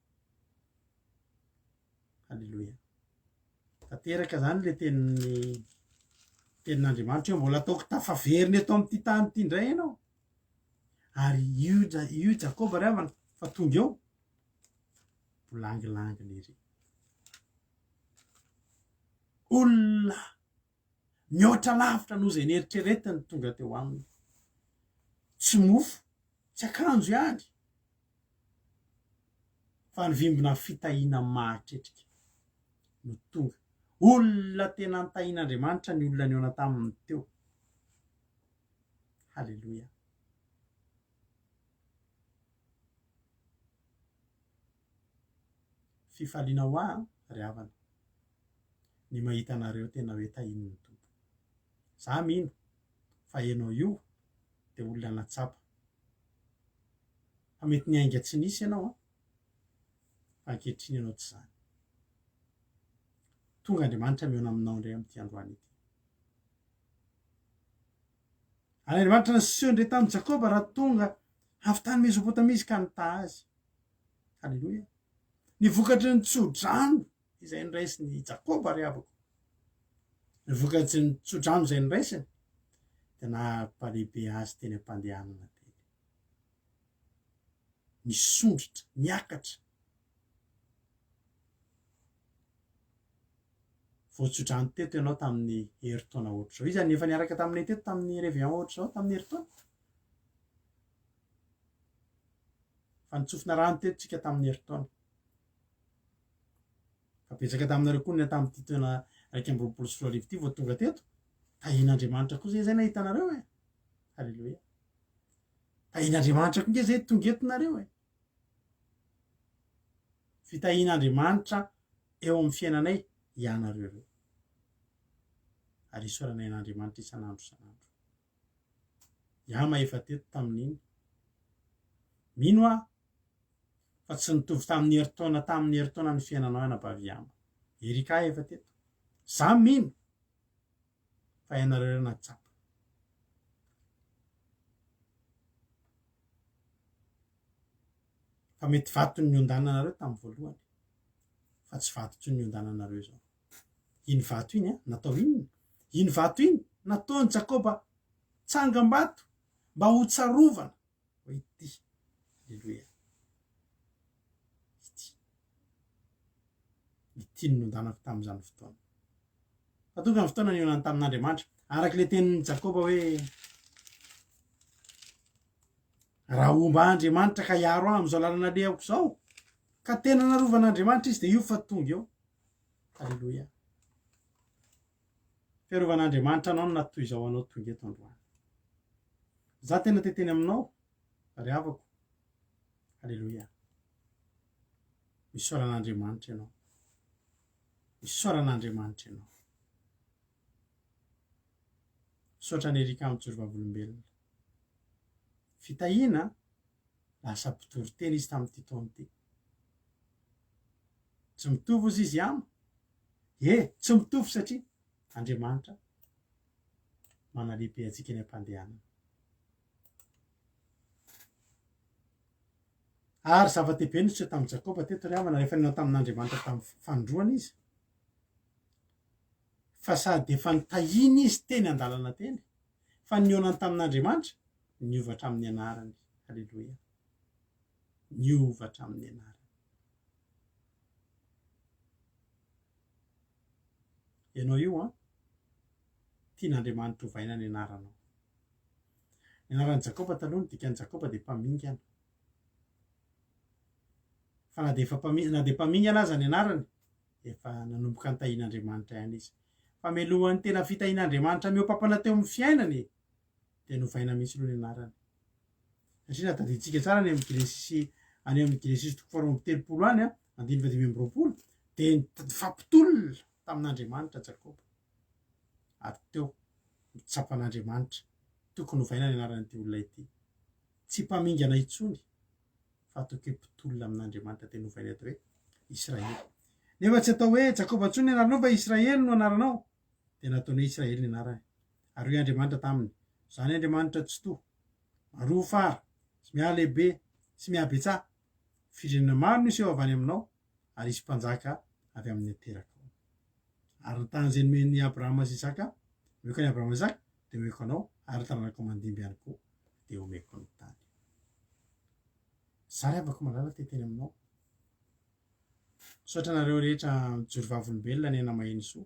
Aleloia. Tanteraka zany le tenin'ny tenin'Andriamanitra hoe mbola ataoko tafaverina eto amin'ity tany ity indray ianao. Ary io io Jakoba ry havana fa tonga eo bolangilangina ery. Olona mihoatra lavitra noho izay neritreretiny tonga teo aminy. Tsy mofo, tsy akanjo ihany, fa ny vimbina fitahiana mahatretrika no tonga. Olona tena nitahian'Andriamanitra ny olona nihaona taminy teo. Haleloia. Fifaliana ho ahy ry havana ny mahita anareo tena hoe tahian'ny Tompo. Za mino fa ianao io dia olona natsapa fa mety niainga tsy nisy ianao an, fa ankehitriny ianao tsy izany. Tonga Andriamanitra mihaona aminao indray amin'ity androany ity. Ary Andriamanitra niseho indray tamin'i Jakoba raha tonga avy tany Mesopotamia izy ka nitaha azy. Haleloia. Ny vokatry ny tsodrano izay noraisin'i Jakoba ry havako. Ny vokatry ny tsodrano izay noraisiny dia nampalehibe azy teny am-pandehanana teny. Nisondrotra, niakatra. Voatsodrano teto ianao tamin'ny herintaona ohatr'izao. Iza no efa niaraka taminay teto tamin'ny réveillon ohatr'izao tamin'ny herintaona? Fa nitsofina rano teto tsika tamin'ny herintaona. Fa betsaka taminareo koa ny tamin'ity taona 2021 ity vao tonga teto. Tahian'Andriamanitra koa zay zay nahita anareo e. Haleloia. Tahian'Andriamanitra koa nge zay tonga eto nareo e. Fitahian'Andriamanitra eo amin'ny fiainanay ianareo ireo. Ary isaoranay an'Andriamanitra isan'andro isan'andro. Yama efa teto tamin'iny. Mino aho fa tsy nitovy tamin'ny herintaona tamin'ny herintaona ny fiainanao anabavy Yama. Erika efa teto. Za mino fa ianareo ireo nahatsapa. Fa mety vato ny niondananareo tamin'ny voalohany fa tsy vato intsony niondananareo izao. Iny vato iny an, natao inona? Iny vato iny nataon'i Jakoba tsangam-bato mba ho tsarovana hoe ity. Aleloia. Ity. Ity no nondanako tamin'izany fotoana. Fa tonga ny fotoana nionany tamin'Andriamanitra. Araka ilay tenin'i Jakoba hoe raha homba Andriamanitra ka hiaro ahy amin'izao lalana alehako izao, ka tena narovan'Andriamanitra izy dia io fa tonga eo. Aleloia. Fiarovan'Andriamanitra anao no natoy izao anao tonga eto androany. Za tena te teny aminao, ry havako. Aleloia. Misaora an'Andriamanitra ianao. Misaora an'Andriamanitra ianao. Misaotra an'i Erika mijoro vavolombelona. Fitahiana, lasa mpitory teny izy tamin'ity taona ity. Tsy mitovy ozy izy ama. E, tsy mitovy satria Andriamanitra manalehibe antsika eny am-pandehanana. Ary zava-dehibe no niseho tamin'i Jakoba teto ry havana rehefa nihaona tamin'Andriamanitra tamin'ny fanindroany izy, fa sady efa nitahiana izy teny an-dalana teny, fa nihaonany tamin'Andriamanitra, niova hatramin'ny anarany. Haleloia. Niova hatramin'ny anarany. Ianao io an, tian'Andriamanitra hovaina ny anaranao. Ny anaran'i Jakoba taloha, ny dikan'i Jakoba dia mpamingana. Fa na dia efa mpami- na dia mpamingana aza ny anarany, efa nanomboka nitahian'Andriamanitra ihany izy. Fa mialohan'ny tena fitahian'Andriamanitra mihoa-pampana teo amin'ny fiainany, dia novaina mihitsy aloha ny anarany. Satria raha tadidintsika tsara any amin'ny Genesisy, any amin'ny Genesisy toko faharoa amby telopolo any, andininy fahadimy amby roapolo, dia nifampitolona tamin'Andriamanitra Jakoba. Ary teo no tsapan'Andriamanitra, tokony hovaina ny anaran'ity olona ity. Tsy mpamingana intsony, fa ataoko hoe mpitolona amin'Andriamanitra, dia novaina atao hoe Israely. Nefa tsy atao hoe Jakoba intsony ny anaranao, fa Israely no anaranao. Dia nataony hoe Israely ny anarany. Ary hoy Andriamanitra taminy, Izaho ny Andriamanitra Tsitoha, maroa fara, sy mihalehibe, sy mihabetsaha. Firenena maro no hiseho avy any aminao, ary hisy mpanjaka avy amin'ny aterakao. Ary ny tany izay nomen'i Abrahama sy Isaka, nomeko an'i Abrahama sy Isaka, dia omeko anao, ary ny taranakao mandimby ihany koa dia omeko ny tany. Izaho ry havako malala te hiteny aminao. Misaotra anareo rehetra mijoro vavolombelona ny aina maheno soa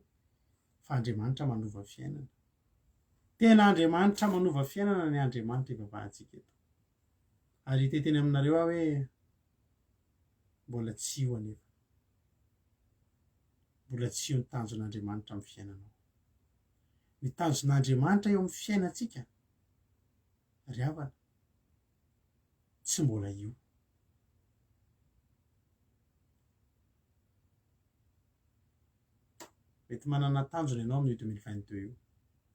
fa Andriamanitra manova fiainana. Tena Andriamanitra manova fiainana ny Andriamanitra ivavahantsika eto. Ary hiteteny aminareo aho hoe mbola tsy io anefa. Mbola tsy io ny tanjon'Andriamanitra amin'ny fiainanao. Ny tanjon'Andriamanitra eo amin'ny fiainantsika, ry havana, tsy mbola io. Mety manana tanjona ianao amin'io 2022 io.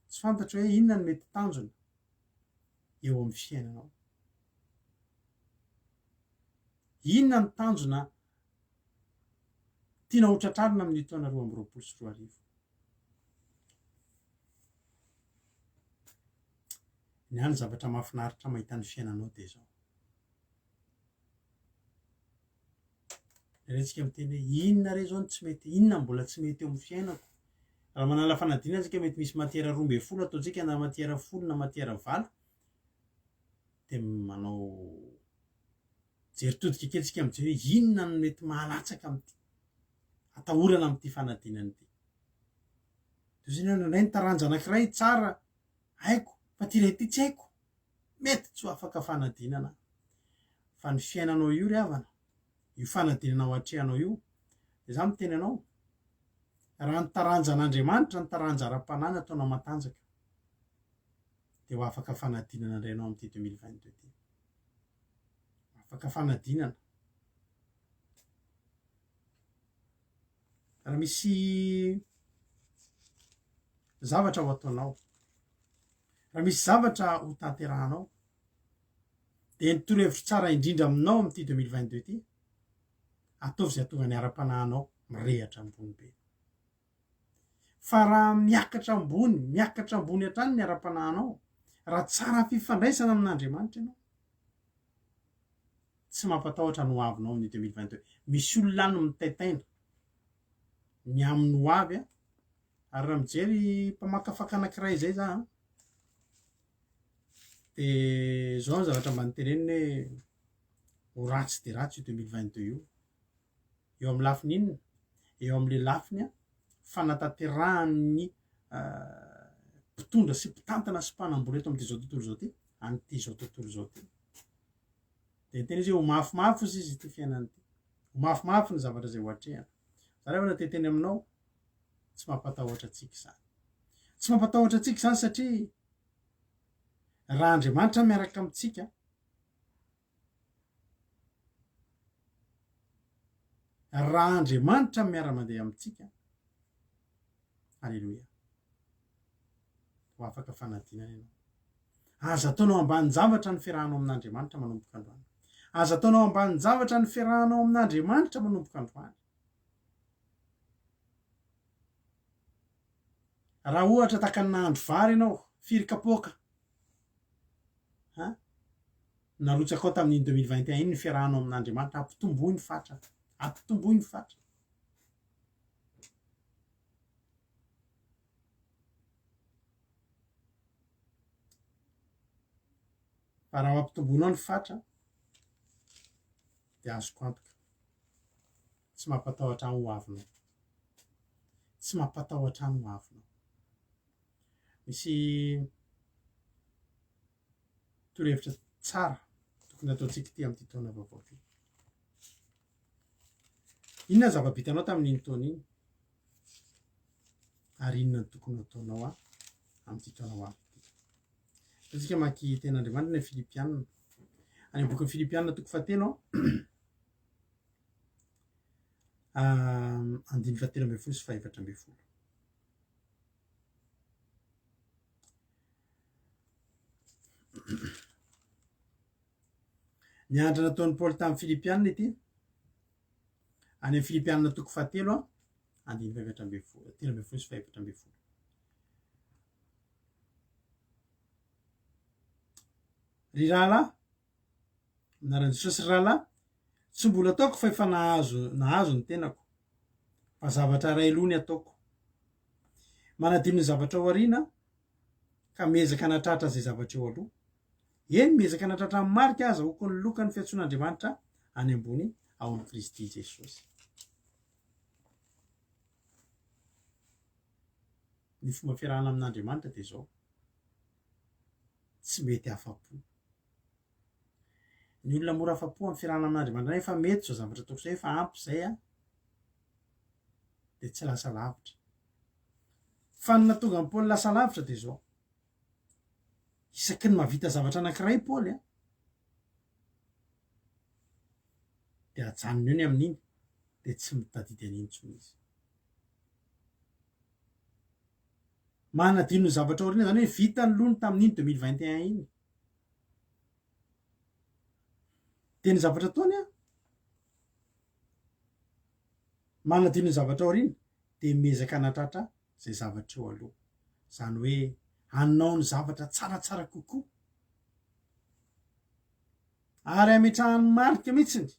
Tsy fantatro hoe inona no mety tanjona eo amin'ny fiainanao. Inona ny tanjona tianao ho tratrarina amin'io taona 2022? Ny ahy ny zavatra mahafinaritra mahita ny fiainanao dia izao. Indraindray tsika miteny hoe inona re zao no tsy mety, inona mbola tsy mety eo amin'ny fiainako. Raha manala fanadinana tsika mety misy matière 12 ataontsika na matière 10 na matière 8 dia manao jery todika kely tsika mijery hoe inona no mety mahalatsaka amin'ity atahorana amin'ity fanadinana ity. Toy izany hoe indraindray ny taranja anankiray tsara haiko fa ity iray ity tsy haiko. Mety tsy ho afaka fanadinana fa ny fiainanao io ry havana, io fanadinana ho atrehanao io, dia za miteny anao, raha ny taranja an'Andriamanitra, ny taranja ara-panahy no ataonao matanjaka, dia ho afaka fanadinana indray ianao amin'ity 2022 ity. Afaka fanadinana. Raha misy zavatra ho ataonao, raha misy zavatra ho tanterahanao, dia ny torohevitro tsara indrindra aminao amin'ity 2022 ity, ataovy izay hahatonga ny ara-panahinao mirehatra ambony be. Fa raha miakatra ambony, miakatra ambony hatrany ny ara-panahinao, raha tsara fifandraisana amin'Andriamanitra ianao, Tsy mampatahotra ny ho avinao amin'ny 2022. Misy olona any mitaintaina ny amin'ny ho avy an. Ary raha mijery mpamakafaka anankiray izay za an, de zao ny zavatra mba noteneniny hoe ho ratsy dia ratsy io 2022 io. Eo amin'ny lafiny inona? Eo amin'le lafiny an, fanatanterahan'ny mpitondra sy mpitantana sy mpanambola eto amin'ity zao tontolo izao ity, an'ity zao tontolo izao ity. Dia niteny izy hoe ho mafimafy ozy izy ity fiainana ity. Ho mafimafy ny zavatra izay ho atrehana. Za rehefa na te-hiteny aminao, tsy mampatahotra antsika izany. Tsy mampatahotra antsika izany satria raha Andriamanitra miaraka amintsika, raha Andriamanitra miara-mandeha amintsika, Aleloia. Ho afaka fanadinana ianao. Aza ataonao ambanin-javatra ny fiarahanao amin'Andriamanitra manomboka androany. Aza ataonao ambanin-javatra ny fiarahanao amin'Andriamanitra manomboka androany. Raha ohatra tahaka ny nahandro vary ianao, firy kapoaka ha? Narotsakao tamin'iny 2021 iny ny fiarahanao amin'Andriamanitra, ampitomboy ny fatra. Ampitomboy ny fatra. Fa raha ampitomboinao ny fatra dia azoko antoka tsy mampatahotra ahy ho avinao. Tsy mampatahotra ahy ny ho avinao. Misy torohevitra tsara tokony hataontsika ity amin'ity taona vaovao ity. Inona ny zava-bitanao tamin'iny taona iny? Ary inona no tokony hataonao amin'ity taona ho avy ity? Antsika mamaky tenin'Andriamanitra ny Filipiana. Any amin'ny bokin'ny Filipiana toko fahatelo andininy fahatelo ambin'ny folo sy fahefatra ambin'ny folo. Ny anatra nataon'i Paoly tamin'ny Filipiana ity. Any amin'ny Filipiana toko fahatelo andininy fahefatra ambin'ny folo, 13 sy fahefatra ambin'ny folo. Ry rahalahy, anaran'i Jesosy ry rahalahy, tsy mbola ataoko fa efa nahazo nahazo ny tenako, fa zavatra iray loha ny ataoko. Manadino ny zavatra ao aoriana ka miezaka hanatratra izay zavatra eo aloha. Eny, miezaka hanatratra ny marika aza ho ny lokan'ny fiantsoan'Andriamanitra any ambony ao amin'i Kristy Jesosy. Ny fomba fiarahana amin'Andriamanitra dia izao, tsy mety afa-po. Ny olona mora afa-po amin'ny fiarahana amin'Andriamanitra, efa mety izao zavatra ataoko izao, efa ampy izay an, dia tsy lasa lavitra. Fa ny nahatonga an'i Paoly lasa lavitra dia izao, isaky ny mahavita zavatra anankiray Paoly an, dia ajanony eo ny amin'iny, dia tsy mitadidy an'iny intsony izy. Manadino ny zavatra aoriana, izany hoe vita ny lohany tamin'iny 2021 iny. Dia ny zavatra ataony an, manadino ny zavatra aoriana, dia miezaka hanatratra izay zavatra eo aloha. Izany hoe hanao ny zavatra tsaratsara kokoa. Ary ametrahany marika mihitsiny.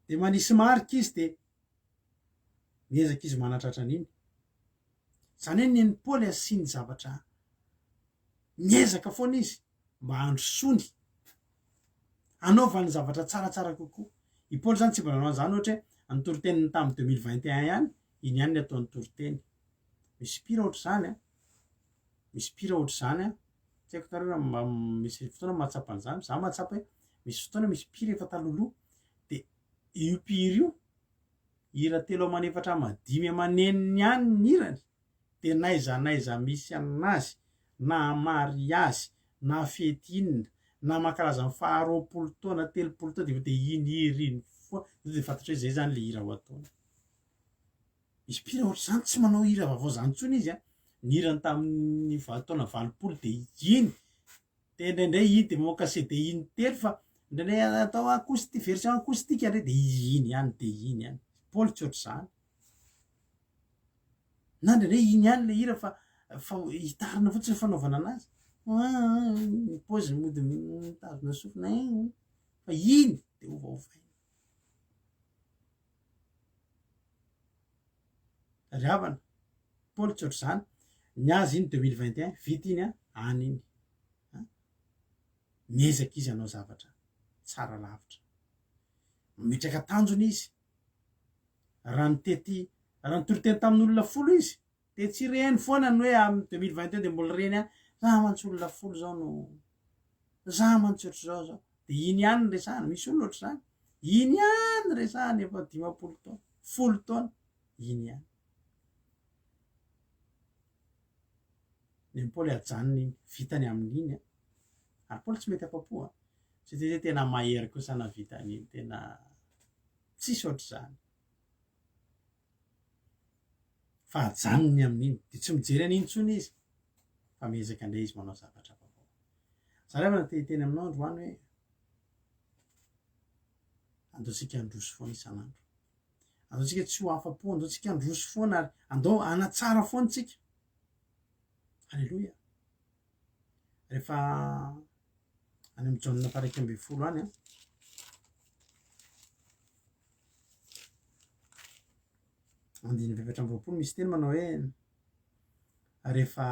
Dia manisy marika izy dia miezaka izy manatratra an'iny. Izany hoe nen'i Paoly asiany zavatra miezaka foana izy mba handrosoany, hanaovany zavatra tsaratsara kokoa. I Paoly izany tsy mba nanao an'izany ohatra hoe ny toriteniny tamin'ny 2021 ihany, iny ihany ny ataony toriteny. Misy mpihira ohatr'izany an, misy mpihira ohatr'izany an, tsy haiko nareo raha mba misy fotoana mahatsapa an'izany, za mahatsapa hoe misy fotoana misy mpihira efa talohaloha de io mpihira io, hira telo aman'efatra aman-dimy aman'enina ihany ny hirany, de n'aiza n'aiza misy an'azy, na mariazy, na fety inona, na mankalaza ny faha 20 taona, 30 taona de de iny hira iny foana, de de fantatra hoe zay zany le hira ho ataony. Misy mpihira ohatr'izany tsy manao hira vaovao zany intsony izy an, ny hirany tamin'ny taona 80 de iny, de indraindray iny de mamoaka CD intelo fa indraindray atao acoustique, version acoustique indray de iny ihany de iny ihany, Paoly tsy ohatr'izany. Na indraindray iny ihany le hira fa fa hitarina fotsiny ny fanaovana anazy. Ny paoziny mody mitazona sofina fa iny de ovaovaina. Ry havana, Paoly tsy ohatr'izany, ny azy iny 2021, vita iny an, any iny. Miezaka izy hanao zavatra tsara lavitra. Mametraka tanjona izy. Raha nitety, raha nitory teny tamin'olona folo izy, dia tsy reny foana ny hoe amin'ny 2021 dia mbola reny ihany, za mantsy olona folo zao no, za mantsy ohatr'izao zao. Dia iny ihany no resahana, misy olona ohatr'izany, iny ihany no resahana efa 50 taona, folo taona, iny ihany. Nen'i Paoly ajanony iny, vitany amin'iny an. Ary Paoly tsy mety afa-po an. Satria tena mahery kosa nahavita an'iny, tena tsisy ohatr'izany. Fa ajanony amin'iny, dia tsy mijery an'iny intsony izy, fa miezaka indray izy manao zavatra vaovao. Za ry havana te hiteny aminao androany hoe andao tsika handroso foana isan'andro. Andao tsika tsy ho afa-po, andao tsika handroso foana ary andao hanatsara foana tsika. Aleloia. Rehefa any amin'ny Jaona faha 11 any an, andininy 24 misy teny manao hoe rehefa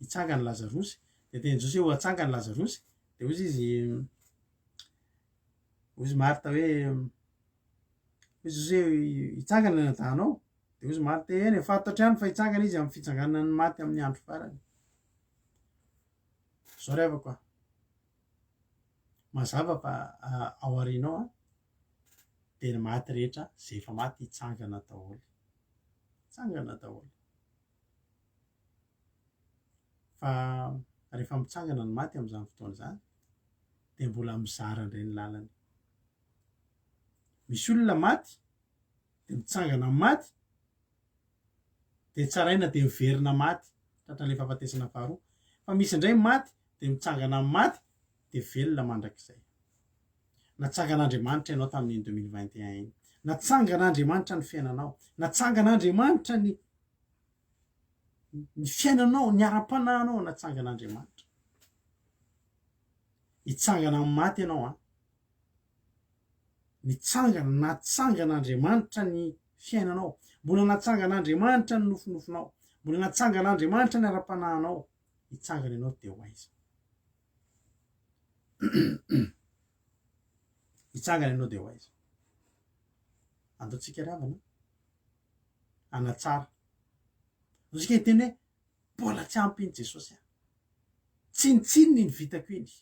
hitsangana Lazarosy dia tenin'i Jesosy hoe ho atsangana Lazarosy dia hoy izy hoy izy Marta hoe hoy Jesosy hoe hitsangana ny anadahinao dia hoy izy Marta eny e fantatro ihany fa hitsangana izy amin'ny fitsanganan'ny maty amin'ny andro farany zao ry havako a Mazava fa ao aoriana ao dia ny maty rehetra izay efa maty hitsangana daholo. Hitsangana daholo. Fa rehefa mitsangana ny maty amin'izany fotoana izany dia mbola mizara indray ny lalany. Misy olona maty dia mitsangana amin'ny maty dia tsaraina dia miverina maty tratran'ilay fahafatesana faharoa fa misy indray maty dia mitsangana amin'ny maty dia velona mandrakizay. Natsangan'Andriamanitra ianao tamin'iny 2021 iny. Natsangan'Andriamanitra ny fiainanao. Natsangan'Andriamanitra ny ny fiainanao, ny ara-panahinao natsangan'Andriamanitra. Hitsangana amin'ny maty ianao an. Nitsangana, natsangan'Andriamanitra ny fiainanao. Mbola natsangan'Andriamanitra ny nofonofinao. Mbola natsangan'Andriamanitra ny ara-panahinao. Hitsangana ianao dia ho aiza? Hitsangana ianao dia ho aiza? Andao tsika ry havana hanatsara. Andao tsika hiteny hoe mbola tsy ampy iny Jesosy a. Tsinontsinona iny vitako iny.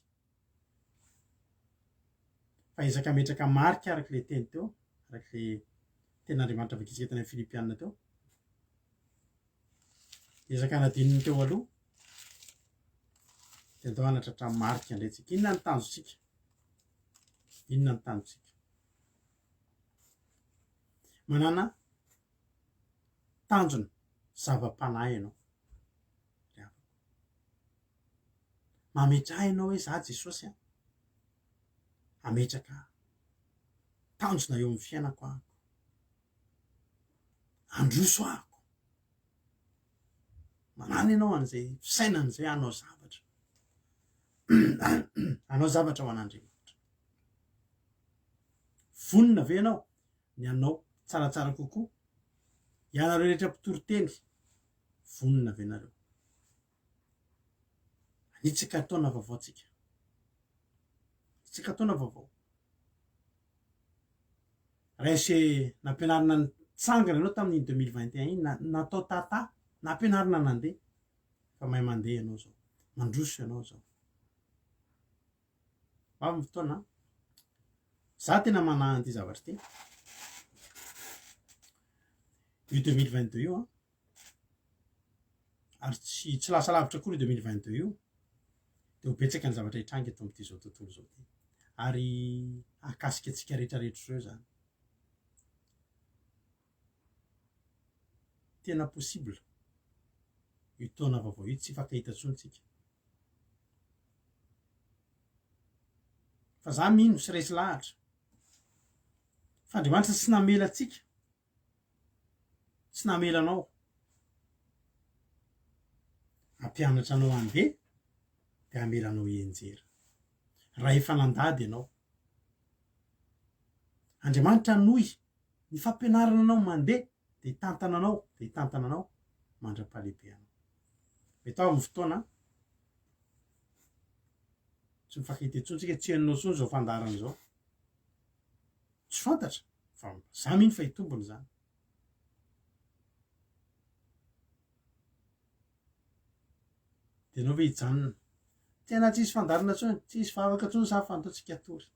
Fa ezaka ametraka marika araka ilay teny teo, araka ilay tenin'Andriamanitra vakintsika tany amin'ny Filipiana teo. Ezaka hanadino ny teo aloha. Dia andao hanatratra marika indray tsika. Inona ny tanjontsika? Inona ny tanjontsika? Manana tanjona zava-panahy ianao. Mametraha ianao hoe za Jesosy an, hametraka tanjona eo amin'ny fiainako aho. Handroso ahako. Manana ianao an'izay fisainana izay hanao zavatra. Hanao zavatra ho an'Andriamanitra. Vonona ve ianao ny hanao tsaratsara kokoa? Ianareo rehetra mpitory teny, vonona ve nareo? Hanitsaka taona vaovao tsika. Hanitsaka taona vaovao. Raha nampianarina nitsangana ianao tamin'iny 2021 iny, natao tata, nampianarina nandeha, fa mahay mandeha ianao izao. Mandroso ianao izao. Ho avy ny fotoana. Za tena manahy an'ity zavatra ity. Io 2022 io an. Ary tsy tsy lasa lavitra akory io 2022 io. Dia ho betsaka ny zavatra hitranga eto amin'ity izao tontolo izao ity. Ary hahakasika antsika rehetra rehetra ireo izany. Tena possible io taona vaovao io tsy hifankahita intsony tsika. Fa za mino sy resy lahatra fa Andriamanitra tsy namela antsika, tsy namela anao hampianatra anao handeha de hamela anao hianjera. Raha efa nandady ianao, Andriamanitra hanohy ny fampianarana anao mandeha dia hitantana anao, dia hitantana anao mandra-pahalehibe anao. Mety avy ny fotoana tsy mifankahita intsony tsika, tsy henonao intsony izao fandaharana izao. Tsy fantatra fa za mino fa hitombina izany. Dia ianao ve hijanona? Tena tsisy fandaharana intsony, tsisy vavaka intsony sa fa antaontsika hatory?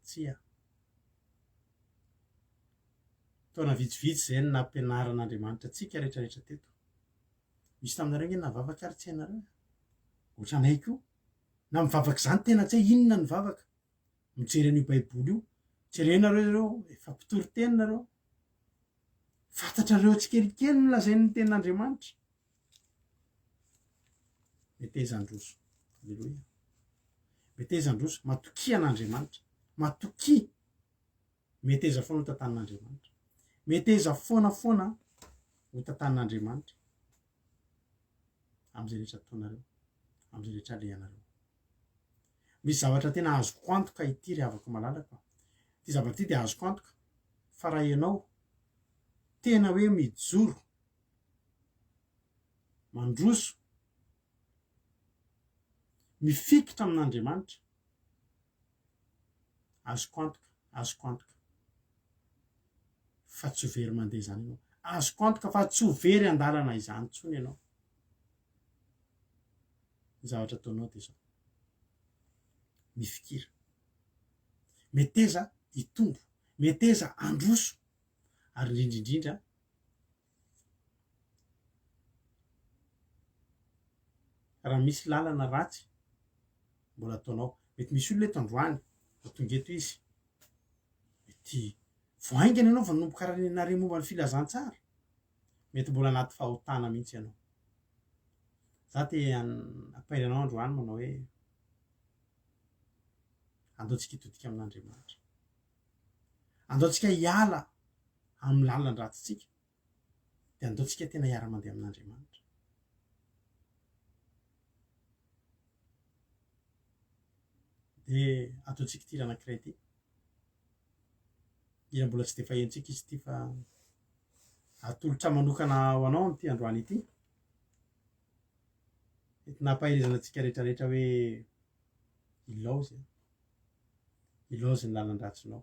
Tsia. Taona vitsivitsy izay no nampianaran'Andriamanitra antsika rehetrarehetra teto. Misy taminareo ange navavaka ary tsy hainareo e. Ohatranay koa. Na mivavaka izany tena tsy hay inona ny vavaka. Mijery an'io baiboly io. Jerenareo ireo, efa mpitory teny nareo. Fantatrareo tsikelikely ny lazain'ny tenin'Andriamanitra. Meteza handroso. Aleloia. Meteza handroso. Matokia an'Andriamanitra. Matokia. Meteza foana ho tantanin'Andriamanitra. Meteza foana foana ho tantanin'Andriamanitra. Amin'izay rehetra ataonareo. Amin'izay rehetra alehanareo. Misy zavatra tena azoko antoka ity ry havako malalako. Ity zavatra ity dia azoko antoka fa raha ianao tena hoe mijoro mandroso, mifikitra amin'Andriamanitra, azoko antoka, azoko antoka fa tsy ho very mandeha izany ianao. Azoko antoka fa tsy ho very an-dalana izany intsony ianao. Ny zavatra ataonao dia izao, mifikira, meteza hitombo, meteza handroso, ary indrindra indrindra Raha misy lalana ratsy mbola ataonao. Mety misy olona eto androany vao tonga eto izy. Mety vao haingana ianao vao nanomboka nare momba ny filazantsara. Mety mbola anaty fahotana mihitsy ianao. Za te hampahery anao androany manao hoe andao tsika hitodika amin'Andriamanitra. Andao tsika hiala amin'ny lalan-dratsintsika dia andao tsika tena hiara-mandeha amin'Andriamanitra. Dia ataontsika ity hira anankiray ity. Hira mbola tsy dia fahentsika izy ity fa atolotra manokana ho anao amin'ity androany ity. Entina hampaherezana antsika rehetrarehetra hoe ilaozy, ilaozy ny lalan-dratsinao.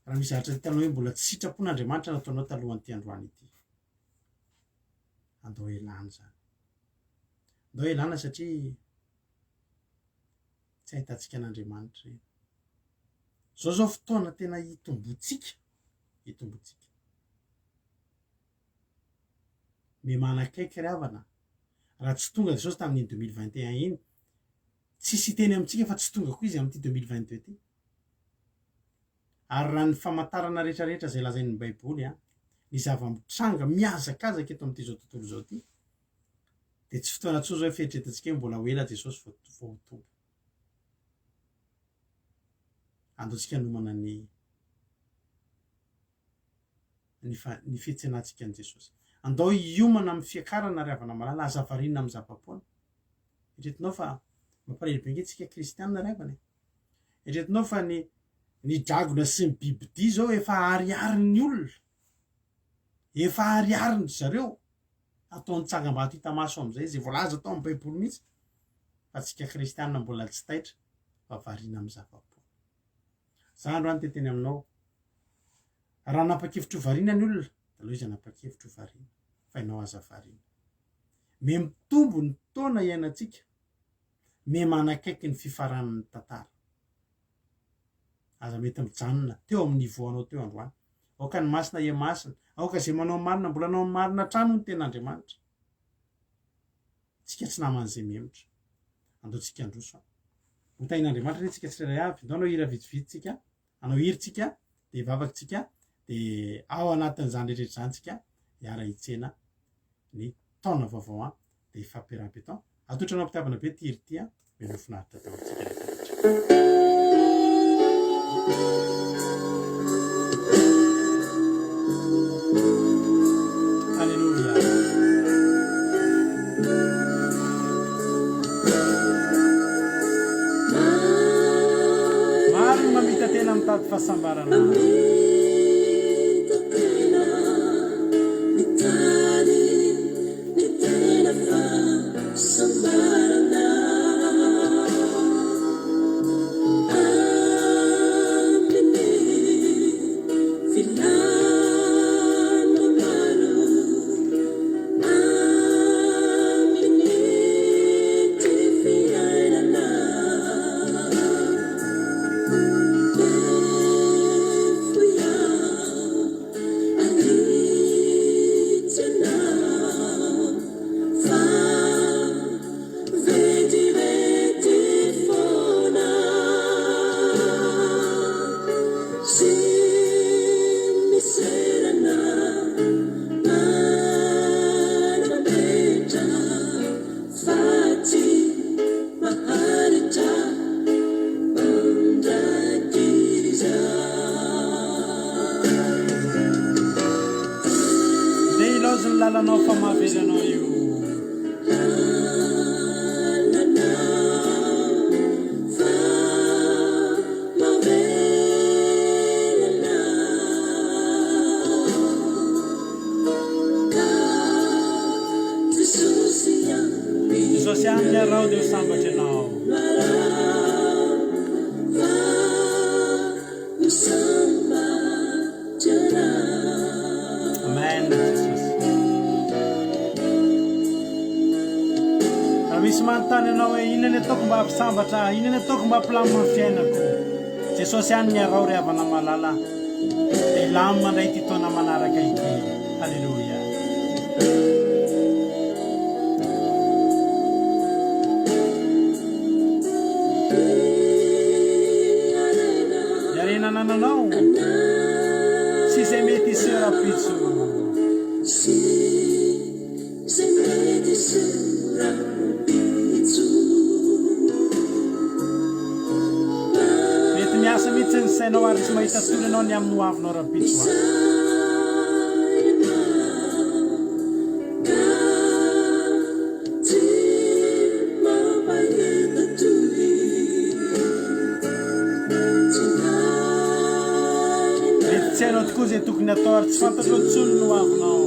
Raha misy zavatra hitanao hoe mbola tsy sitrapon'Andriamanitra nataonao talohan'ity androany ity, andao hialana izany. Andao hialana satria tsy ahitantsika an'Andriamanitra ireny. Izao izao fotoana tena hitomboantsika, hitomboantsika. Miha-manakaiky ry havana, raha tsy tonga Jesosy tamin'iny 2021 iny, Tsisy hiteny amintsika fa tsy tonga koa izy amin'ity 2022 ity. Ary raha ny famantarana rehetra rehetra izay lazain'ny Baiboly an, ny zava-mitranga mihazakazaka eto amin'ity izao tontolo izao ity, dia tsy fotoana intsony izao fieritreretantsika hoe mbola ho ela Jesosy vao vao ho Tompo. Andao tsika hanomana ny ny fa ny fihetsenantsika an'i Jesosy. Andao hiomana amin'ny fiakarana ry havana malala, aza variana amin'ny zava-poana. Eritreretinao fa mampalahelo be ange tsika kristianina ry havana e. Eritreretinao fa ny ny dragona sy ny bibidia izao efa ahariharin'ny olona. Efa ahariharin-dry zareo. Ataony tsangambato hita maso amin'izay izay voalaza tao amin'ny Baiboly mihitsy. Fa tsika kristianina mbola tsy taitra fa variana amin'ny zava-poana. Za androany te teny aminao. Raha nanapa-kevitra ho variana ny olona, dia aleo izy hanapa-kevitra ho variana, fa ianao aza variana. Miha mitombo ny taona iainantsika, miha manakaiky ny fifaran'ny tantara. Aza mety mijanona teo amin'ny niveau anao teo androany. Aoka ny masina hihamasina, aoka izay manao ny marina mbola hanao ny marina hatrany hoy ny tenin'Andriamanitra. Tsika tsy naman'izay mihemotra. Andao tsika handroso. Ho tahin'Andriamanitra anie tsika tsirairay avy. Ndao hanao hira vitsivitsy tsika. Hanao hira tsika, dia hivavaka tsika, dia ao anatin'izany rehetra izany tsika hiara hitsena ny taona vaovao an, dia hifampiarahaba eto an. Atolotra anao am-pitiavana be ity hira ity an, mino ho finaritra daholo tsika rehetra rehetra. Alléluia. Maro ny mamita-tena mitady fahasambarana. Ndeha hilaozy ny lalanao fa mahavery anao io. Jesosy ihany iaraho dia ho sambatra ianao. Amen Jesosy. Raha misy manontany anao hoe inona ny ataoko mba hampisambatra ahy, inona ny ataoko mba hampilamina ny fiainako, Jesosy ihany ny araho ry havana malala. Dia hilamina indray ity taona manaraka ity. Haleloia. Ny harena anananao sy izay mety hiseho rahampitso. Mety miasa mihitsy ny sainao ary tsy mahita tory ianao ny amin'ny hoavinao rahampitso a. Mety tsy hainao tokoa izay tokony hatao ary tsy fantatrao intsony ny hoavinao.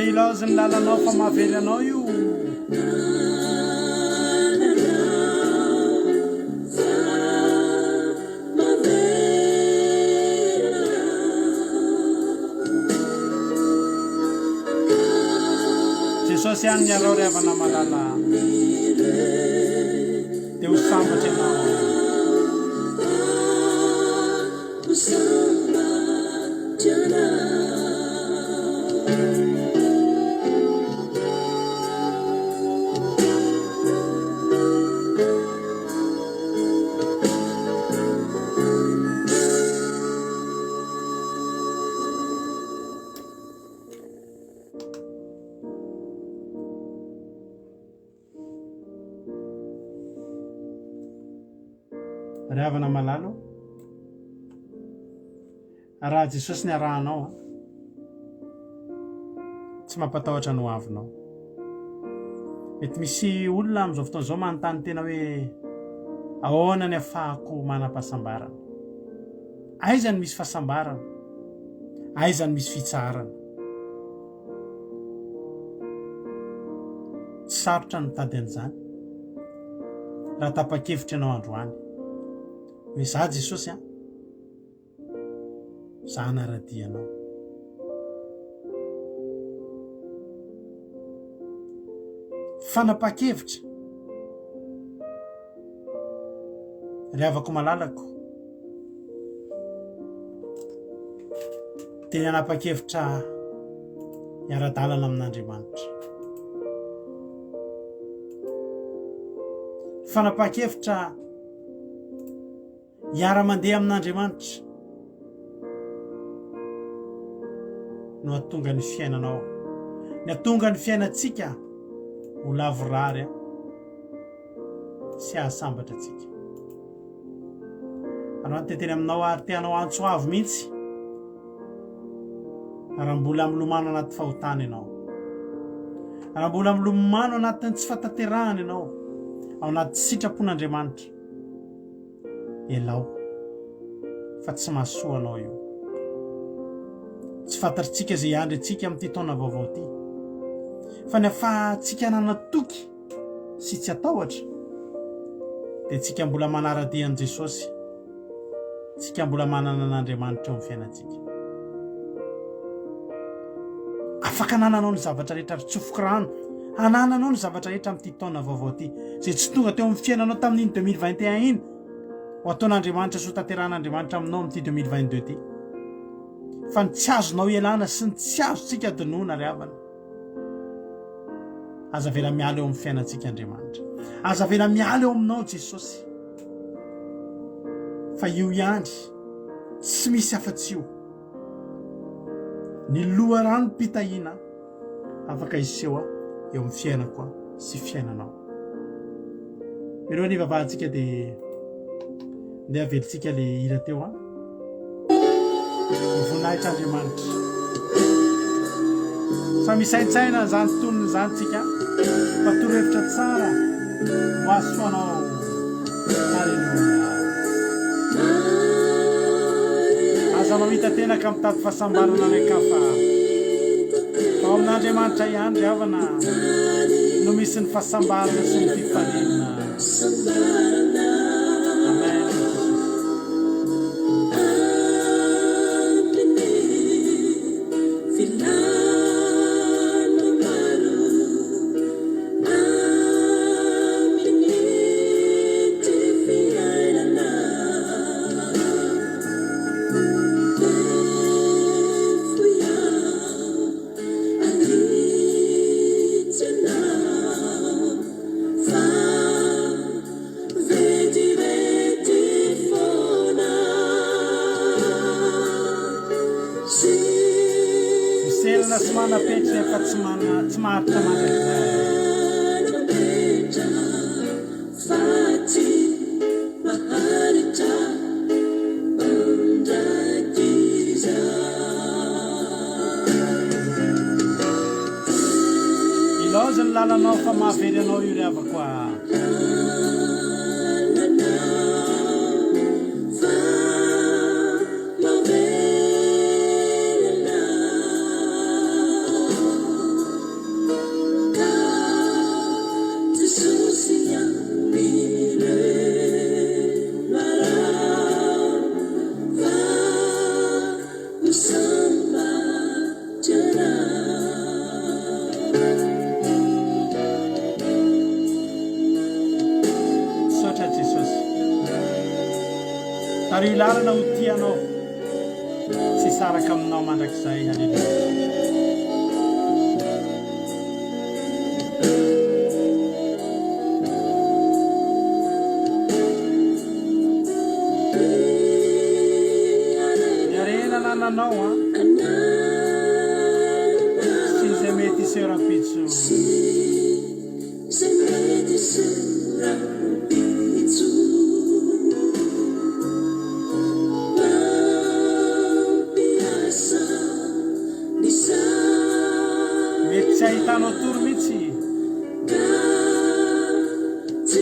Ilaozy ny lalanao fa mahavery anao io. Jesosy ihany ny arao ry havana malala. Dia ho sambatra ianao. Ry havana malala ô, raha Jesosy ny arahanao a, tsy mampatahotra ny hoavinao. Mety misy olona amin'izao fotoana izao manontany tena hoe ahoana ny afahako manam-pahasambarana? Aiza no misy fahasambarana? Aiza no misy fitsaharana? Tsy sarotra ny mitady an'izany raha tapa-kevitra ianao androany hoe za Jesosy an, za hanara-dia anao. Fanapahan-kevitra ry havako malalako dia ny hanapa-kevitra hiara-dalana amin'Andriamanitra. Fanapahan-kevitra hiara-mandeha amin'Andriamanitra no hahatonga ny fiainanao, ny hahatonga ny fiainantsika ho lavorary sy hahasambatra antsika. Androany te teny aminao ary te hanao antso avo mihitsy raha mbola milomano anaty fahotana ianao. Raha mbola milomano anatin'ny tsy fahatanterahana ianao, ao anaty sitrapon'Andriamanitra, elao fa tsy mahasoa anao io. Tsy fantatritsika izay hiandry antsika amin'ity taona vaovao ity. Fa ny afahantsika hanana toky sy tsy hatahotra dia tsika mbola manara-dia an'i Jesosy, tsika mbola manana an'Andriamanitra eo amin'ny fiainantsika. Afaka anananao ny zavatra rehetra ary tsofiko rano hanananao ny zavatra rehetra amin'ity taona vaovao ity izay tsy tonga teo amin'ny fiainanao tamin'iny 2021 iny ho ataon'Andriamanitra sy ho tanterahan'Andriamanitra aminao amin'ity 2022 ity. Fa ny tsy azonao ialana sy ny tsy azontsika adinoina ry havana. Aza avela miala eo amin'ny fiainantsika Andriamanitra. Aza avela miala eo aminao Jesosy. Fa io ihany, tsy misy afa-tsy io. Ny loharanom-pitahiana afaka hiseho eo amin'ny fiainako sy fiainanao. Ireo ny hivavahantsika dia ndeha avelintsika le hira teo an. Ny voninahitr'Andriamanitra. Samy hisaintsaina an'izany tonony izany tsika fa torohevitra tsara ho azo anao. Haleloia. Aza mamita-tena ka mitady fahasambarana any an-kafa. Fa ao amin'Andriamanitra ihany ry havana no misy ny fahasambarana sy ny fifaliana. Amen. Miserana sy manam-petra rehefa tsy mana tsy maharitra mandrakizay. Ilaozy ny lalanao fa mahavery anao io ry havako a. Tariho lalana ho tia Anao, tsy hisaraka aminao mandrakizay. Haleloia. Ny harena anananao an, sy izay mety hiseho rahampitso. Mety tsy ahitanao tory mihitsy. Tsy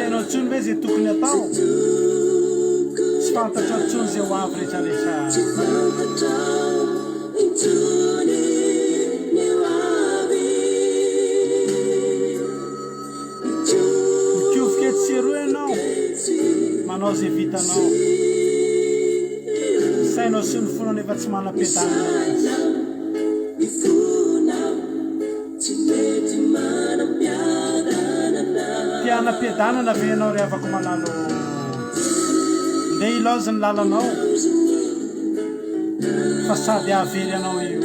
hainao intsony ve izay tokony atao? Tsy fantatrao intsony izay ho avy rehetra rehetra. Mikofoka etsy sy eroa ianao, manao izay vitanao. Ny sainao sy ny fonao nefa tsy manam-piadanana mihitsy. Te hanam-piadanana ve ianao ry havako malala ô? Ndeha hilaozy ny lalanao fa sady hahavery anao io.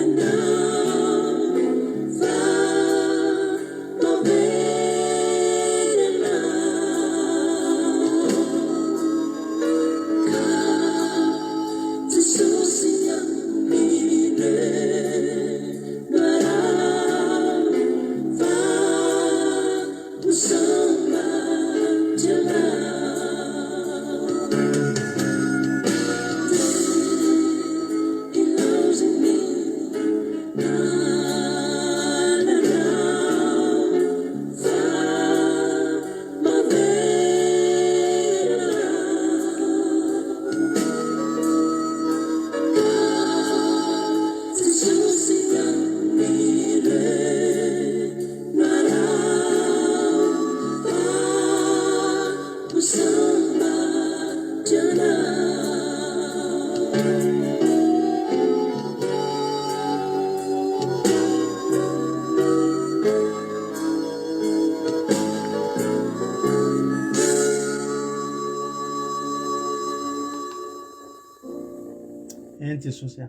Eny Jesosy a.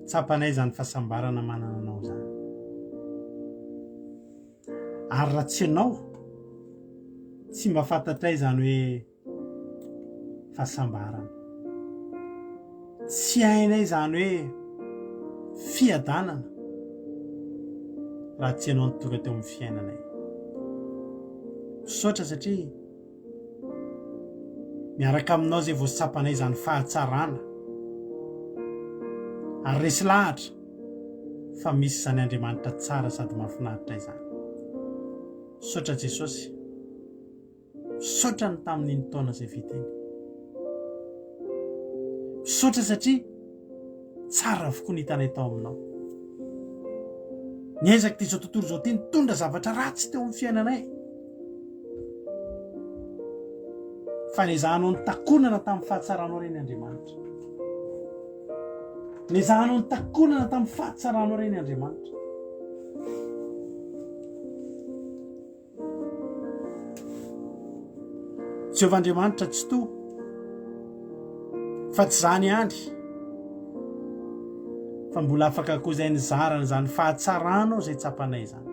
Tsapanay izany fahasambarana manana anao izany. Ary raha tsy ianao, tsy mba fantatray izany hoe fahasambarana. Tsy hainay izany hoe fiadanana raha tsy ianao no tonga teo amin'ny fiainanay. Misaotra satria miaraka aminao izay vao tsapanay izany fahatsarana ary resy lahatra fa misy izany Andriamanitra tsara sady mahafinaritra izany. Misaotra Jesosy. Misaotra ny tamin'iny taona izay vita iny. Misaotra satria tsara avokoa ny hitanay tao aminao. Niezaka ity izao tontolo izao ity nitondra zavatra ratsy teo amin'ny fiainanay. Fa nezahanao nitakonana tamin'ny fahatsaranao ireny Andriamanitra. Nezahanao nitakonana tamin'ny fahatsaranao ireny Andriamanitra. Jehovah Andriamanitra Tsitoha, fa tsy izany ihany, fa mbola afaka koa izay nizara an'izany fahatsaranao izay tsapanay izany.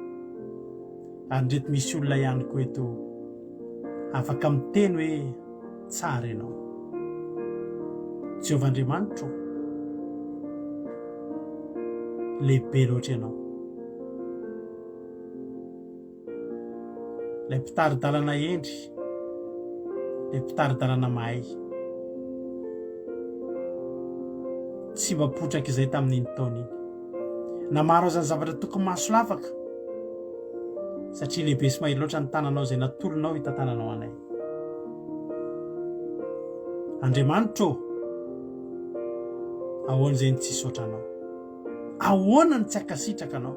Ary ndreto misy olona ihany koa eto afaka miteny hoe tsara ianao. Jehovah Andriamanitro, lehibe loatra ianao. Ilay mpitari-dalana hendry, ilay mpitari-dalana mahay. Tsy mba potraka izay tamin'iny taona iny. Na maro aza ny zavatra tokony mahasolafaka, satria lehibe sy mahery loatra ny tananao izay natolonao hitantananao anay. Andriamanitro ô, ahoana izay ny tsy hisaotra anao? Ahoana no tsy hankasitraka anao?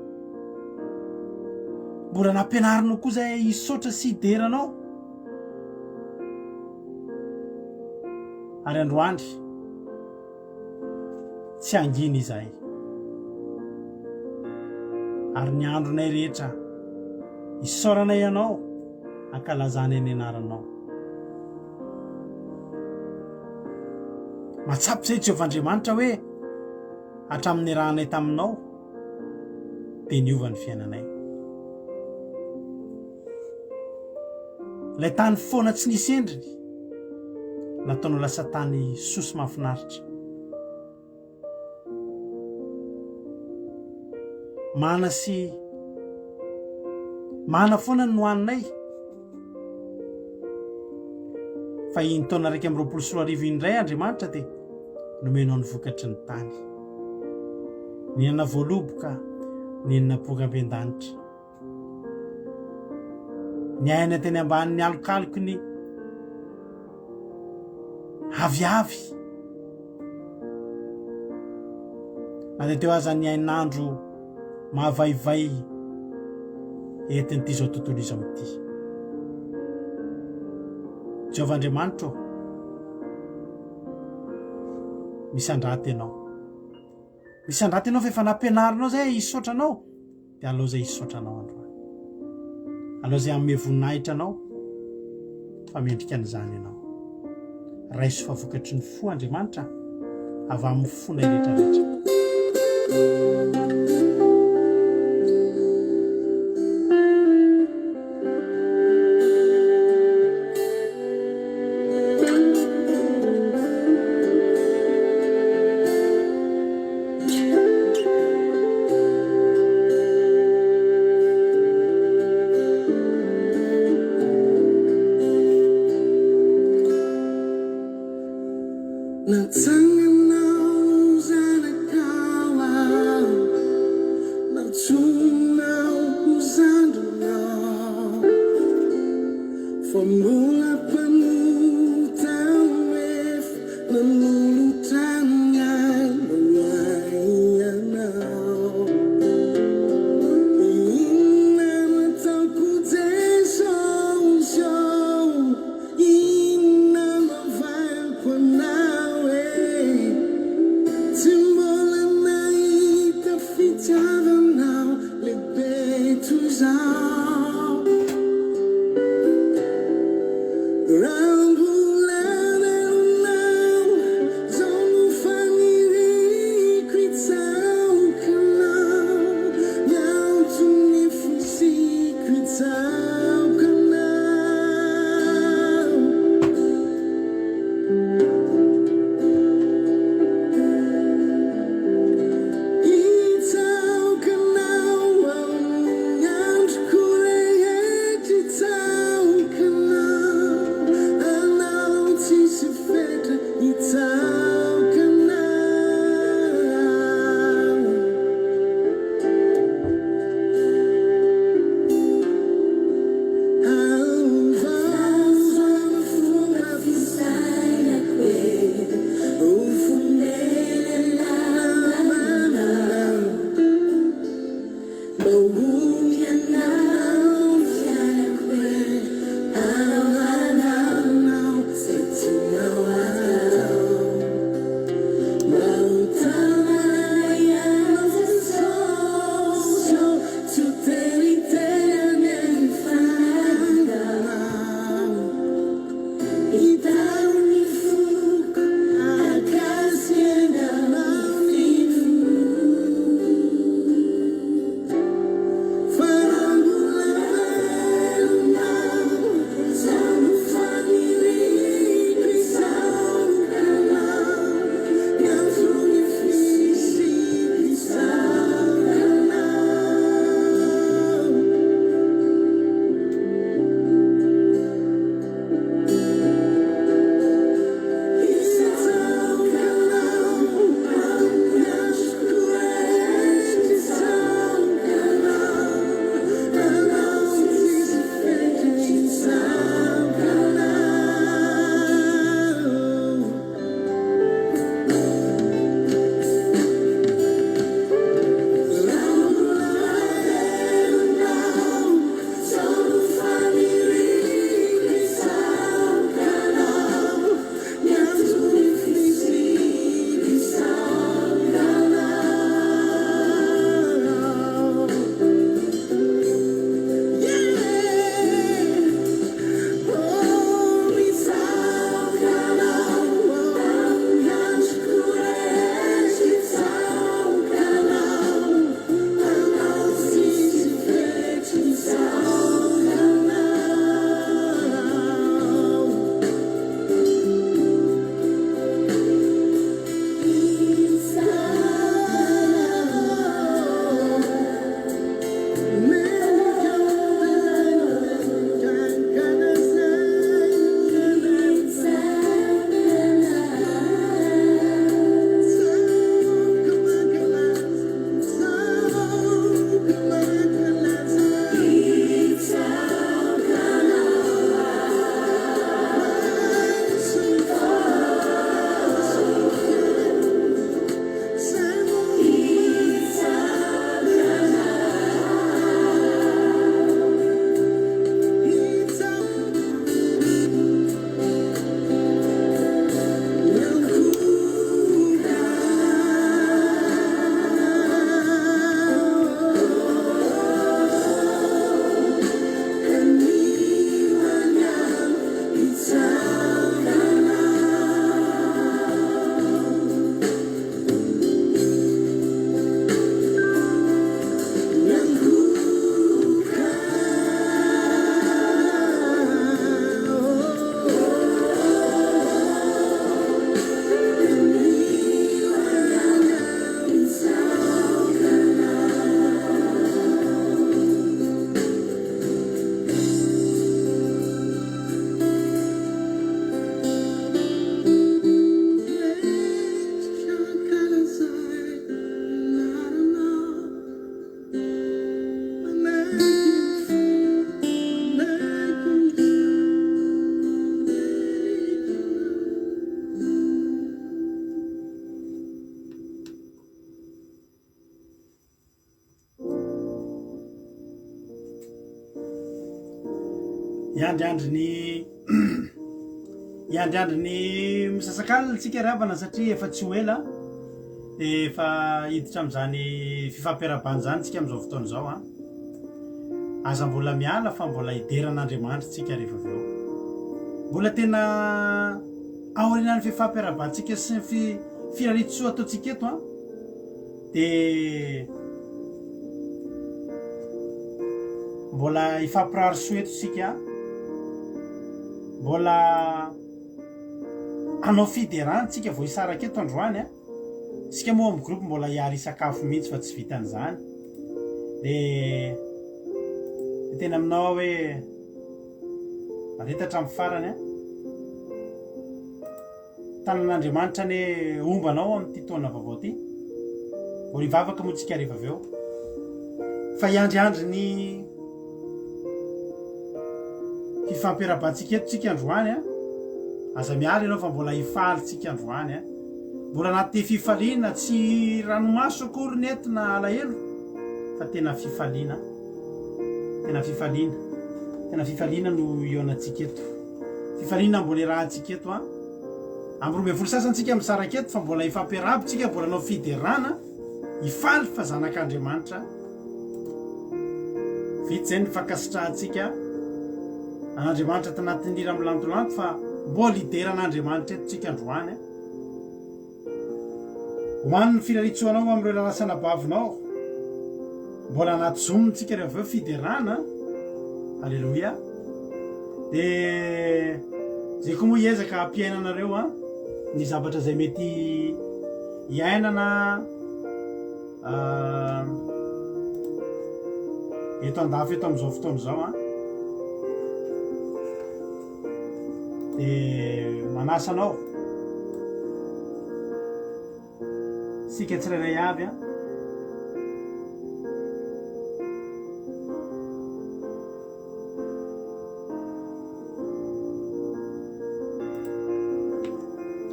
Mbola nampianarinao koa zahay hisaotra sy hidera anao. Ary androany, tsy hangina izahay. Ary ny andronay rehetra isaoranay Anao, ankalazanay ny anaranao. Mahatsapa izay Jehovah Andriamanitra hoe hatramin'ny niarahanay taminao dia niova ny fiainanay. Ilay tany foana tsy nisy endriny nataonao lasa tany soa sy mahafinaritra. Mana sy mana foana ny nohaninay. Fa iny taona 2021 iny indray Andriamanitra dia nomenao ny vokatry ny tany. Nihinana voaloboka, nihinana ampongamben-danitra. Niaina teny ambanin'ny alokaloky ny aviavy. Na dia teo aza ny hainandro mahavaivay entin'ity izao tontolo izao ity. Jehovah Andriamanitro ô, misandrata ianao. Misandrata ianao fa efa nampianarinao izay hisaotra anao. Dia alao izay hisaotra anao androany. Alao izay hanome voninahitra anao fa mendrika an'izany ianao. Raiso fa vokatry ny fo Andriamanitra avy amin'ny fonay rehetra rehetra. Natsanganao zanakao aho, nantsoinao ho zandrinao, fa mbola mpanota aho efa Nanolotra ny aina ho ahy Ianao. Inona no ataoko Jesosy ô? Inona no havaliko Anao e? Tsy mbola nahita fitiavana aho lehibe toy izao. Raha mbola velona aho. Hiandriandry ny hiandriandry ny misasakalina tsika ry havana satria efa tsy ho ela dia efa hiditra amin'izany fifampiarahabana izany tsika amin'izao fotoana izao an. Aza mbola miala fa mbola hidera an'Andriamanitra tsika rehefa avy eo. Mbola tena aorianan'ny fifampiarahabantsika sy ny fi firarian-tsoa ataontsika eto an. Dia mbola hifampirary soa eto isika, mbola hanao fiderana isika vao hisaraka eto androany a. Isika moa amin'ny groupe mbola hiary hisakafo mihitsy fa tsy vitan'izany. Dia tena aminao aho hoe mareta hatramin'ny farany a. Tanan'Andriamanitra anie homba anao amin'ity taona vaovao ity. Mbola hivavaka moa tsika rehefa avy eo. Fa hiandriandry ny fifampirabantsika eto tsika androany a. Aza miala ianao fa mbola hifaly tsika androany a. Mbola anaty fifaliana, tsy ranomaso akory ny eto na alahelo fa tena fifaliana. Tena fifaliana. Tena fifaliana no hihaonantsika eto. Fifaliana mbola iarahantsika eto an. Amin'ny 12 sasany tsika misaraka eto fa mbola hifampiarahaba tsika, mbola hanao fiderana, hifaly fa zanak'Andriamanitra. Vita izay ny fankasitrahantsika an'Andriamanitra tanatin'ny hira milantolanto fa mbola hidera an'Andriamanitra eto tsika androany. Ho an'ny firariantsoanao amin'ireo lalasan'abavinao. Mbola anaty zoom tsika rehefa avy eo fiderana. Alléluia. Dia zay koa moa hiezaka hampiaina anareo an ny zavatra izay mety hiainana eto andafy eto amin'izao fotoana izao an. Dia manasa anao isika tsirairay avy an.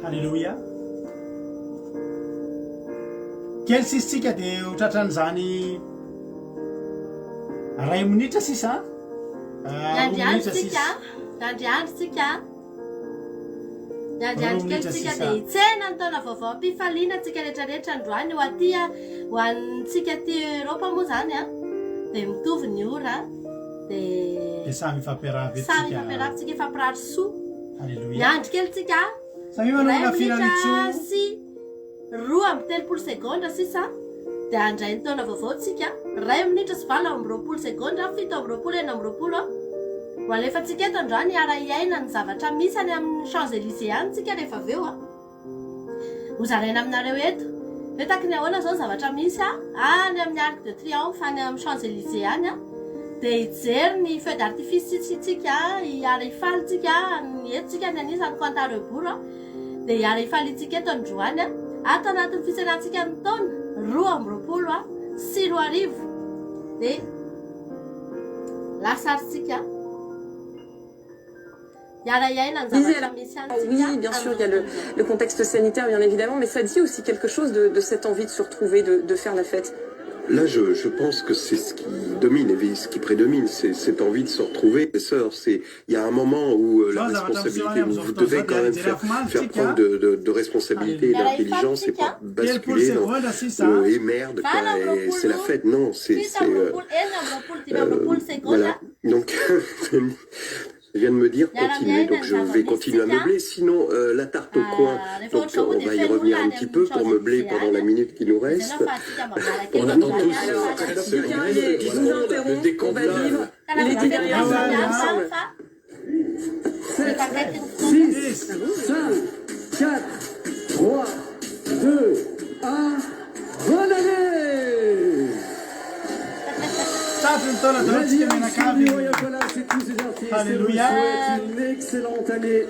Haleloia. Kely sisa tsika dia ho tratran'izany ray minitra sisa. Miandry andro tsika, miandry andro tsika. Miandry andro kely tsika dia hitsena ny taona vaovao am-pifaliana tsika rehetra rehetra androany ho aty ho antsika aty Europe moa zany a dia mitovy ny ora dia Dia samy hifampiarahaba eto samy tsika. hifampiarahaba tsika hifampirary soa. Alléluia. Miandry kely tsika. Samia Iray manonona minitra firariantsoa. sy 32 segondra sisa dia handray ny taona vaovao tsika, iray minitra sy 28 segondra, 27, 26, ho alefantsika eto androany hiara-hiaina ny zavatra misy any amin'ny Champs Elysées any tsika rehefa avy eo. Ho zaraina aminareo eto hoe taky ny ahoana izao ny zavatra misy any amin'ny Arc de Triomphe any amin'ny Champs Elysées any dia hijery ny feu d'artifice tsika, hiara-hifaly tsika, eto tsika ny an'iza any Compte à Rebours. Dia hiara-hifaliantsika eto androany, ato anatin'ny fitsenantsika ny taona 2022. Dia lasa ary tsika hiara-hiaina ny zavatra misy any tsika Oui, bien sûr, il y a le, le contexte sanitaire, bien évidemment, mais ça dit aussi quelque chose de, de cette envie de se retrouver, de, de faire la fête. Là, je, je pense que c'est ce qui domine, et ce qui prédomine, c'est cette envie de se retrouver. Sœurs, c'est il y a un moment où euh, la Zao zavatra miseho any responsabilité, amin'izao vous, vous fotoana devez izao quand dia même jery faire, afomaly faire tsika preuve de, de, de responsabilité et d'intelligence et pas 30 basculer dans segondra sisa le et merde, quoi, 28 et c'est la fête. Non, c'est. c'est, euh, 27, euh, 26 segondra voilà. Donc, je viens de me dire continuer, miara-miaina donc ny je vais zava-misy continuer à tsika. meubler. Sinon, euh, la tarte au coin, Ah, rehefa donc ohatra on moa dia va y feno revenir olona un any petit amin'ny peu pour meubler Champs-Élysées pendant la any minute qui nous dia zay reste. no ahafahantsika mba miala On kely attend androany tous any euh, fa ce Guy le Carlier, je vous le interromps. On va décompte. vivre karazana les dix fety dernières maro années samihafa ensemble. fa rehefa akaiky ny fotoana 6, 5, 4, 3, 2, 1. Bonne année Tratry ny taona daholo tsika La mianakavy. direction du Royal Palace et tous ses artistes vous Alléluia. souhaitent une excellente année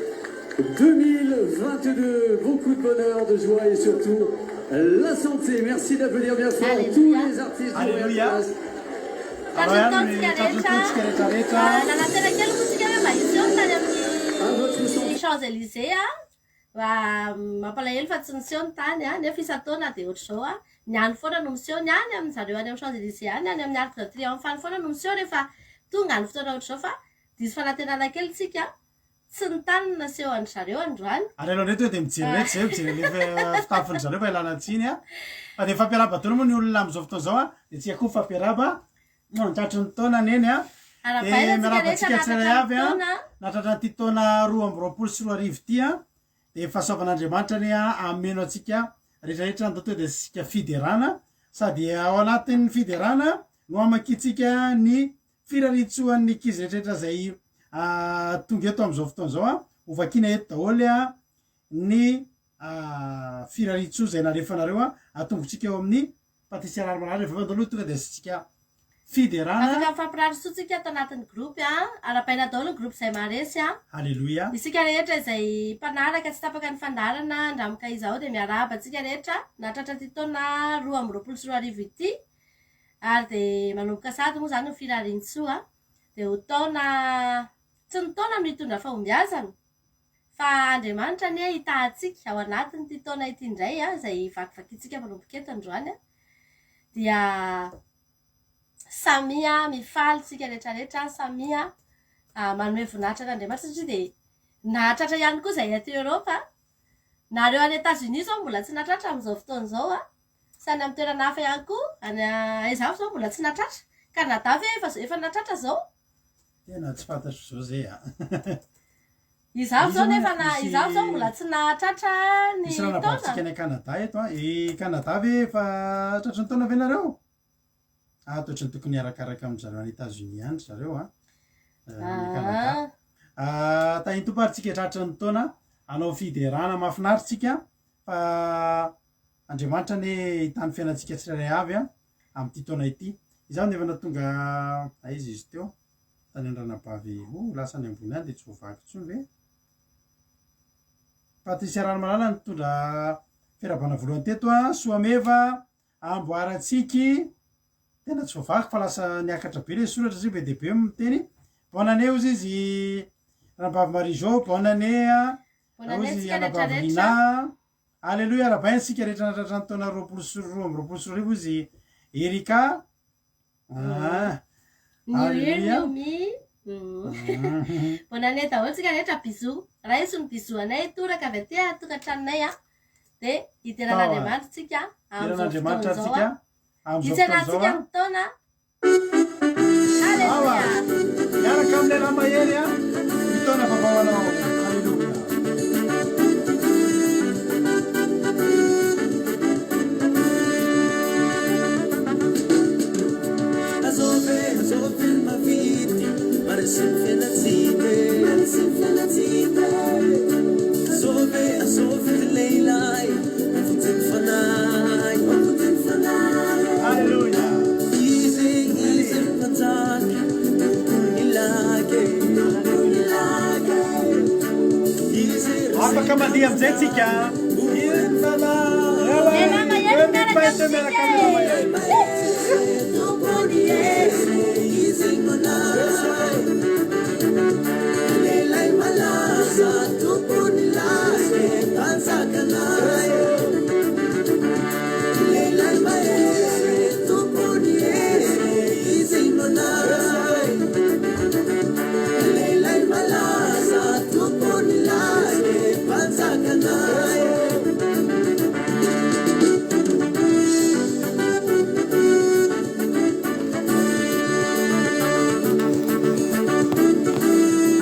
2022. Beaucoup de bonheur, de joie et surtout la santé. Merci d'applaudir bien fort tous Alléluia. les artistes du Royal Alléluia. Palace. Alao Tratry ny ihany taontsika ny tratry ny rehetra taontsika rehetra rehetra. Ah, nanantena kely moa tsika hoe mba hiseho ny tany À votre amin'ny santé. Champs-Élysées a Fa mampalahelo fa tsy niseho ny tany a nefa isan-taona dia ohatr'izao a ny any foana no miseho ny any amin'ny zareo any amin'ny Champs-Élysées any any amin'ny Arc de Triomphe any foana no miseho rehefa tonga ny fotoana ohatr'izao fa Diso fanantenana kely tsika, tsy ny tany no naseho an-dry zareo androany. Ary ianao indray tonga dia mijery reto izay, mijery an'ilay fitafin-dry zareo fa ialana tsiny a. Fa dia mifampiarahaba daholo moa ny olona amin'izao fotoana izao a, dia tsika koa mifampiarahaba tratry ny taona neny a. Arahabaina Dia antsika miarahaba rehetra antsika nahatratra tsirairay ny avy a, taona. nahatratra an'ity taona 2022 ity a. Dia fahasoavan'Andriamanitra anie hameno antsika rehetra rehetra andao tonga dia asiantsika fiderana sady ao anatin'ny fiderana no hamakiantsika ny firariantsoan'ny ankizy rehetra rehetra izay tonga eto amin'izao fotoana izao ho vakiana eto daholo ny firariantsoa izay nalefanareo atombotsika eo amin'ny Patricia Raharimalala rehefa avy eo andao aloha tonga dia asiantsika fiderana. Afaka mifampirary soa tsika ato anatin'ny groupe a! Arahabaina daholo ny groupe izay maharesy a! Haleloia. Isika rehetra izay mpanaraka tsy tapaka ny fandaharana Andramoka izao dia miarahaba antsika rehetra nahatratra ity taona 2022 ity ary dia manomboka sahady moa izany ny firariantsoa dia ho taona tsy ny taona no hitondra fahombiazana Fa Andriamanitra anie hitaha antsika ao anatin'ity taona ity indray izay vakivakintsika manomboka eto androany dia samia mifaly tsika rehetra rehetra, samia manome voninahitra an'Andriamanitra satria dia nahatratra ihany koa izay aty Europe, nareo any Etats-Unis izao mbola tsy nahatratra amin'izao fotoana izao sy any amin'ny toerana hafa ihany koa, any aiza avy izao mbola tsy nahatratra, Canada ve efa nahatratra izao? Tena tsy fantatro zao zay a. Izaho zao nefa na izaho zao mbola tsy nahatratra ny Misy ranabavintsika any Canada eto a. I Canada ve efa tratry ny taona ve nareo? Ah, toa ohatran'ny tokony hiarakaraka amin-dry zareo any États-Unis ihany ry zareo a. Any Canada. Ah, tahin'ny Tompo ary tsika tratry ny taona hanao fiderana mahafinaritra tsika fa Andriamanitra anie hitahy ny fiainantsika tsirairay avy a. amin'ity taona ity. Izaho nefa nahatonga aiza izy teo? Tany Andranabavy oh lasa any ambony any dia tsy voavaky intsony ve? Patricia Ranomalala nitondra fiarahabana voalohany teto a, Soameva, Amboarantsiky, tena tsy voavaky fa lasa niakatra be ilay soratra satria be dia be no miteny. Bonne année hozy izy Ranabavy Marie Jo, bonne année a, Bonne année hozy antsika Anabavy rehetrarehetra. Rina. Aleloia arahabaina isika rehetra nahatratra ny taona 2022 hozy i Erika ah New year Aleloia new me Bonne année daholo tsika rehetra bisous raiso ny bisous anay toraka avy aty an-tokantranonay a dia hideran'Andriamanitra tsika amin'izao fotoana Hideran'Andriamanitra izao tsika a amin'izao fotoana izao hitsenantsika a ny taona Awa, Aleloia miaraka amin'ny lehilahy mahery a, ny taona vaovao anao. Aleloia. Aleloia. Afaka mandihy amin'izay tsika. Lehilahy mahery miaraka amintsika e!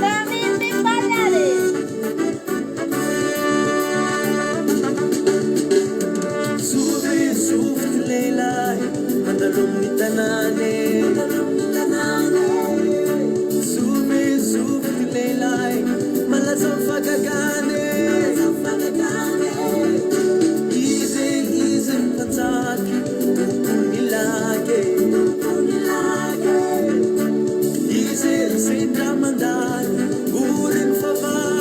Samy mifaly ary e!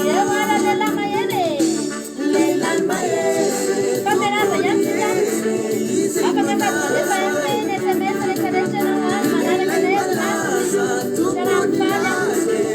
Eo ara lehilahy mahery e! Fampiarahaba ihany tsika. Afaka sady mandefa MP ny sms rehetra rehetra ianao ary manaraka anay ato anatin'ny fiaraha-mifaly.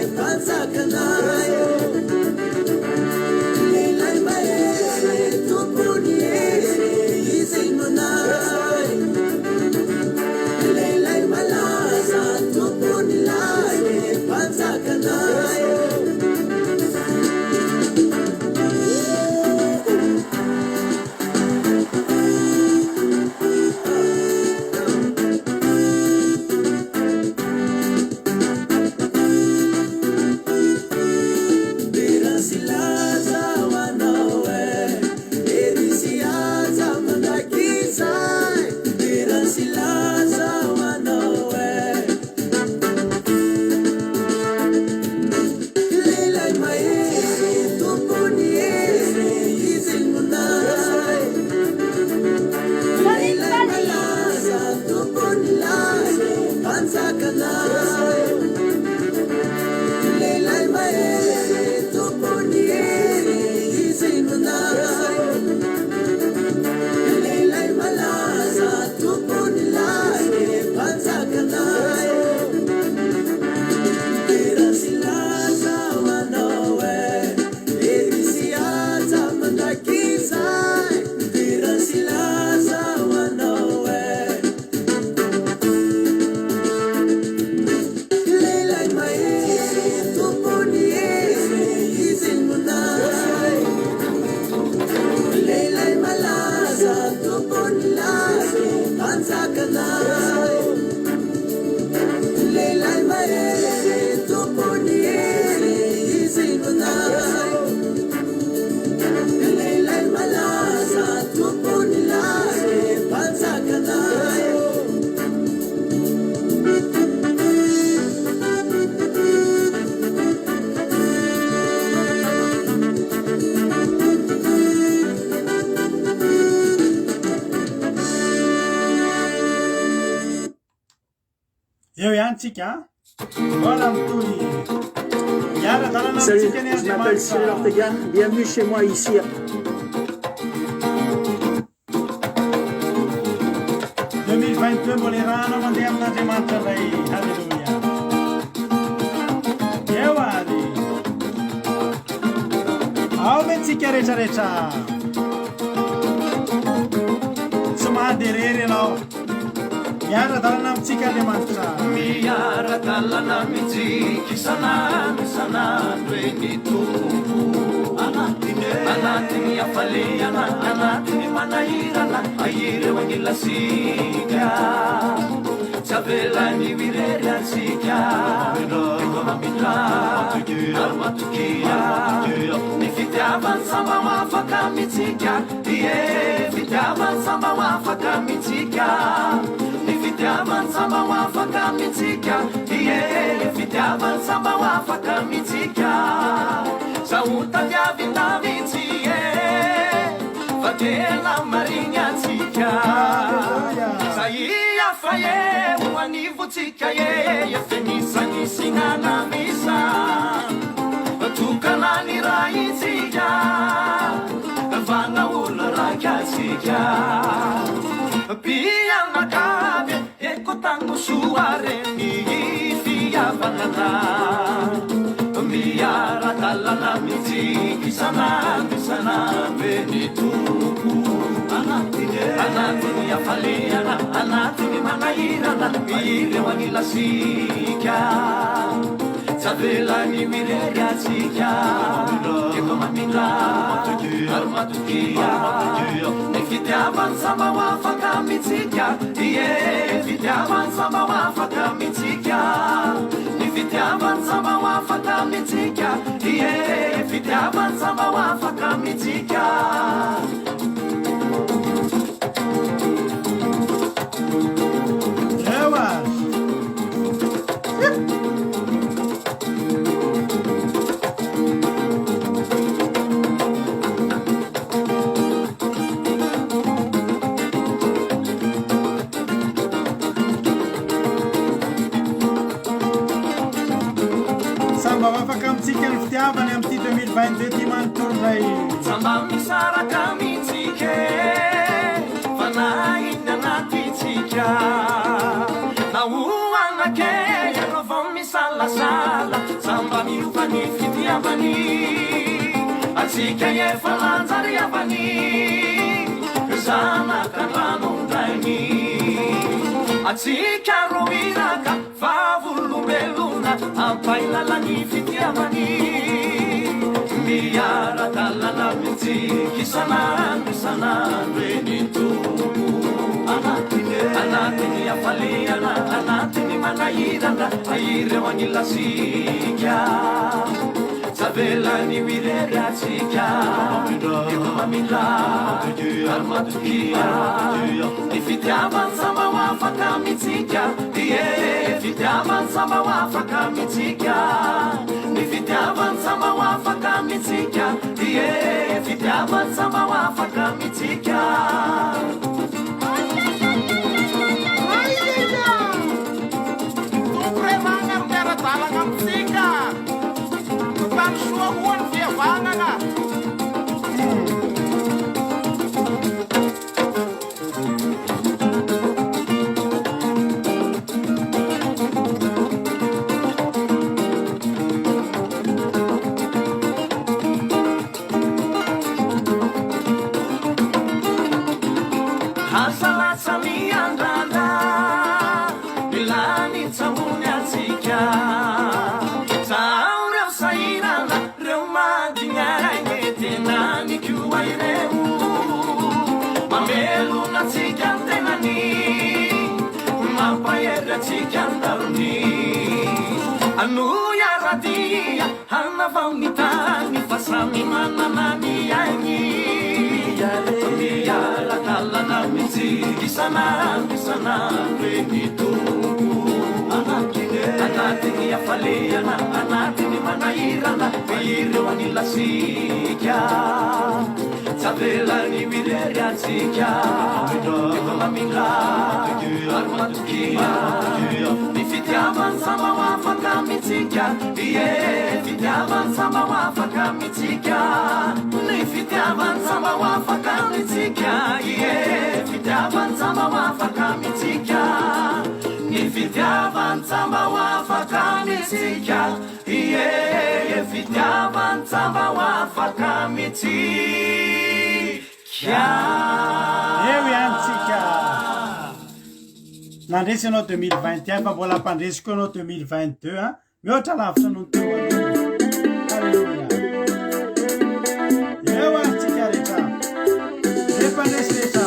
amintsika an. Mbola mitohy. Miara-dalana Salut, amintsika anie je m'appelle Cyril Andriamanitra. Ortega, bienvenue chez moi ici. 2022 mbola iarahanao mandeha amin'Andriamanitra indray. Haleloia. Eo ary. Ao ve tsika rehetra rehetra. Tsy mandeha irery ianao. Miara-dalana amintsika Andriamanitra. Miara-dalana amintsika isan'andro isan'andro e ny Tompo. Anatin'ny hafaliana, anatin'ny manahirana, ireo anilasika. Tsy avelany ho irery antsika. Eto mamindra, ary matokia. Ny fitiavany samba ho afaka amintsika. Ie, fitiavany samba ho afaka amintsika. Ny fitiavany samba ho afaka amintsika. Ie, fitiavany samba ho afaka amintsika. Zaho tadiavina mihitsy e, fa tena marigny antsika. Haleloia. Zay hafa e, ho anivontsika e, efa nisanisina namisa. Tokana ny raintsika, vana olo raika antsika. Mpianakavy, eko tango soa reny fihavanana. Miara-dalana amintsika isan'andro isan'andro e ny Tompo. Anatin'ny hafaliana, anatin'ny manahirana, ireo anilasika. Tsy avelany ho irery antsika. Eto mamindra, ary matokia. Ny fitiavany samba ho afaka amintsika. Ie, fitiavany samba ho afaka amintsika. Ny fitiavany samba ho afaka amintsika. Ie, fitiavany samba ho afaka amintsika. Eo ary. Samy mba ho afaka amintsika ny fitiavany amin'ity 2022 ity manontolo indray. Tsy mba misaraka amintsika e, fanahy ny anatintsika. Na ho anakely ianao vao misalasala, tsy mba miova ny fitiavany. Antsika efa nanjary havany, zanaka an-tranon-drainy. Antsika ro iraka, vavolombelona, ampailala ny fitiavany. Miara-dalana amintsika isan'andro isan'andro e ny Tompo. Anatin'ny hafaliana, anatin'ny manahirana, ireo anilasika. Tsy avelany ho irery antsika. Eto mamindra, ary matokia. Ny fitiavany samba ho afaka amintsika. Ie, fitiavany samba ho afaka amintsika. Ny fitiavany samba ho afaka amintsika. Ie, fitiavany samba ho afaka amintsika. Tompo re vagna ry miara-dalagna amintsika. Tany soa hoa ny fihavanana. Asa latsa miandrandra, milanitra ambony antsika. Zao reo sahirana, reo madingagne, tena nikoa ireo. Mamelona antsika ny tenany, mampahery antsika ny darony. Anohy aradia, hanavao ny tany, fa samy manana ny ainy. Miara-dalana amintsika isan'andro isan'andro e ny Tompo. Anatin'ny hafaliana, anatin'ny manahirana, ireo anilasika. Tsy avelany ho irery antsika. Eto mamindra, ary matokia. Ny fitiavany Fitiavan samba ho afaka amintsika Ie fitiavan samba ho afaka amintsika Ny fitiavan samba ho afaka amintsika Ie fitiavan samba ho afaka amintsika Ny fitiavan samba ho afaka amintsika Ie fitiavan samba ho afaka amintsika Eo ihany tsika. Nandresy ianao 2021 fa mbola hampandresy koa ianao 2022 a. Mihoatra lavitra noho ny teo aloha. Alléluia. Eo ary tsika rehetra. Re mpandresy rehetra.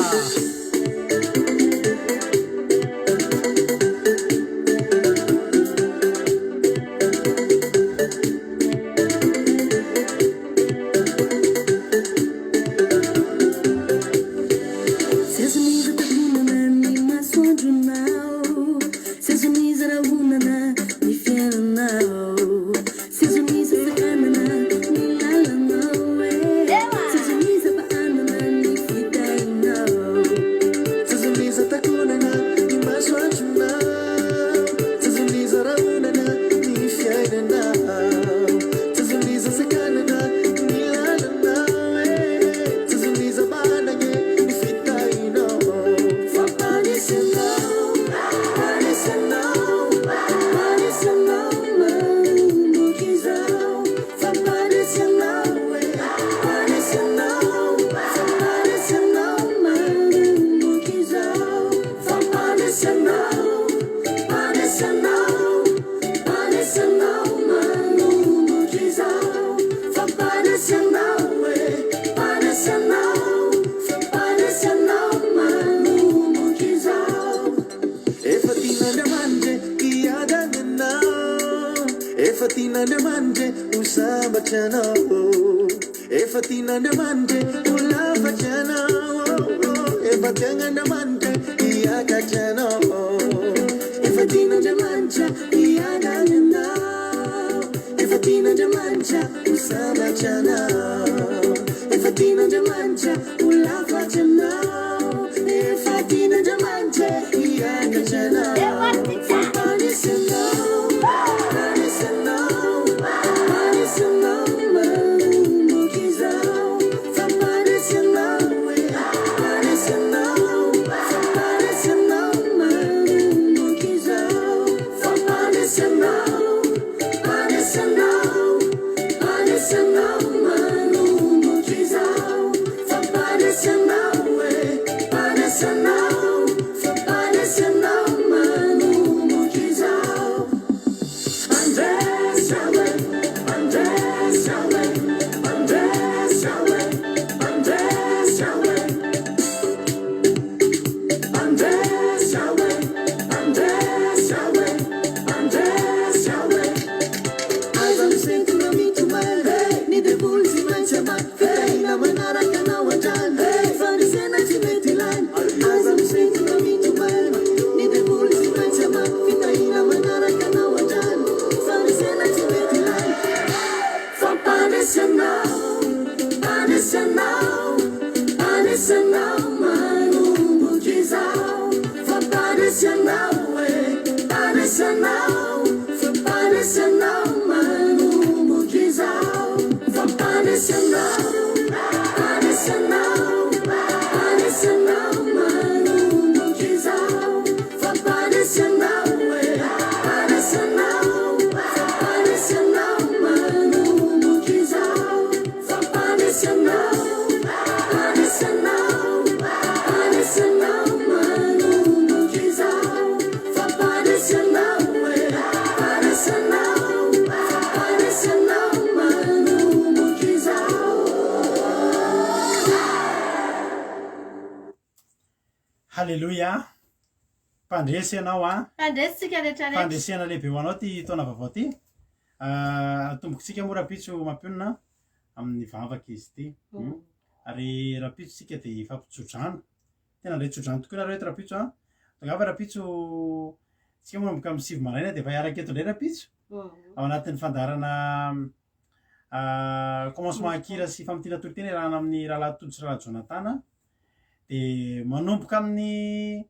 Haleloia! Mpandresy ianao an! Mpandresy tsika rehetra rehetra. Fandresena lehibe ho anao ty taona vaovao ty. Atombokitsika moa rahampitso mampionona amin'ny vavaka izy ity. Ary rahampitso tsika dia hifampitsodrano. Tena handray tsodrano tokoa nareo eto rahampitso an! Tongava rahampitso, tsika moa manomboka amin'ny 9 maraina dia efa hiaraka eto indray rahampitso. Ao anatin'ny fandaharana commencement an-kira sy famintina toriteny iarahana amin'ny rahalahy Tojo sy rahalahy Jonathan. Dia manomboka amin'ny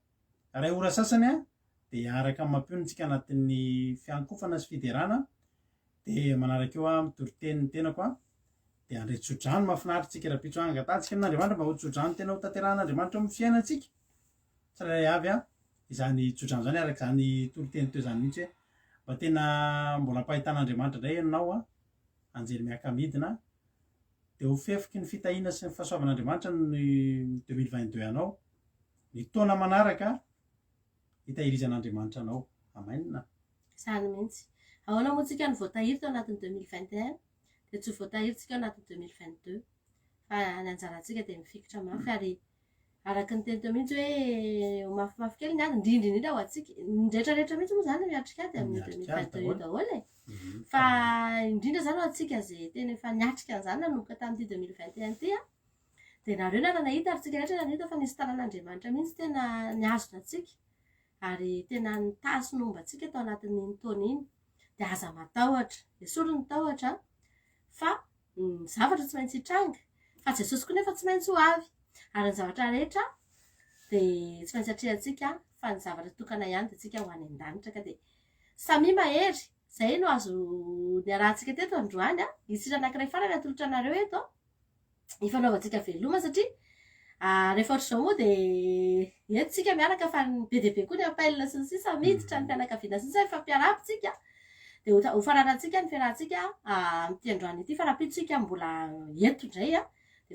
iray ora sasany an! Dia hiaraka mampionona antsika anatin'ny fiankofana sy fiderana. Dia manaraka eo an, mitory teny ny tenako an. Dia handray tsodrano mahafinaritra tsika rahampitso an. Angatahantsika amin'Andriamanitra mba ho tsodrano tena ho tanterahan'Andriamanitra eo amin'ny fiainantsika tsirairay avy an. Izany tsodrano izany araka izany toriteny teo izany mihitsy hoe mba tena mbola ampahitan'Andriamanitra indray ianao an, anjely miaka-midina, dia ho fefiky ny fitahiana sy ny fahasoavan'Andriamanitra ny 2022 anao, ny taona manaraka hitahirizan'Andriamanitra anao. Amen. Izany mihitsy. Ahoana moa tsika no voatahiry tao anatin'ny 2021 dia tsy ho voatahiry tsika ao anatin'ny 2022 fa ny anjarantsika dia mifikitra mafy ary araka ny teny teo mihitsy hoe ho mafimafy kely ny ady indrindra indrindra ho antsika ny rehetra rehetra mihitsy moa izany miatrika ady amin'ny 2022 io daholo e mhm. fa indrindra izany ho antsika izay tena efa niatrika an'izany nanomboka tamin'ity 2021 ity a dia nareo nana nahita ary tsika rehetra nahita fa nisy tanan'Andriamanitra mihitsy tena nihazona antsika ary tena nitahy sy nomba antsika tao anatin'iny taona iny dia aza matahotra esory ny tahotra fa ny zavatra tsy maintsy hitranga fa Jesosy koa nefa tsy maintsy ho avy ary ny zavatra rehetra dia tsy maintsy atrehantsika fa ny zavatra tokana ihany dia tsika ho any an-danitra ka dia samia mahery izay no azo niarahantsika teto androany a hisy hira anankiray farany atolotra anareo eto ifanaovantsika veloma satria rehefa ohatr'izao moa dia eto tsika miaraka fa be dia be koa ny appel sy ny sisa miditra ny fianakaviana sy ny sisa mifampiarahaba tsika dia ho faranantsika ny fiarahantsika amin'ity androany ity fa rahampitso tsika mbola eto indray a dia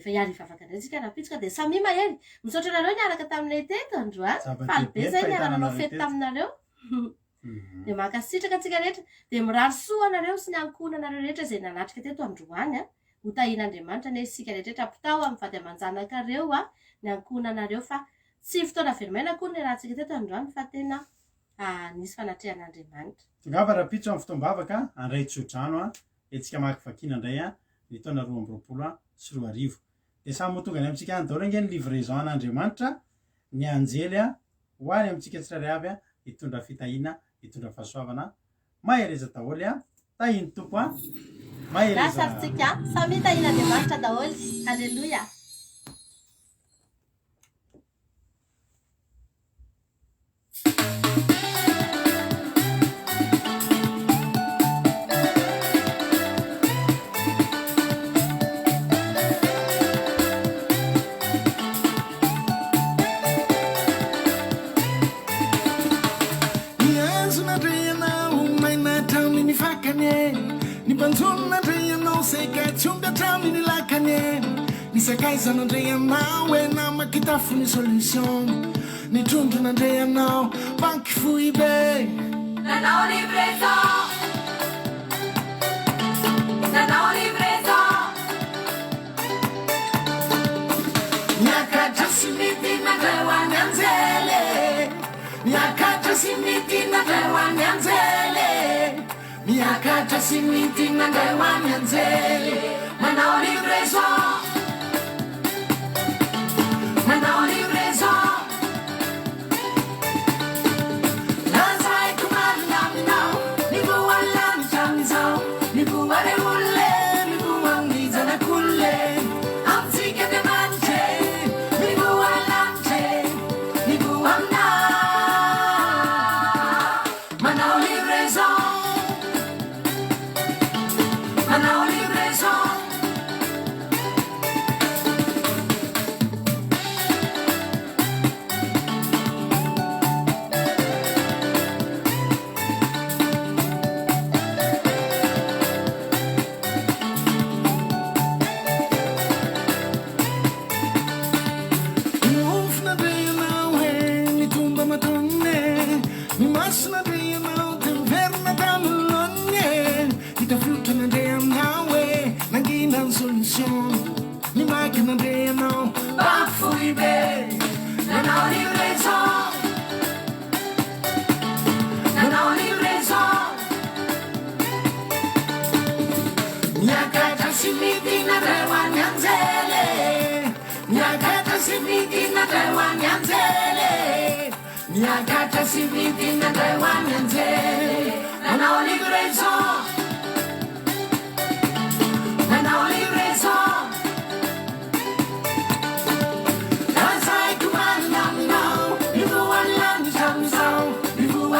efa hiary hivavaka indray tsika rahampitso ka dia samia mahery misaotra anareo niaraka taminay teto androany faly be izay niara-nanao fety taminareo Dia mankasitraka antsika rehetra. Dia mirary soa anareo sy ny ankohonanareo rehetra izay nanatrika teto androany a. Ho tahian'Andriamanitra anie isika rehetra rehetra. Ampitao amin'ny vady aman-janakareo a, ny ankohonanareo fa tsy fotoana very maina akory ny niarahantsika teto androany fa tena nisy fanatrehan'Andriamanitra. Tongava rahampitso amin'ny fotoam-bavaka handray tsodrano a, hetsika mamakivakiana indray a, ny taona 2022. Dia samy ho tonga any amintsika any daholo ange ny livraison an'Andriamanitra, ny anjely a, ho any amintsika tsirairay avy a, hitondra fitahiana, hitondra fahasoavana. Mahereza daholo a, tahin'ny Tompo a, mahereza. Lasa ary tsika, samia tahin'Andriamanitra daholo. Aleloia. Ny hazo nandre anao maina hatramin'ny fakany e Ny mpanjono nandre anao saika tsy omby hatramin'ny lakany e Ny sakaiza nandre anao e namaky tafo ny solution Ny trondro nandre anao banky foibe Nanao livraison Nanao livraison Miakatra sy midina ndray ho any anjely e Miakatra sy midina ndray ho any anjely e Miakatra sy midina ndray ho any anjely Manao livraison Manao livraison Lazaiko marina aminao Ny voan'ny lanitra amin'izao Ny voan'ny olona e Ny voan'ny zanak'olona e Amintsika Andriamanitra e Ny voan'ny lanitra e Ny voa aminao Manao livraison Manao livraison Nofy nandre ianao e, ny tomba mataoniny e, ny maso nandre ianao dia miverina tamin'ny laoniny e, ny tafiotra nandre anao e, nangina ny solution. Ny maika nandre anao Banky foibe Nanao livraison Nanao livraison Miakatra sy midina ndray ho an'ny anjely e Miakatra sy midina ndray ho an'ny anjely e Miakatra sy midina ndray ho an'ny anjely Nanao livraison Nanao livraison Lazaiko marina aminao Mivoha ny lanitra amin'izao Mivoha.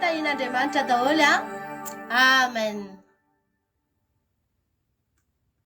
Tahian'Andriamanitra daholo a. Amen.